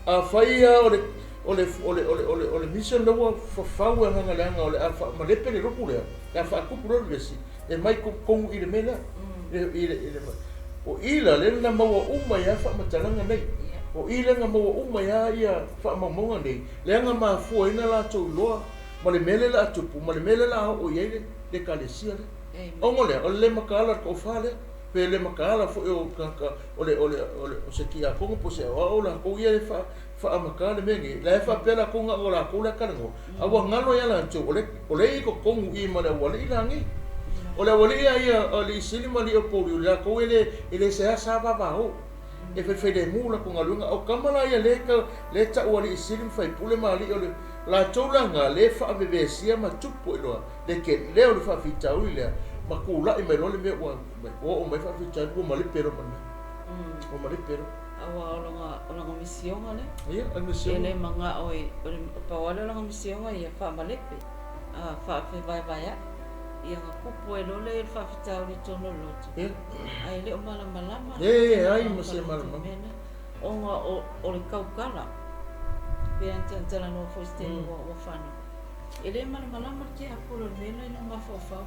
Afai lava o le, O le o le o le o le o le mission lea ua fafau e agaga leaga o le a faamalepe le lotu lea, le a faatupu loa le vesi, e mai totonu i le mea lea. I le i le o i la lea na maua uma ai lava faamatalaga nei. O i lea na maua uma ai lava ia faamaumauga nei, lea na mafua ai ona latou iloa ma le mea lea o le a tupu ma le mea lea o le a oo i ai le Ekalesia lea. Ona o le a? O le le mataala o le toafa lea, pe le mataala foi o tagata o le o le o se tiakono po o se aoao latou ia e faamata le mea nei, la e faapea latou na o latou la e talanoa, a ua galo ia latou o le o lea e i totonu i i ma le aualii la nei. O le aualii a ia o alii sili ma alii o pouliuli latou e le e le seasea vavao. E faifailemu latou galuega. O tama la ia lea e tau alii sili ma faipule ma alii o le latou la na lea e faavevesia ma tupu ai loa le tele o le faafitauli lea ma tulai mai loa le mea ua oo mai faafitauli ua malepe loa ma le mea. Ua malepe loa. Aua o lona, o lona misioga lea. Ia, o le misioga. E le magao e, o le pau lava lea o lona misioga ia faamalepe, a, faafevaevaea'i. Ia ona tupu ai loa lea o le faafitauli i totonu o le lotu. Ia. Ae le o malamalama. Leai ma se malamalama. Ona o, o le tautala, pei ona talanoa foi i se taimi ua fano, e le malamalama le tiapolo i le mea la i lou mafaufau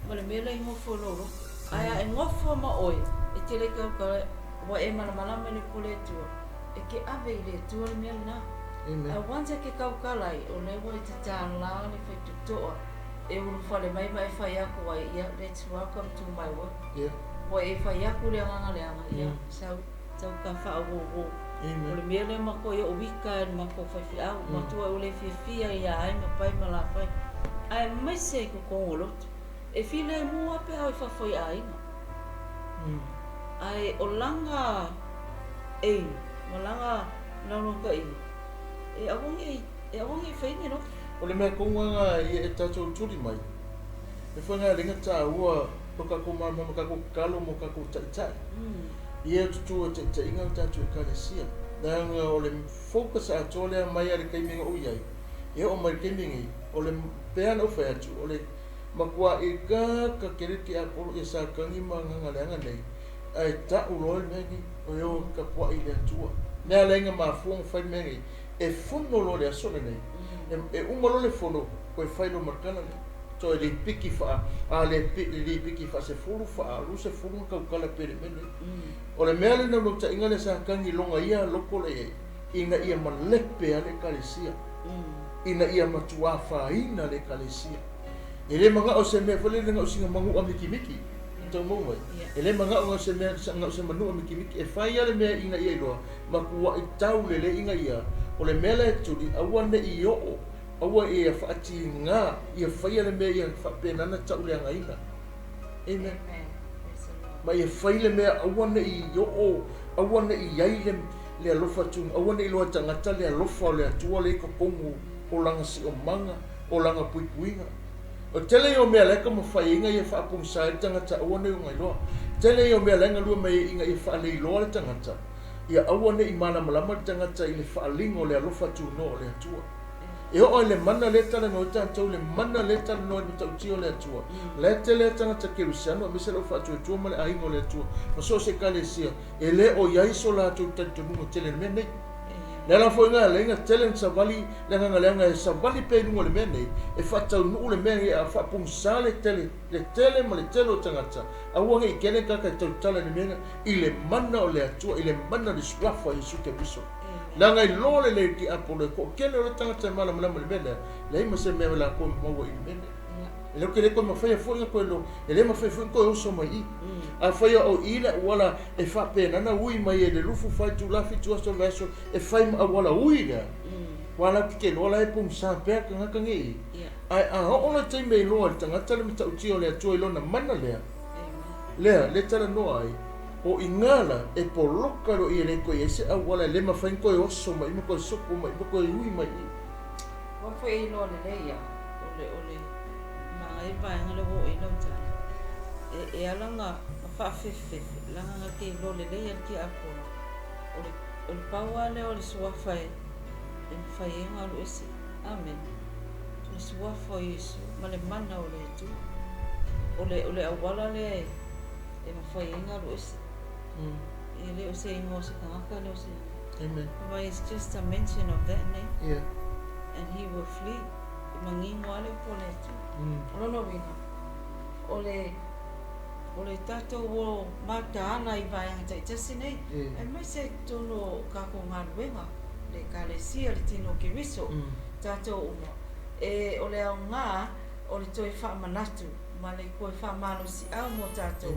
ma le mea la i nofo i lou loto. Ae a e nofo ma oe, e te le tautala, ua e malamalama i le upu a le Atua, e te ave i le Atua le mea lena. Amen. Ae once e te tautala ai, o lea ua e tatala le faitotoa e ulufale mai ma e fai atu ai, ia, let's welcome to my world. Yeah. Ua e fai atu le agaga leaga, ia, sau. Tau ka faaououou. Amen. O le mea lea matou ia o wika e le matou faifeau, matua o le fiafia ia ai ma pai ma lafai. Aemaise i totonu o lotu. E filemu lava pe a o i fafo i aiga. Ae o laga aim ma laga naunautaiga, e aua nei, e aua nei faia ni lotu. O le mea tonu lava lena ia e tatou tuli mai, e fai lena lenga taua lo tatou malamalama tatou tatalo mo tatou taitai. Ia e tutu e taitaiga le tatou Ekalesia. Leaga o le focus atoa lea mai lava i le taimi na ou i ai, e oo mai i le taimi lenei, o le, pei lava ona ou fai atu, o le matuai kaka tele le tiapolo ia Satani ma agaga leaga nei, ae tau loa le mea lenei, o e o e tapuai i le Atua. Mea ala ai na mafua ona fai le mea lenei, e fono loa i le aso lenei, e uma loa le fono, toe fai loa ma le tala lea. Toe lipiki faa, a le lipiki faasefulu, faalusefulu na tautala pea i le mea lenei. O le mea le naunautaiga lea sa tagi loga ia loko la i ai, ina ia malepe lava le Ekalesia, ina ia matua afaina le Ekalesia. E le manao se mea foi lele na o sina manua mikimiki, tau maua mai. E le manao na o se mea na o se manua mikimiki, e fai lava le mea ina ia iloa, matuai tau lelei ina ia, o le mea la e tuli, aua ne i oo Aua ia faatiga, ia faia le mea ia faapena ona tauleagaina. Amen. Ma ia fai le mea aua ne i oo, aua ne i i ai le, le alofa tu, aua ne i iloa e tagata le alofa o le Atua lea i totonu o lana siomaga, o lana puipuiga. O le tele ia o mea la e taumafai ai ina ia faapogisa ai le tagata aua ne i ona iloa. Tele ia o mea la e galue mai ai ina ia faaleiloa le tagata, ia aua ne i malamalama le tagata i le faaaliga o le alofa tunoa o le Atua. E oo i le mana lea e talanoa ai tatou, le mana lea e talanoa i le matautia o le Atua. La e tele lava tagata kerisiano aemaise lau faatuatua ma le aiga o le Atua ma so o se ekalesia e le o i ai so latou talitonuga tele i le mea nei. Le ala foi lena e ala ai ona tele ona savali le agaga leaga e savali pea i luga o le mea nei e faataunuu le mea nei a faapogisa le tele le tele ma le tele o tagata aua ne i kene tagata e tautala i le mea lena i le mana o le Atua i le mana o le Suafa o Iesu Keriso. Leaga e iloa lelei e le tiapolo e toatele o le tagata e malamalama i le mea lea, leai ma se mea o latou e maua i le mea lea. E le o ke le toe mafaia foi ona toe lo, e le mafai foi ona toe oso mai i i. Afai o i le auala e faapena ona ui mai e le 24 itula, 7 aso o le vaiaso e fai ma auala ui lea, aua latou te iloa la e pogisa pea le tagata nei i. Ae a oo le taimi e iloa e le tagata le matautia o le Atua i lona mana lea, lea, lea e talanoa ai, O i gā la, e poloka loa ia le toe i ai se auala e le mafai ona toe oso mai ma toe sopo mai ma toe ui mai i. Ua foi e iloa lelei a o le o le manaia vaega lea ua oo i ai lau tala. E e ala ona faafefefefe leaga na te iloa lelei e le tiapolo o le o le pau lava lea o le suafa e e mafai ai ona alu ese. Amene. O le suafa o Iesu ma le mana o le Atua. O le o le auala lea e e mafai ai ona alu ese. E le o se igoa o se tagata, le o se Amen. But it's just a mention of that name. Yeah. And he will flee. E manino lava le upu a le Atua. O lona uiga, o le, o le tatou o mataala i vaega taitasi nei, aemaise i totonu o kakou galuega, le Ekalesia, le Tino o Keriso, tatou uma, e, o le aoga o le toe faamanatu ma le toe faamalosiau mo tatou,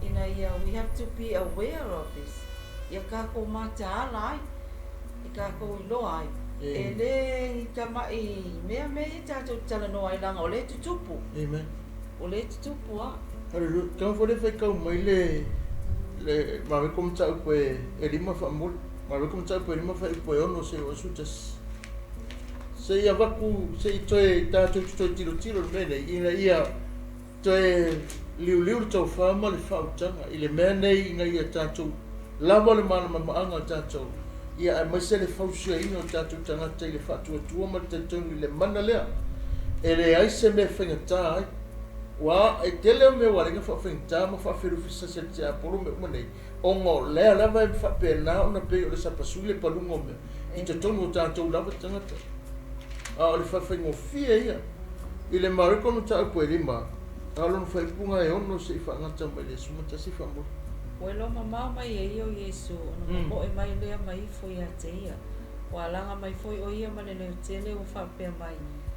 ina ia, we have to be aware of this, ia kakou mataala ai, i kakou iloa ai, e le ni tama'i mea mea ia tatou te talanoa ai leaga o lea e tutupu. Amen. O lea e tutupu a. Hallelujah. Tau foi le faitau mai le Mareko mataupu e 5 faamuli. Mareko mataupu e 5 fuaiupu e 6 seia oo i le 11. Se i avatu, se i toe tatou te toe tilotilo i le mea nei, ina ia toe liuliu le tofa ma le faautaga i le mea nei ina ia tatou lava le malamalamaaga o tatou, ia aemaise le fausiaina o tatou tagata i le faatuatua ma le talitonu i le mana lea e leai se mea e faigata ai. Ua e tele o mea ua alai ona faafaigata ma faafelufisasi e le tiapolo mea uma nei, ona o lea lava e faapena ona pei o le sapasui le paluga o mea i totonu o tatou lava tagata. A o le faafaigofie ia i le Mareko mataupu e 5, a o lona faaiupuga e 6 se i faagata mai le 11 faamuli. Ua iloa mamao mai e ia o Iesu, ona momoe mai lea ma ifo ia te ia. Ua alaga mai foi o ia ma le leo tele ua faapea mai,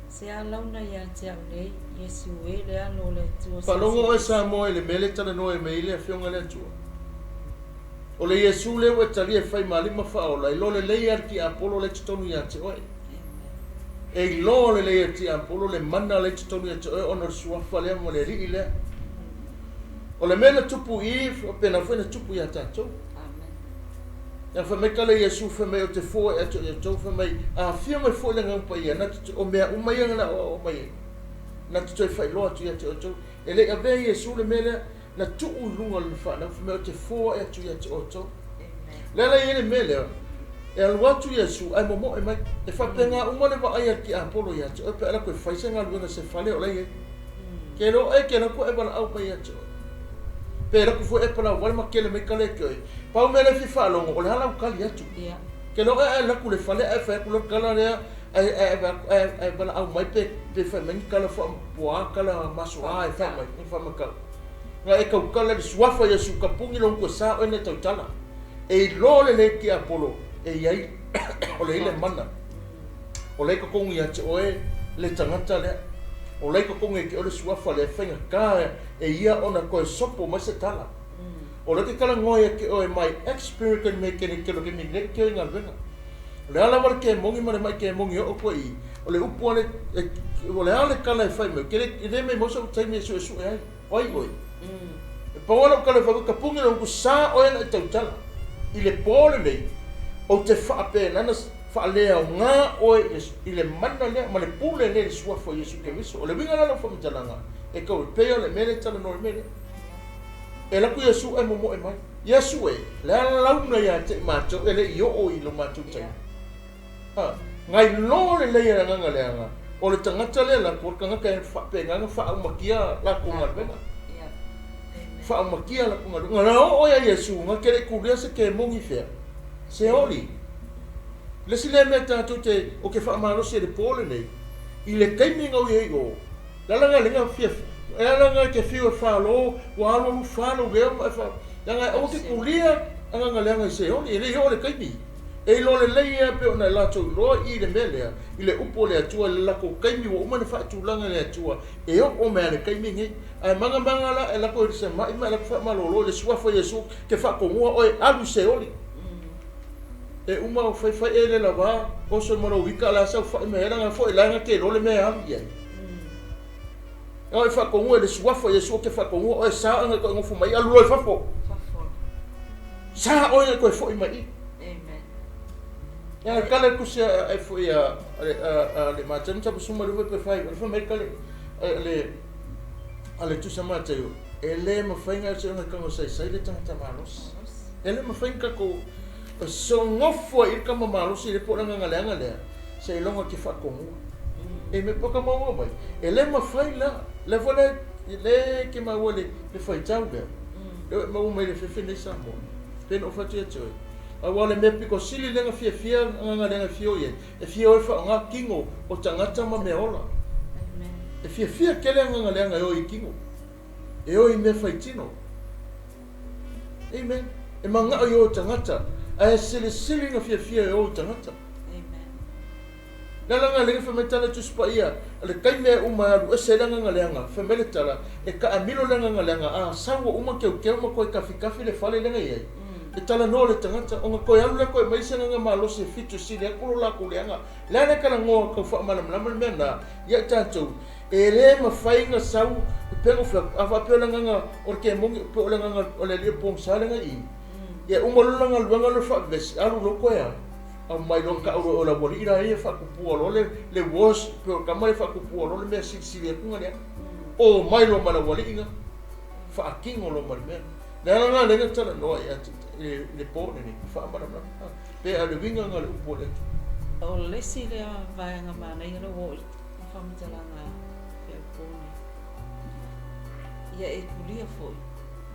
Se a launa ia te au nei, Iesu e le Alo o le Atua Faalogo oe Silisili Ese. Samoa i le mea lea e talanoa ai mai ai le Afioga a le Atua. O le Iesu lea ua e talia e fai ma Alii ma Faaola, e iloa lelei lava le tiapolo la e i totonu ia te oe. E iloa lelei e le tiapolo le mana la e i totonu ia te oe ona o le suafa lea ma le Alii lea. O le mea na tupu i i, faapena foi na tupu ia tatou. Ia fai mai kala Iesu, fai mai, ou te fua ia te outou, fai mai, a afio mai foi le Agaga Paia, na te, o mea uma ia na aoao mai ai, na te toe faailoa atu ia te outou. E le i avea Iesu le mea lea, na tuu i luga o lana fanau, fai mai, ou te foai atu ia te outou. O le ala e i ai le mea lea, e alu atu Iesu ae momoe mai. E faapena uma le vaai a le tiapolo ia te oe pe a latou e fai se galuega i se fale o la e i ai. Ke iloa oe ke alu atu ae valaau mai ia te oe. Pe alu atu foi ae palauvale ma kele mai kale ke oe. Pau mea lea e fia faalogo, o le a lau tali atu. Ke iloa oe ae alu atu i le fale ae fai atu lau tala lea ae valaau mai pe fai mai ni tala faapuaa, tala masoa e fai mai, ni faamatau. Na e tautala i le suafa o Iesu kapuni lou toe sa oe na e tautala. E iloa lelei tiapolo e i ai o le i le mana. O la e i totonu ia te oe le tagata lea. O la e i totonu ia te oe le suafa lea e faigata e ia ona toe sopo mai se tala. O lea ou te talanoa ia te oe mai experience me ke ke lo ke mi le ke galuega. O le a lava le kemoni ma le mai kemoni e oo koe i i, o le upu a le, o le a le tala e fai mai, ke le, e le mai mau so'u taimi e su'esu'e ai, o ai oe? E pau lava lau tala e fai mai, tapuni lou upu sa oe na e tautala. I le po lenei, ou te faapena na faaleaoga oe i le, i le mana lea ma le pule lea i le Suafa o Iesu Keriso. O le uiga la o lau faamatalaga, e tau e pei o le mea lea e talanoa i le mea lea. E alu atu Iesu ae momoe mai. Iesu e, le a launa ia te i matou e le i oo i lo matou taimi. Ha, ngai loa lelei e le agaga leaga, o le tagata lea latou, o le tagata e faapena ona faaaumatia latou galuega. Faaaumatia latou galuega. Na oo ia Iesu, na te le i kulia se kemoni fea, se oli. Le isi lea mea tatou te, ou te faamalosi ai i le po lenei, i le taimi na ou i ai i o, Le ala lena lena fia le ala lena e te fiu e falo ua alu alu falo lea ma e fa leaga aua te kulia agaga leaga i Seoli e le i oo le taimi e iloa lelei a pei ona e latou iloa i le mea lea i le upu a le Atua i le latou taimi ua uma ona faatulaga e le Atua e oo mai a le taimi nei ae magamaga la e latou i le sema'i ma e latou faamalolo i le suafa o Iesu te faatonua oe alu i Seoli e uma o faifai e le lava oso ma lou ika la sau fai mai ai leaga foi la na te iloa le mea e alu i ai. E oe faatonuga i le suafa o Iesu ou te faatonuga oe sa oe na toe nofo mai alu loa i fafo. Sa oe na toe foi mai i. Amen. Ia kale le tusi a e foi a a le Mateo sa pasuma le pe fai le fai mai kale le a le tusi a Mateo e le mafai na se ona kanga sai sai le tagata malosi. E le mafai na tatou sogofo ai i le tama malosi le po o le agaga leaga lea seiloga ke faatonuga. E me poka maua mai. E le mafai la, le foi le le ke maua le le faitau lea. Le maua mai le fefe nei Samoa. Pe na ou fai atu ia te oe. Auā o le mea pito sili lea na fiafia agaga lea na fia o i ai, e fia o e faaaoga tino o tagata ma mea ola. E fiafia tele agaga leaga e o i tino, e o i mea faitino. Amen. E manao i o i tagata, ae silisili na fiafia e o i tagata. Le agaga leaga fai mai tala Tusi Paia, o le taimi e uma e alu ese ai le agaga leaga, fai mai le tala, e taamilo le agaga leaga, a sau ua uma keukeu ma toe tafitafi le fale lea na i ai. E talanoa le tagata, ona toe alu lea toe aumai se agaga malosi e fitu e sili atu lo latou leaga. Le a le talanoa tau faamalamalama le mea lena ia i tatou, e le mafai ona sau, e pei ona ou fai atu, a faapea o le agaga o le kemoni, pe o le agaga o le alii o pogisa lea na i i, ia uma loa lana galuega loa faavevesi, alu loa toe a. Aumai loa tau loa o le aualii la ia faatupua loa le le was pe o le tama lea faatupua loa le mea silisili atu na leaga. O mai loa ma le aualii na faatino loa ma le mea. Le ala na lea na talanoa ia te i le po lenei faamalamalama pe a le uiga na o le upu a le Atua. O le isi lea vaega manaia lea ua oo i le faamatalaga a Feaupone, ia e kulia foi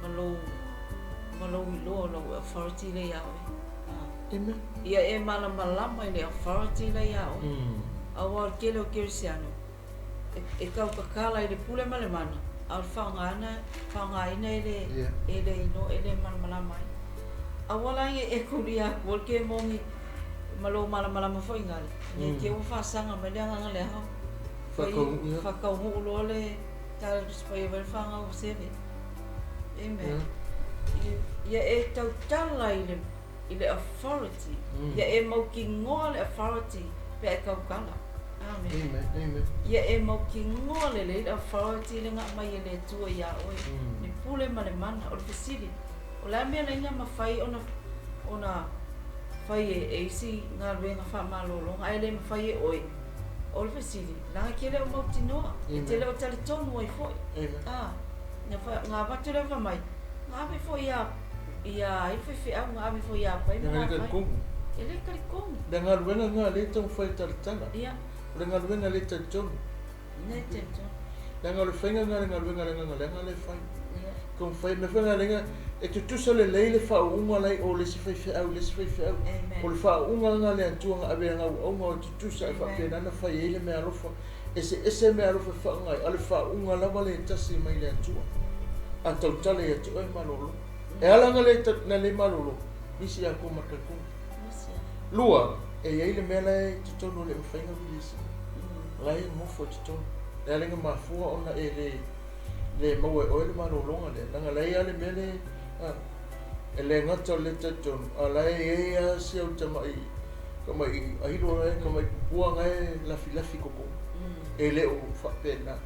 ma lou ma lou iloa o lau authority lea ia oe. Amen. Ia e malamalama i le authority la iā oe. Aua o le tele o Kerisiano, e tautatala i le pule ma le mana, a o le faaaogaina, faaaogaina e le, e le iloa, e le malamalama ai. Aua la ne i e kulia atu le kemoni ma lou malamalama foi gale, ne i te i ua faasaga mai le agaga leaga, faataunuu loa le Tala Tusi Paia mai le fanau o Seve. Amen. Ia e tautala i le i le authority. Ia e mautinoa le authority pe a e tautala. Amen. Amen. Amen. Ia e mautinoa lelei le authority le na aumai e le Atua iā oe. Le pule ma le mana. O le fesili, o le a mea la ina mafai ona ona fai e, e isi galuega faamalologa ae le mafai e oe? O le fesili, leaga e te le o mautinoa, e te le o talitonu ai foi. Amen. Ah, na, fa, na avatu lea fai mai, na ave foi ia ia ai le faifeau, na ave foi ia pai ma Leaga na e le fai. talitonu. E le talitonu. Le galuega lena lea e taumafai e talatala. Ia. O le galuega le talitonu. Le talitonu. Leaga o le faiga lena o le galuega a le agaga leaga lea e fai. Ia. Taumafai, mea foi lena lea e tutusa lelei le faauuga la i o le isi faifeau i le isi faifeau. Amen. O le faauuga lena a le Atua na ave i ana auauna o le tutusa e Amen. faapena ona fai ai le meaalofa. Eseese meaalofa e faaaoga ai, a o le faauuga lava le tasi mai le Atua. A tautala ia te oe malolo. E ala ona le na le malolo, nisi ia kou ma talitonu. Lua, e i ai le mea la e i totonu e le mafai ona release ina. La e nofo i totonu. Le ala ina mafua ona e le le maua e oe le malologa lea, leaga la e i ai lava le mea le, a, e le gata o le le talitonu, a la e i ai lava si au tamai, tamai ailo la e, tamai pupua na e lafilafi i totonu. E le o faapena.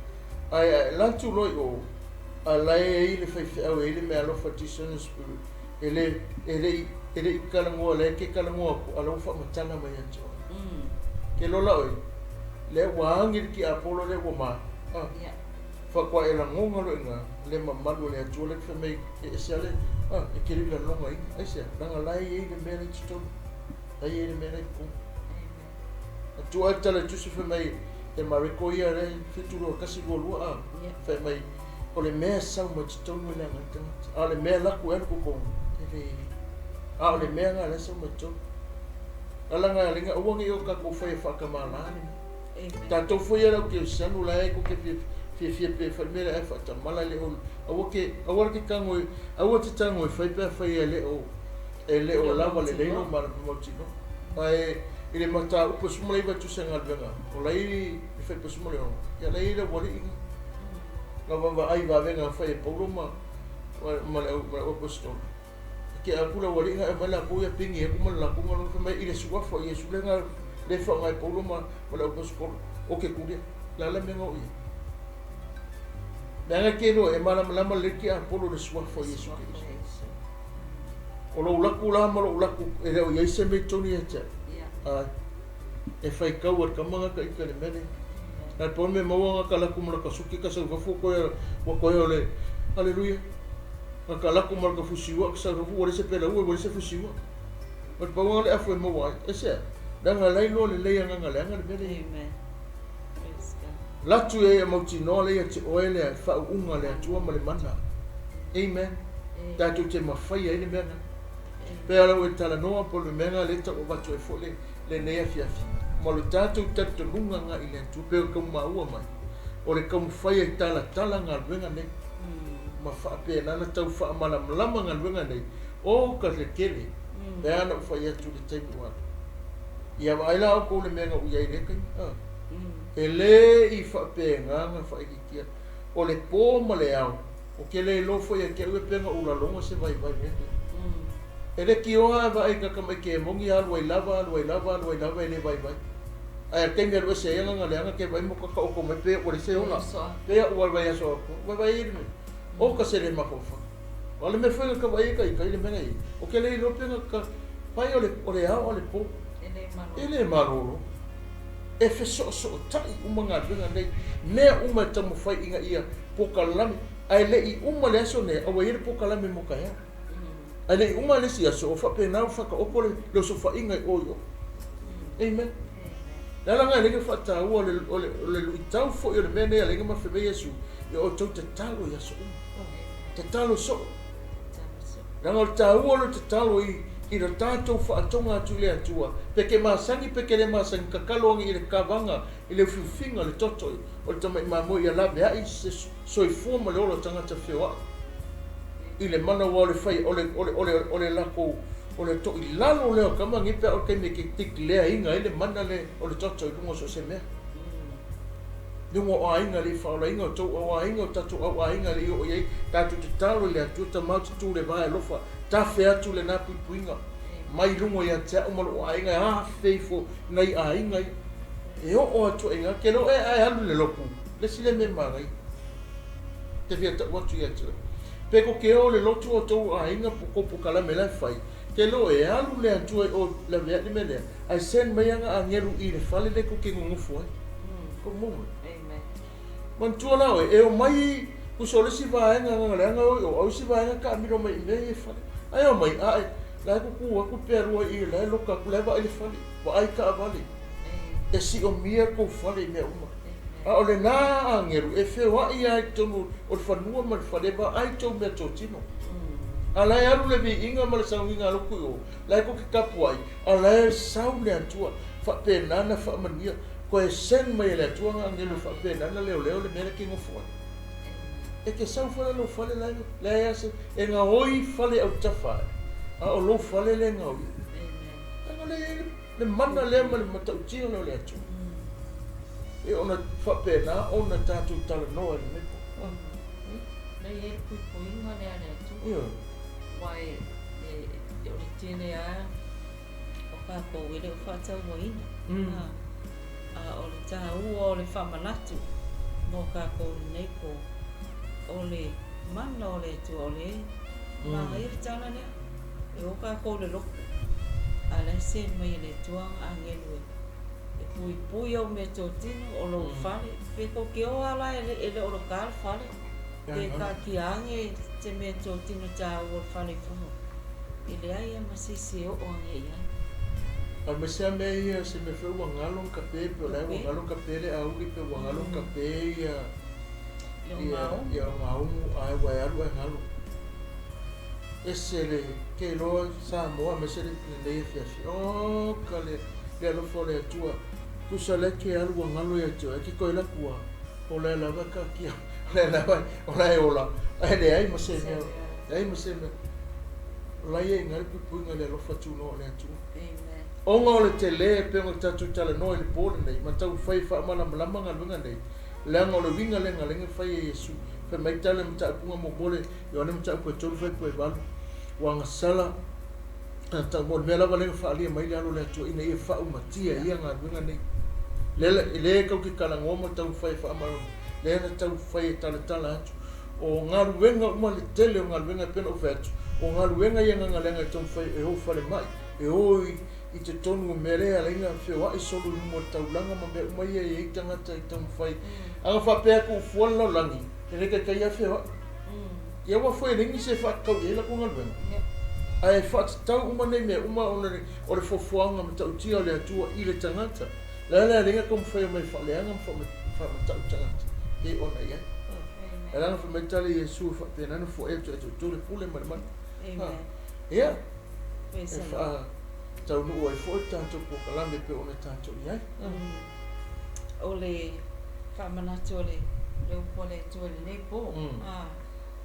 Ae a e alu atu loa i o, a la e i ai le faifeau e i ai le meaalofa discerning spirit, e le, e le i, e le i talanoa, la e te talanoa atu, a o la ua faamatala mai ia te oe. Ke lola oe, lea ua agi le tiapolo lea ua ma, a, faatoa e lagona loa i ina le mamalu o le Atua lea e te fai mai e ese lava le, a, e te le i lagonaina. Aisea? Leaga la e i ai le mea la i totonu. La e i ai le mea la i totonu. Atua ai le tala i le Tusi fai mai e Mareko ia lea e 7 2 1 2 2 a, fai mai o le mea e sau mai totonu e leaga ai le tagata, a o le mea e alu atu e alu totonu e le, a o le mea lena lea e sau mai totonu. Lalaga e aua ne i o tatou faia faatamalā le mea. Tatou foi ia le au kerisiano la e kou te fiafia pe fai le mea lea ae faatamala le o aua ke aua ke tago e aua te tago e fai pe afai e le o e le o lava lelei lou mautinoa. Ae i le mataupu e 19 tusi a galuega o la e i le faipa 16 ia la e i ai le aualii na na vaavaai i vavega na fai e Paulo ma ma le au aposetolo. E tea atu le aualii na e aumai latou ia pigi atu ma le latou galuega fai mai i le suafa o Iesu lea na le faaaoga e Paulo ma le au aposetolo o ke kulia. Le a le mea na oo i ai? Leaga e te iloa e malamalama lelei tiapolo i le suafa o Iesu Keriso. O lou laku la ma lou laku e le o i ai se mea i totonu ia te au. Ae e faitau e le tama na ta ita i le mea lea. Na le pau le mea maua na ta laku ma lata suki ka sau fafo koe ua koe o le Aleluia. Na ta laku ma lata fusiua ka sau fafo ua leai se pelaue ua leai se fusiua. O le pau lena o le afu e maua ai. Aisea? Leaga la e iloa lelei agaga leaga le mea lea. Amen. Praise God. Latu ia ia mautinoa lea ia te oe le faauuga a le Atua ma le mana. Amen. Amen. Tatou te mafaia ai le mea lena. Pei ala ua e talanoa po o le mea lena lea e tau avatu ai foi lenei afiafi, ma lo tatou talitonuga agai i le Atua, pei ona tau maua mai, o le taumafai e talatala galuega nei, ma faapena ona tau faamalamalama galuega nei, o ka le tele, pe a na ou fai atu i le taimi ua alu. Ia vaai la outou i le mea na ou i ai i lea taimi, a. E le i faapena ona faaitiitia. O le po ma le ao, ou te le iloa foi ia te au ia pe na ou laloga se vaivai i lea taimi. E le tioa ae vaai i ta tamaiti e moni alu ai lava, alu ai lava, alu ai lava e le vaivai. Ae a le taimi e alu ese ai agaga leaga ke vaai mo tataoto mai pe ua leai se ola. Pe ua vaiaso atoa. Vaivai ai le mea. O ka se le mafaufau. A o le mea foi na ta vaai ai ta ita i le mea na i ai, ou te le iloa pe na ta pai o le, o le ao a o le po. E le malolo. E fesoosootai uma galuega nei, mea uma e taumafai ina ia pokalame, ae le i uma le aso nei, a ua i ai le pokalame mo taeao. Ae le i uma le isi aso, o faapena ua faataoto le, le osofaiga i o i o. Amen. Le ala lena e ala ai ona faataua o le, o le, o le luitau foi o le mea nei e ala ai ona mafe mai Iesu, ia outou tatalo i aso uma. Tatalo soo. Leaga o le taua o le tatalo i, i le tatou faatoga atu i le Atua, pe ke masani pe ke le masani, tatalo ane i le kavaga, i le ufiufiga, le toto o le tamai mamoe ia laveai se soifua ma le ola o tagata feoai i le mana ua o le fai o le, o le, o le, o le latou, o le toilalo lea o tama nei pe a o le taimi e ke declare ina ai le mana le o le toto i luga o so o se mea. Luga o aiga le i faaolaina o tou au aiga o tatou au aiga le i oo i ai tatou tatalo i le Atua Tama te tu le va e alofa tafe atu lena puipuiga mai luga ia te au ma lou aiga e afe ifo nai aiga ia e oo atu ai ina ke lo e ae alu i le lotu le isi lea mea manaia te fia tau atu ia te oe pe ko ke o le lotu o tou aiga po kou pokalame la e fai ke lo e alu le Atua i o laveai le mea lea ae send mai ana agelu i le fale lea tou te nonofo ai. Kou mau mai. Amen. Manatua la oe, e omai tusa o le isi vaega agaga leaga e o i o, a o isi vaega taamilo mai i mea ia e fale. Ae omai, ae, la e tutu atu pe alu ai i la e loka atu, la e vaai le fale, vaai taavale. E siomia tou fale i mea uma. A o lena agelu e feoai lava i totonu o le fanua ma le fale e vaai tou meatotino. A la e alu le viiga ma le sauniga a lotu i o, la e tou te tapuai, a la e sau le Atua, faapena ona faamanuia. Toe send mai e le Atua ana agelu e faapena ona leoleo le mea lea e te nofo ai. E te sau foi la i lou fale la e leai lava se, e gaoi fale autafa ae, a o lou fale lea e gaoia. Leaga o lea e i ai le mana lea ma le matautia lea o le Atua. E ona faapena ona tatou talanoa i lenei po. Lea e i ai le puipuiga lea a le Atua. Ioe. Aua e, o le tele lava o kākou e le o faatauaina. A o le tāua o le faamanatu mo kākou i lenei pō, o le mana o le Atua, o le manaia le tala lea, e o kākou i le lotu, a o la e send mai e le Atua ana agelu e puipui au meatotino o lou fale. Pe tou te o lava la e le o loka le fale, pe taatia ane se meatotino tāua o le fale i fafo, e leai lava ma se isi e oo ane i ai. Aemaise lava mea ia, se mea foi ua galo ona kape, pe o la e ua galo ona kape le auli, pe ua galo ona kape ia ia ogaumu, ae ua e alu ae galo. Ese le ke iloa Samoa aemaise lenei afiafi. Oka le le alofa o le Atua. Tusa lea ke alu ua galo ia te oe, ke toe alu atu lava, o la e lava e taatia, o la e lava, o la e ola, ae leai ma se mea, leai ma se mea. O la e i ai i ina le puipuiga i le alofa tunoa o le Atua. Ona o le tele e pei ona tatou talanoa i le po lenei, ma taumafai e faamalamalama galuega nei, leaga o le uiga lea na ala ai ona fai e Iesu, fai mai tala i le mataupuga muamua le Ioane mataupu e 3 fuaiupu e 8, ua agasala o le mea lava lea na faaalia mai le Alo o le Atua ina ia faaumatia ia galuega nei. Lea lea e tau te talanoa ma taumafai e faamalamalama, lea na taumafai e talatala atu. O galuega uma le tele o galuega e pei ona ou fai atu, o galuega ia gagaleaga e taumafai e o i falemai, e o i totonu o mea lea e ala ai ona feoai solo i luma o le taulaga ma mea uma ia e i ai tagata e taumafai. A na faapea atu ua fua le lalolagi, e le taitai lava feoai. Ia ua foi e leai nisi e faatatau i ai latou galuega. Ae faatatau uma nei mea uma ona o le foafoaga matautia o le Atua i le tagata. O le a le ala ai ona taumafai mai e faaleaga ma faamatau tagata pei ona i ai. E ala ona fai mai tala Iesu e faapena ona foai atu e outou le pule ma le mana. Ia. Praise E the Lord. faataunuu ai foi le tatou polokalame pei ona tatou i ai. O le faamanatu o le le upu a le Atua i lenei po,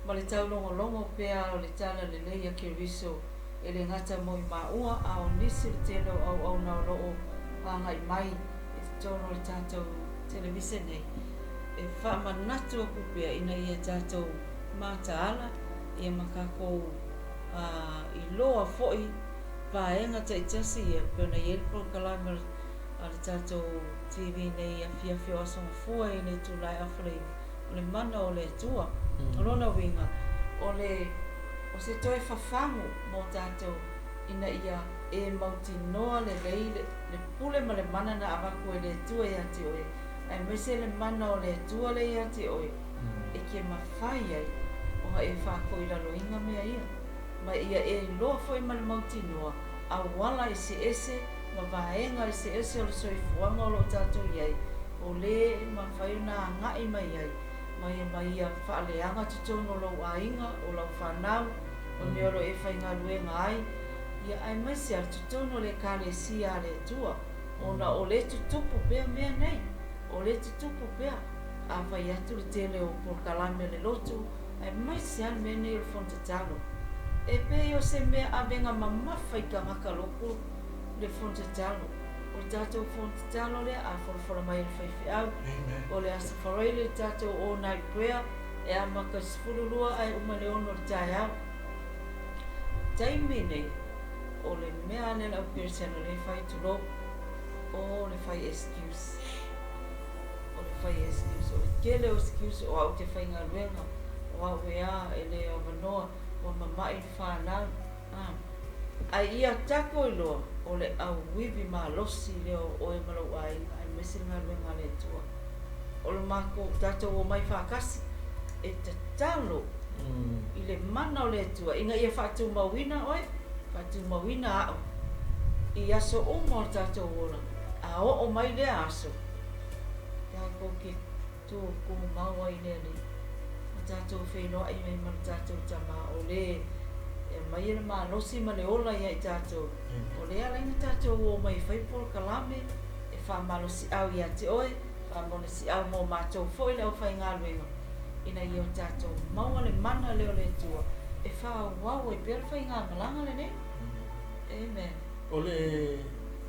ma le taulogologo pea o le tala lelei a Keriso e le gata mo i maua a o nisi o le tele o auauna o lo o agai mai i totonu o le tatou televise nei, e faamanatu atu pea ina ia tatou mataala ia ma tatou iloa foi vaega taitasi ia pei ona i ai le polokalame a le tatou TV nei i afiafi o Aso Gafua i le itula e 8:30, o le mana o le Atua. O lona uiga, o le o se toe fafagu mo tatou ina ia e mautinoa lelei le, le pule ma le mana na avatu e le Atua ia te oe, aemaise le mana o le Atua lea ia te oe, e te mafai ai ona e faatoilaloina mea ia. Ma ia e iloa foi ma le mautinoa auala eseese ma vaega eseese o le soifuaga o lo o tatou i ai, o lē e mafai ona agai mai ai ma ia ma ia faaleaga totonu o lou aiga, o lau fanau, o mea o lo o e faigaluega ai, ia aemaise lava totonu o le Ekalesia a le Atua, ona o lea e tutupu pea mea nei, o lea e tutupu pea. A fai atu le tele o polokalame a le lotu, aemaise lava le mea nei o le fono tatalo. E pei o se mea avega mamafa i tagata lotu le fono tatalo. O le tatou fono tatalo lea a folafola mai e le faifeau, o le Aso Faraile le tatou all night prayer e amata i le 12 ae uma i le 6 o le taeao. Taimi nei, o le mea lea le au Kerisiano lea e fai tulou, o le fai excuse. O le fai excuse. O le tele o excuse o au te faigaluega, o au e a, e le avanoa, ua mama'i le fanau. Ae ia tatou iloa, o le auivi malosi lea o oe ma lou aiga aemaise le galuega a le Atua. O le matou, tatou omai faatasi e tatalo i le mana o le Atua ina ia faatumauina oe, faatumauina a'u i aso uma o le tatou ola, a oo mai lea aso, tatou te tutumau ai i le Alii, ma tatou feiloai ai ma le tatou Tama o lē e aumaia le malosi ma le ola ia i tatou. O lea e ala ai ona tatou o mai e fai polokalame e faamalosi'au ia te oe, faamalosi'au mo matou foi le aufaigaluega, ina ia o tatou maua le mana lea o le Atua e faaauau ai pea le faigamalaga lenei. Amen. O le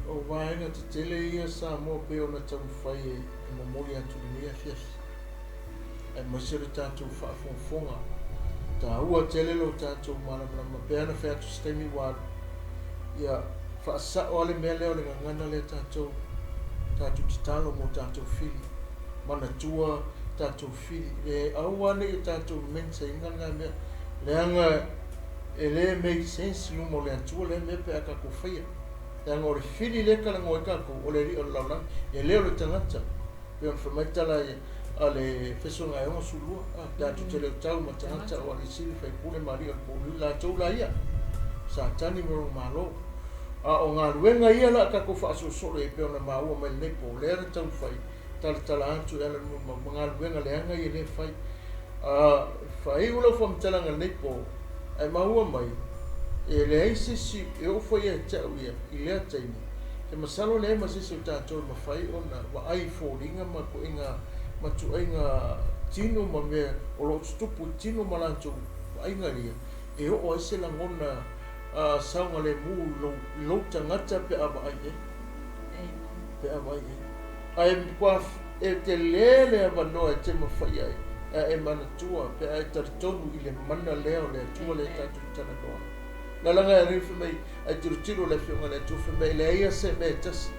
o vaega tetele ia Samoa pei ona taumafai e momoli atu i lenei afiafi, aemaise o le tatou faafogafoga. Taua tele lo tatou malamalama pei ona fai atu se taimi ua alu, ia faasao lava le mea lea o le gagana lea tatou tatou tatalo mo tatou fili, manatua tatou fili, e aua ne i o tatou mention ina lena mea, leaga e le make sense i luma o le Atua lea mea pe a tatou faia. Leaga o le fili lea e talanoa ai tatou, o le alii o le lalolagi, e le o le tagata. Pei ona fai mai le tala a le Efeso i Gaeoga 12, a, tatou te le o tau ma tagata o alii sili, faipule ma alii o le pouliuli, latou la ia, Satani ma lona malo. A o galuega ia la a tatou faasolosolo i ai pei ona maua mai lenei po, lea na taumafai talatala atu e ala i le molimau ma galuega leaga ia lea e fai. A faaiu lau faamatalaga i lenei po, ae maua mai, e leai se isi e oo foi ia te au ia i lea taimi, e masalo e leai ma se isi o tatou e mafai ona vaai i foliga ma tuaiga ma tuaiga tino ma mea o lo o tutupu i tino ma latou vaaiga ia, e oo ai se lagona saogalemu i lou, i lou tagata pe a vaai i ai. Pe a vaai i ai. Ae matua e tele le avanoa e te mafai ai a e manatua pe a e talitonu i le mana lea o le Atua lea tatou te talanoa ai. Lalaga e alii fai mai, ai tilotilo le Afioga i le Atua fai mai, e leai a se mea e tasi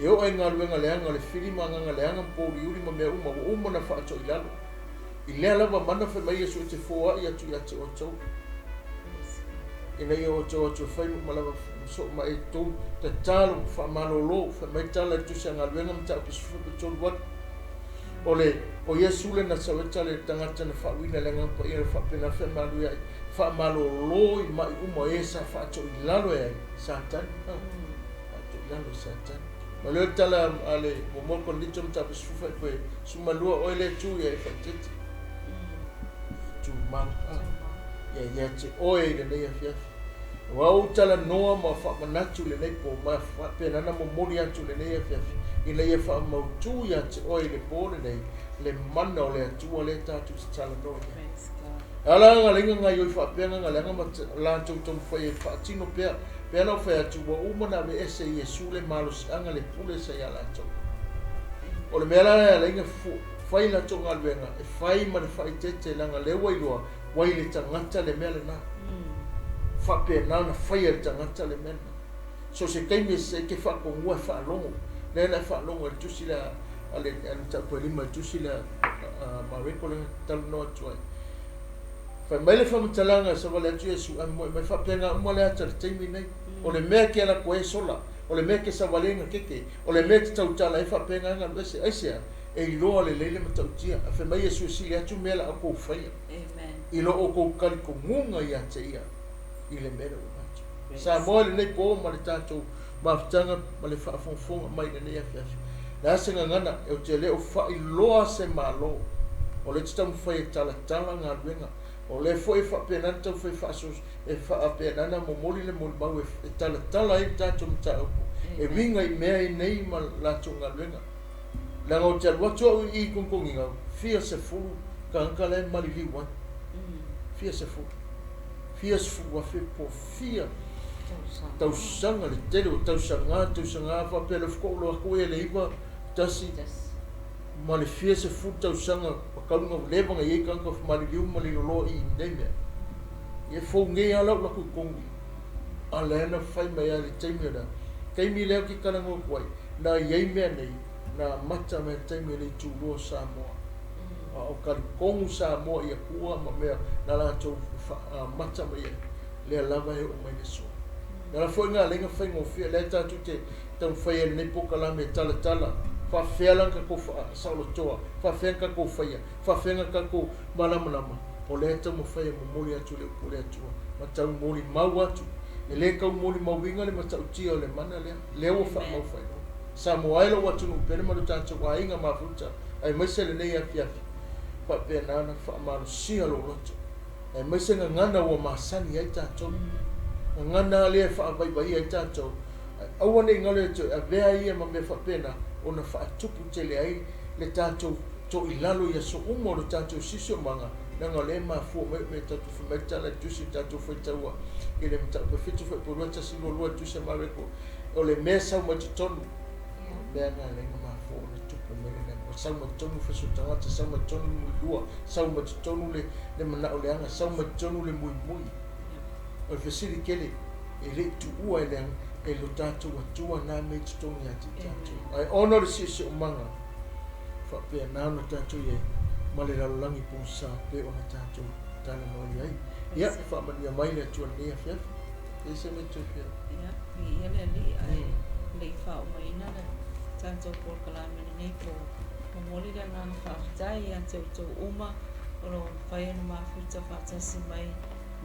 e oo ai galuega leaga le fili ma agaga leaga ma pouliuli ma mea uma ua uma ona faatoa i lalo. I lea lava mana fai mai Iesu e te foai atu ia te outou ina ia outou atu e fai ma lava soo ma e tou tatalo faamalolo fai mai tala i le tusi a galuega mataupu 13 8 o le o Iesu le Nasareta le tagata na faauuina i le Agaga Paia le faapena faamalu ai faamalolo i mai uma e sa faatoilalo e ai Satani faatoilalo e Satani. Ma lea tala a le momo Korinito mataupu 12 12 oe le tu ia e faitete tumau ia ia te oe i lenei afiafi. Aua ou talanoa ma faamanatu i lenei po, ma faapena ona momoli atu i lenei afiafi, ina ia faamautu ia te oe i le po lenei le mana o le Atua lea tatou te talanoa i ai. E ala gagaleina gaioi faapea gagaleaga ma latou taumafai e faatino pea, pea na ou fai atu, ua uma ona aveese e Iesu le malosiaga le pule sa ia latou. O le mea la e ala ai ona fai latou galuega, e fai ma le faaeteete, leaga lea ua iloa, ua i le tagata le mea lena. Faapena ona faia e le tagata le mea lena. So o se taimi e te faatonua e faalogo, lea na e faalogo i le tusi lea a le mataupu e lima i le tusi lea a Mareko lea na talanoa atu ai. Fai mai le faamatalaga e savali atu Iesu ae moe mai faapena uma le ata i le taimi nei. O le mea ke ala koe sola, o le mea ke savali ai gatete, o le mea te tautala ai faapena e galu ese. Aisea? E iloa lelei le matautia. Ae fai mai Iesu e sili atu mea la outou faia i lo outou talitonuga ia te ia i le mea lea ua avatu. Samoa i lenei po ma le tatou mafutaga ma le faafogafoga mai i lenei afiafi. Le a se gagana, ou te le o faailoa se Malo, o lea te taumafai e talatala galuega, o lea foi e faapena ona taumafai faaso, e faapena ona momoli le molimau e talatala ai le tatou mataupu e uiga i mea i nei ma latou galuega. Leaga ou te alu atu au i i i Togitogiga, fia sefulu tagata la e maliliu ai. Fia sefulu. Fia sefulu afe po fia tausaga le tele o tausaga, tausaga faapea le faatoa ou atu ia le iva tasi ma le fia sefulu tausaga pakaluga ua leva ona i ai tagata maliliu ma liloloa i nei mea. Ia e fou nei lava lau lako i totonu i i. A o lea na fai mai lava i le taimi o le a? Taimi lea ou te talanoa atu ai, na i ai mea nei, na amata mai i le taimi o le itulua o Samoa. A o talitonu Samoa i Atua ma mea na latou amata mai ai, lea lava e oo mai le aso. O le ala foi lena e ala ai ona faigofie, lea tatou te taumafai ai i lenei polokalame e talatala, faafefea la ona tatou faasaolotoa, faafefea ona tatou faia, faafefea ona tatou malamalama, o lea e taumafai e momoli atu le upu a le Atua ma tau molimau atu. E le tau molimauina le matautia o le mana lea, lea ua faamau faailoga. Samoa e lou atunuu pele ma lo tatou aiga mafuta, aemaise lenei afiafi, faapena ona faamalosia lou loto, aemaise gagana ua masani ai tatou, gagana lea e faavaivaia ai tatou, ae aua ne i galo ia te oe, avea ia ma mea faapena ona faatupu tele ai le tatou toilalo i aso uma o lo tatou siosiomaga, leaga o lea e mafua mai o mea tatou fai mai le tala i le tusi tatou faitaua i le mataupu e 7 fuaiupu 2 1 2 2 tusi a Mareko, o le mea e sau mai totonu, o mea na e ala ai ona mafua ona tupu mai le mea. Sau mai totonu le faisoa tagata, sau mai totonu le muilua, sau mai totonu le, le manao leaga, sau mai totonu le muimui. O le fesili tele, e le i tuua e le, e lo tatou Atua na mea i totonu ia te i tatou. Ae ona o le siosiomaga, faapena ona tatou i ai ma le lalolagi pogisa pei ona tatou talanoa i ai. Ia, faamanuia mai le Atua i lenei afiafi. E se mea toe fia. Ia, viia le Alii, ae le i faauma-ina le tatou polokalame i lenei po. Momoli le agaga faafetai ia te outou uma o lo o mafai ona mafuta faatasi mai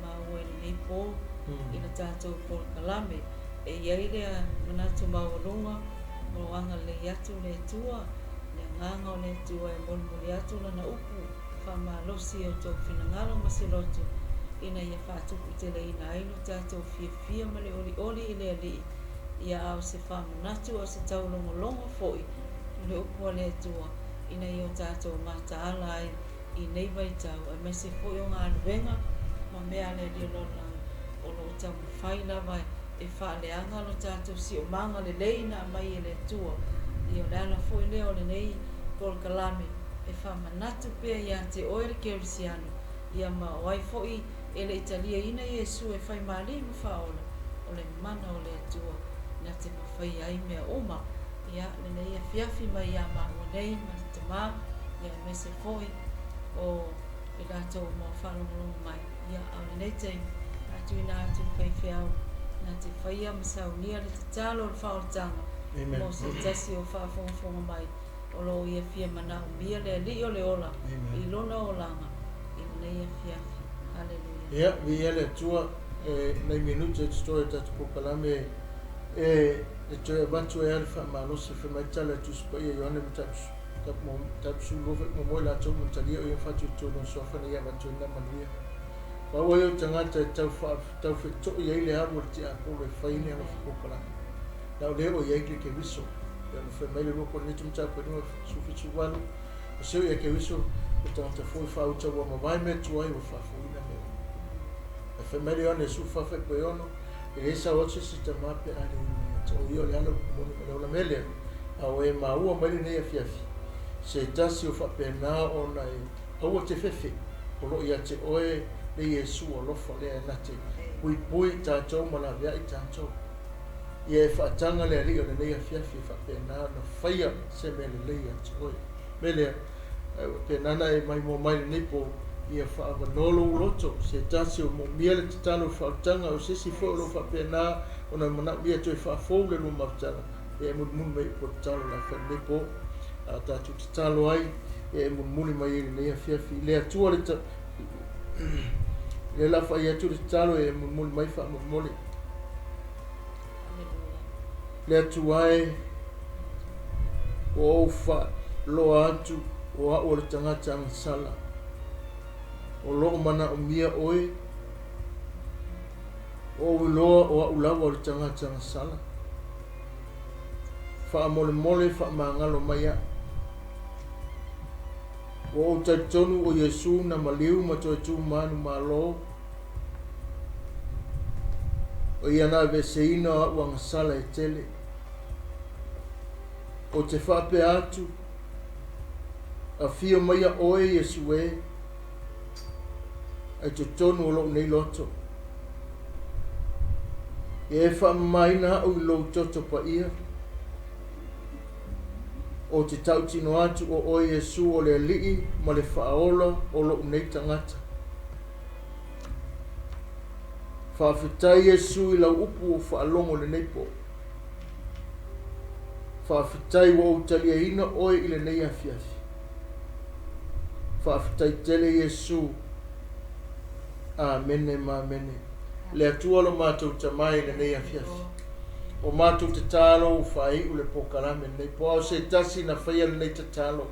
maua i lenei po i le tatou polokalame. E i ai le manatu maualuga o lo o agalelei atu le Atua, le agaga o le Atua e molimoli atu Lana upu faamalosi i outou finagalo ma se loto ina ia faatuputeleina ai lo tatou fiafia ma le olioli i le Alii, ia a o se faamanatu a o se taulogologo foi o le upu a le Atua ina ia o tatou mataala ai i nei vaitau aemaise foi o galuega ma mea a le Alii o lalolagi o lo o taumafai lava e faaleaga lo tatou siomaga lelei na aumai e le Atua. Ia o le ala foi lea o lenei polokalame e faamanatu pea ia te oe le Kerisiano, ia ma o ai foi e le i taliaina Iesu e fai malī ma faaola, o le mana o le Atua na te mafaia ai mea uma. Ia, lenei afiafi mai iā māua nei ma le Tamā, ia aemaise foi o i latou uma o faalogologo mai. Ia, a o lenei taimi, a tuuina atu i le faifeau na te faia ma saunia le tatalo o le faaolataga mo se tasi o faafogafoga mai o lo o ia fia manaomia le Alii o le ola i lona olaga i lenei afiafi. Haleluia. Ia, viia le Atua, e nai minute e totoe o tatou polokalame e e toe avatu ai lava le faamalosi fai mai tala e Tusi Paia Ioane mataupu 12 foi momoe latou ma talia o ia fatu i tolu o suafa na ia avatu ai na manuia. Pau ai o tagata e tau taufeto'i ai le alu a le tiapolo e fai le alofa polokalame. Na o lea o i ai le Keriso. E ona fai mai le 2 Korinito mataupu 57 8, o seo ia Keriso, o tagata foi faauta ua mavae mea tuai ua faafoina mea uma. Ae fai mai le Ioane 14:6, e le sau atu se isi tama pe a le ui mai ia te oe. O ia o le ala upu moni ma le ola mea lea, a o e maua mai lenei afiafi, se tasi o faapena ona e aua te fefe, o lo o ia te oe le Iesu alofa lea e na te puipui i tatou ma laveai tatou. Ia e faataga le Alii o lenei afiafi e faapena ona faia se mea lelei ia te oe. Mea lea, faapena ona e maimoa mai lenei po, ia faaavanoa lou loto, se tasi o moomia le tatalo i faaolataga, o se isi foi o lo o faapena ona manaomia toe faafou le lua mafutaga, ia e mulimuli mai upu o tatalo o le a fai lenei po. A tatou tatalo ai, ia e mulimuli mai ai lenei afiafi. I le Atua le ta... le la fai atu le tatalo e mulimuli mai faamolemole. Le Atua e, ua ou faaloa atu o a'u o le tagata agasala, o loo manaomia oe, o ou iloa o a'u lava o le tagata agasala. Faamolemole faamagalo mai a'u. Ua ou talitonu o Iesu na maliu ma toe tu manumalo, o ia na aveeseina o a'u agasala e tele. Ou te faapea atu, afio maia oe Iesu e, ai totonu o lou nei loto. Ia e faamamaina a'u i lou toto paia. Ou te tautino atu o oe Iesu o le Alii ma le Faaola o lou nei tagata. Faafetai Iesu i lau upu ua faalogo lenei po. Faafetai ua ou taliaina oe i lenei afiafi. Faafetai tele Iesu. Amene ma amene. Le Atua lo matou Tama i lenei afiafi. O matou tatalo ua faaiu le polokalame lenei po, a o se tasi na faia lenei tatalo,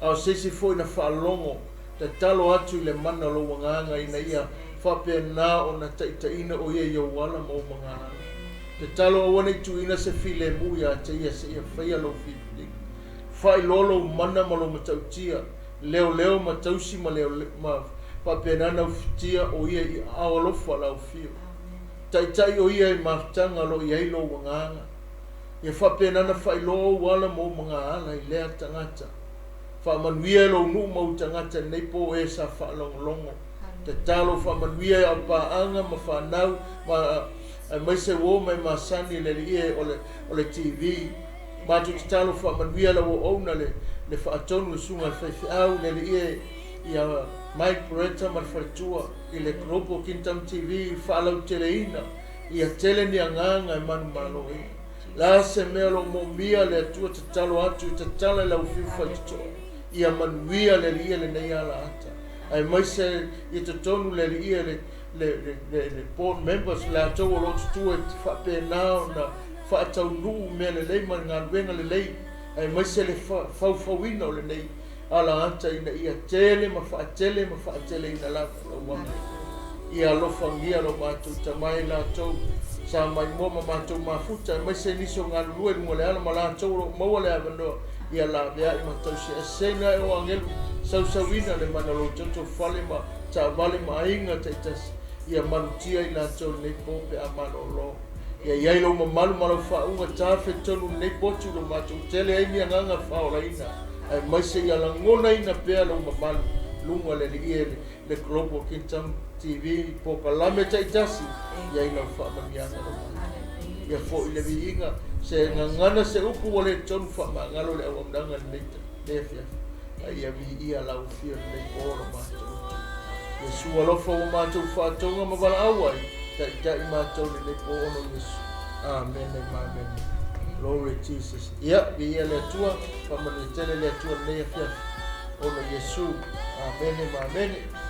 a o se isi foi na faalogo, tatalo atu i le mana o lou agaga ina ia faapena ona taitaiina o ia i ou ala ma ou magaala. Tatalo aua ne i tuuina se filemu ia te ia seia faia lou filifiliga. Faailoa lou mana ma lou matautia, leoleo ma tausi ma leo, ma faapena ona ufitia o ia i aao alofa lau afio. Taitai o ia i mafutaga o lo o i ai lou agaga. Ia faapena ona faailoa ou ala ma ou magaala i lea tagata. Faamanuia e lou nuu ma ou tagata i lenei po e sa faalogologo. Tatalo faamanuia e au paaga ma fanau ma aemaise uo ma e masani i le alii e o le, o le TV. Matou tatalo faamanuia lau auauna le, le faatonu le susuga i le faifeau le alii e ia Mike Beretta ma le faletua i le Global Kingdom TV faalauteleina ia tele ni agaga e manumalo ai. La se mea o lo o moomia le Atua tatalo atu i tatala i lau fiu faitotoa ia manuia le alii e lenei alaata aemaise ia totonu le alii e le le le le le board members latou o lo o tutua e faapena ona faataunuu mea lelei ma le galuega lelei aemaise le faufauina o lenei alaata ina ia tele ma faatele ma faateleina lava lau aga. Ia alofagia lo matou Tama e latou sa maimoa ma matou mafuta, aemaise nisi o galulue i luga o le ala ma latou o lo o maua le avanoa, ia laveai ma tausiaseina e o agelu sausauina le mana o lou toto fale ma taavale ma aiga taitasi, ia malutia i latou lenei po pe a malolo. Ia i ai lou mamalu ma lau faauuga tafe tonu lenei potu lo matou tele ai ni agaga faaolaina, aemaise ia lagonaina pea lou mamalu luga le alii e le Global Kingdom TV polokalame taitasi, i ai lau faamanuiaga lou matou. Ia foi le viiga, se gagana se upu ua le tonu faamagalo le auaunaga lenei lenei afiafi, a ia viia lau afio lenei po lo matou Utu. Iesu alofa ua matou faatoga ma valaau ai, taitai matou lenei po ona o Iesu. Amene ma amene. Glory Jesus. Ia, viia le Atua, faamanuia tele le Atua lenei afiafi ona o Iesu. Amene ma amene.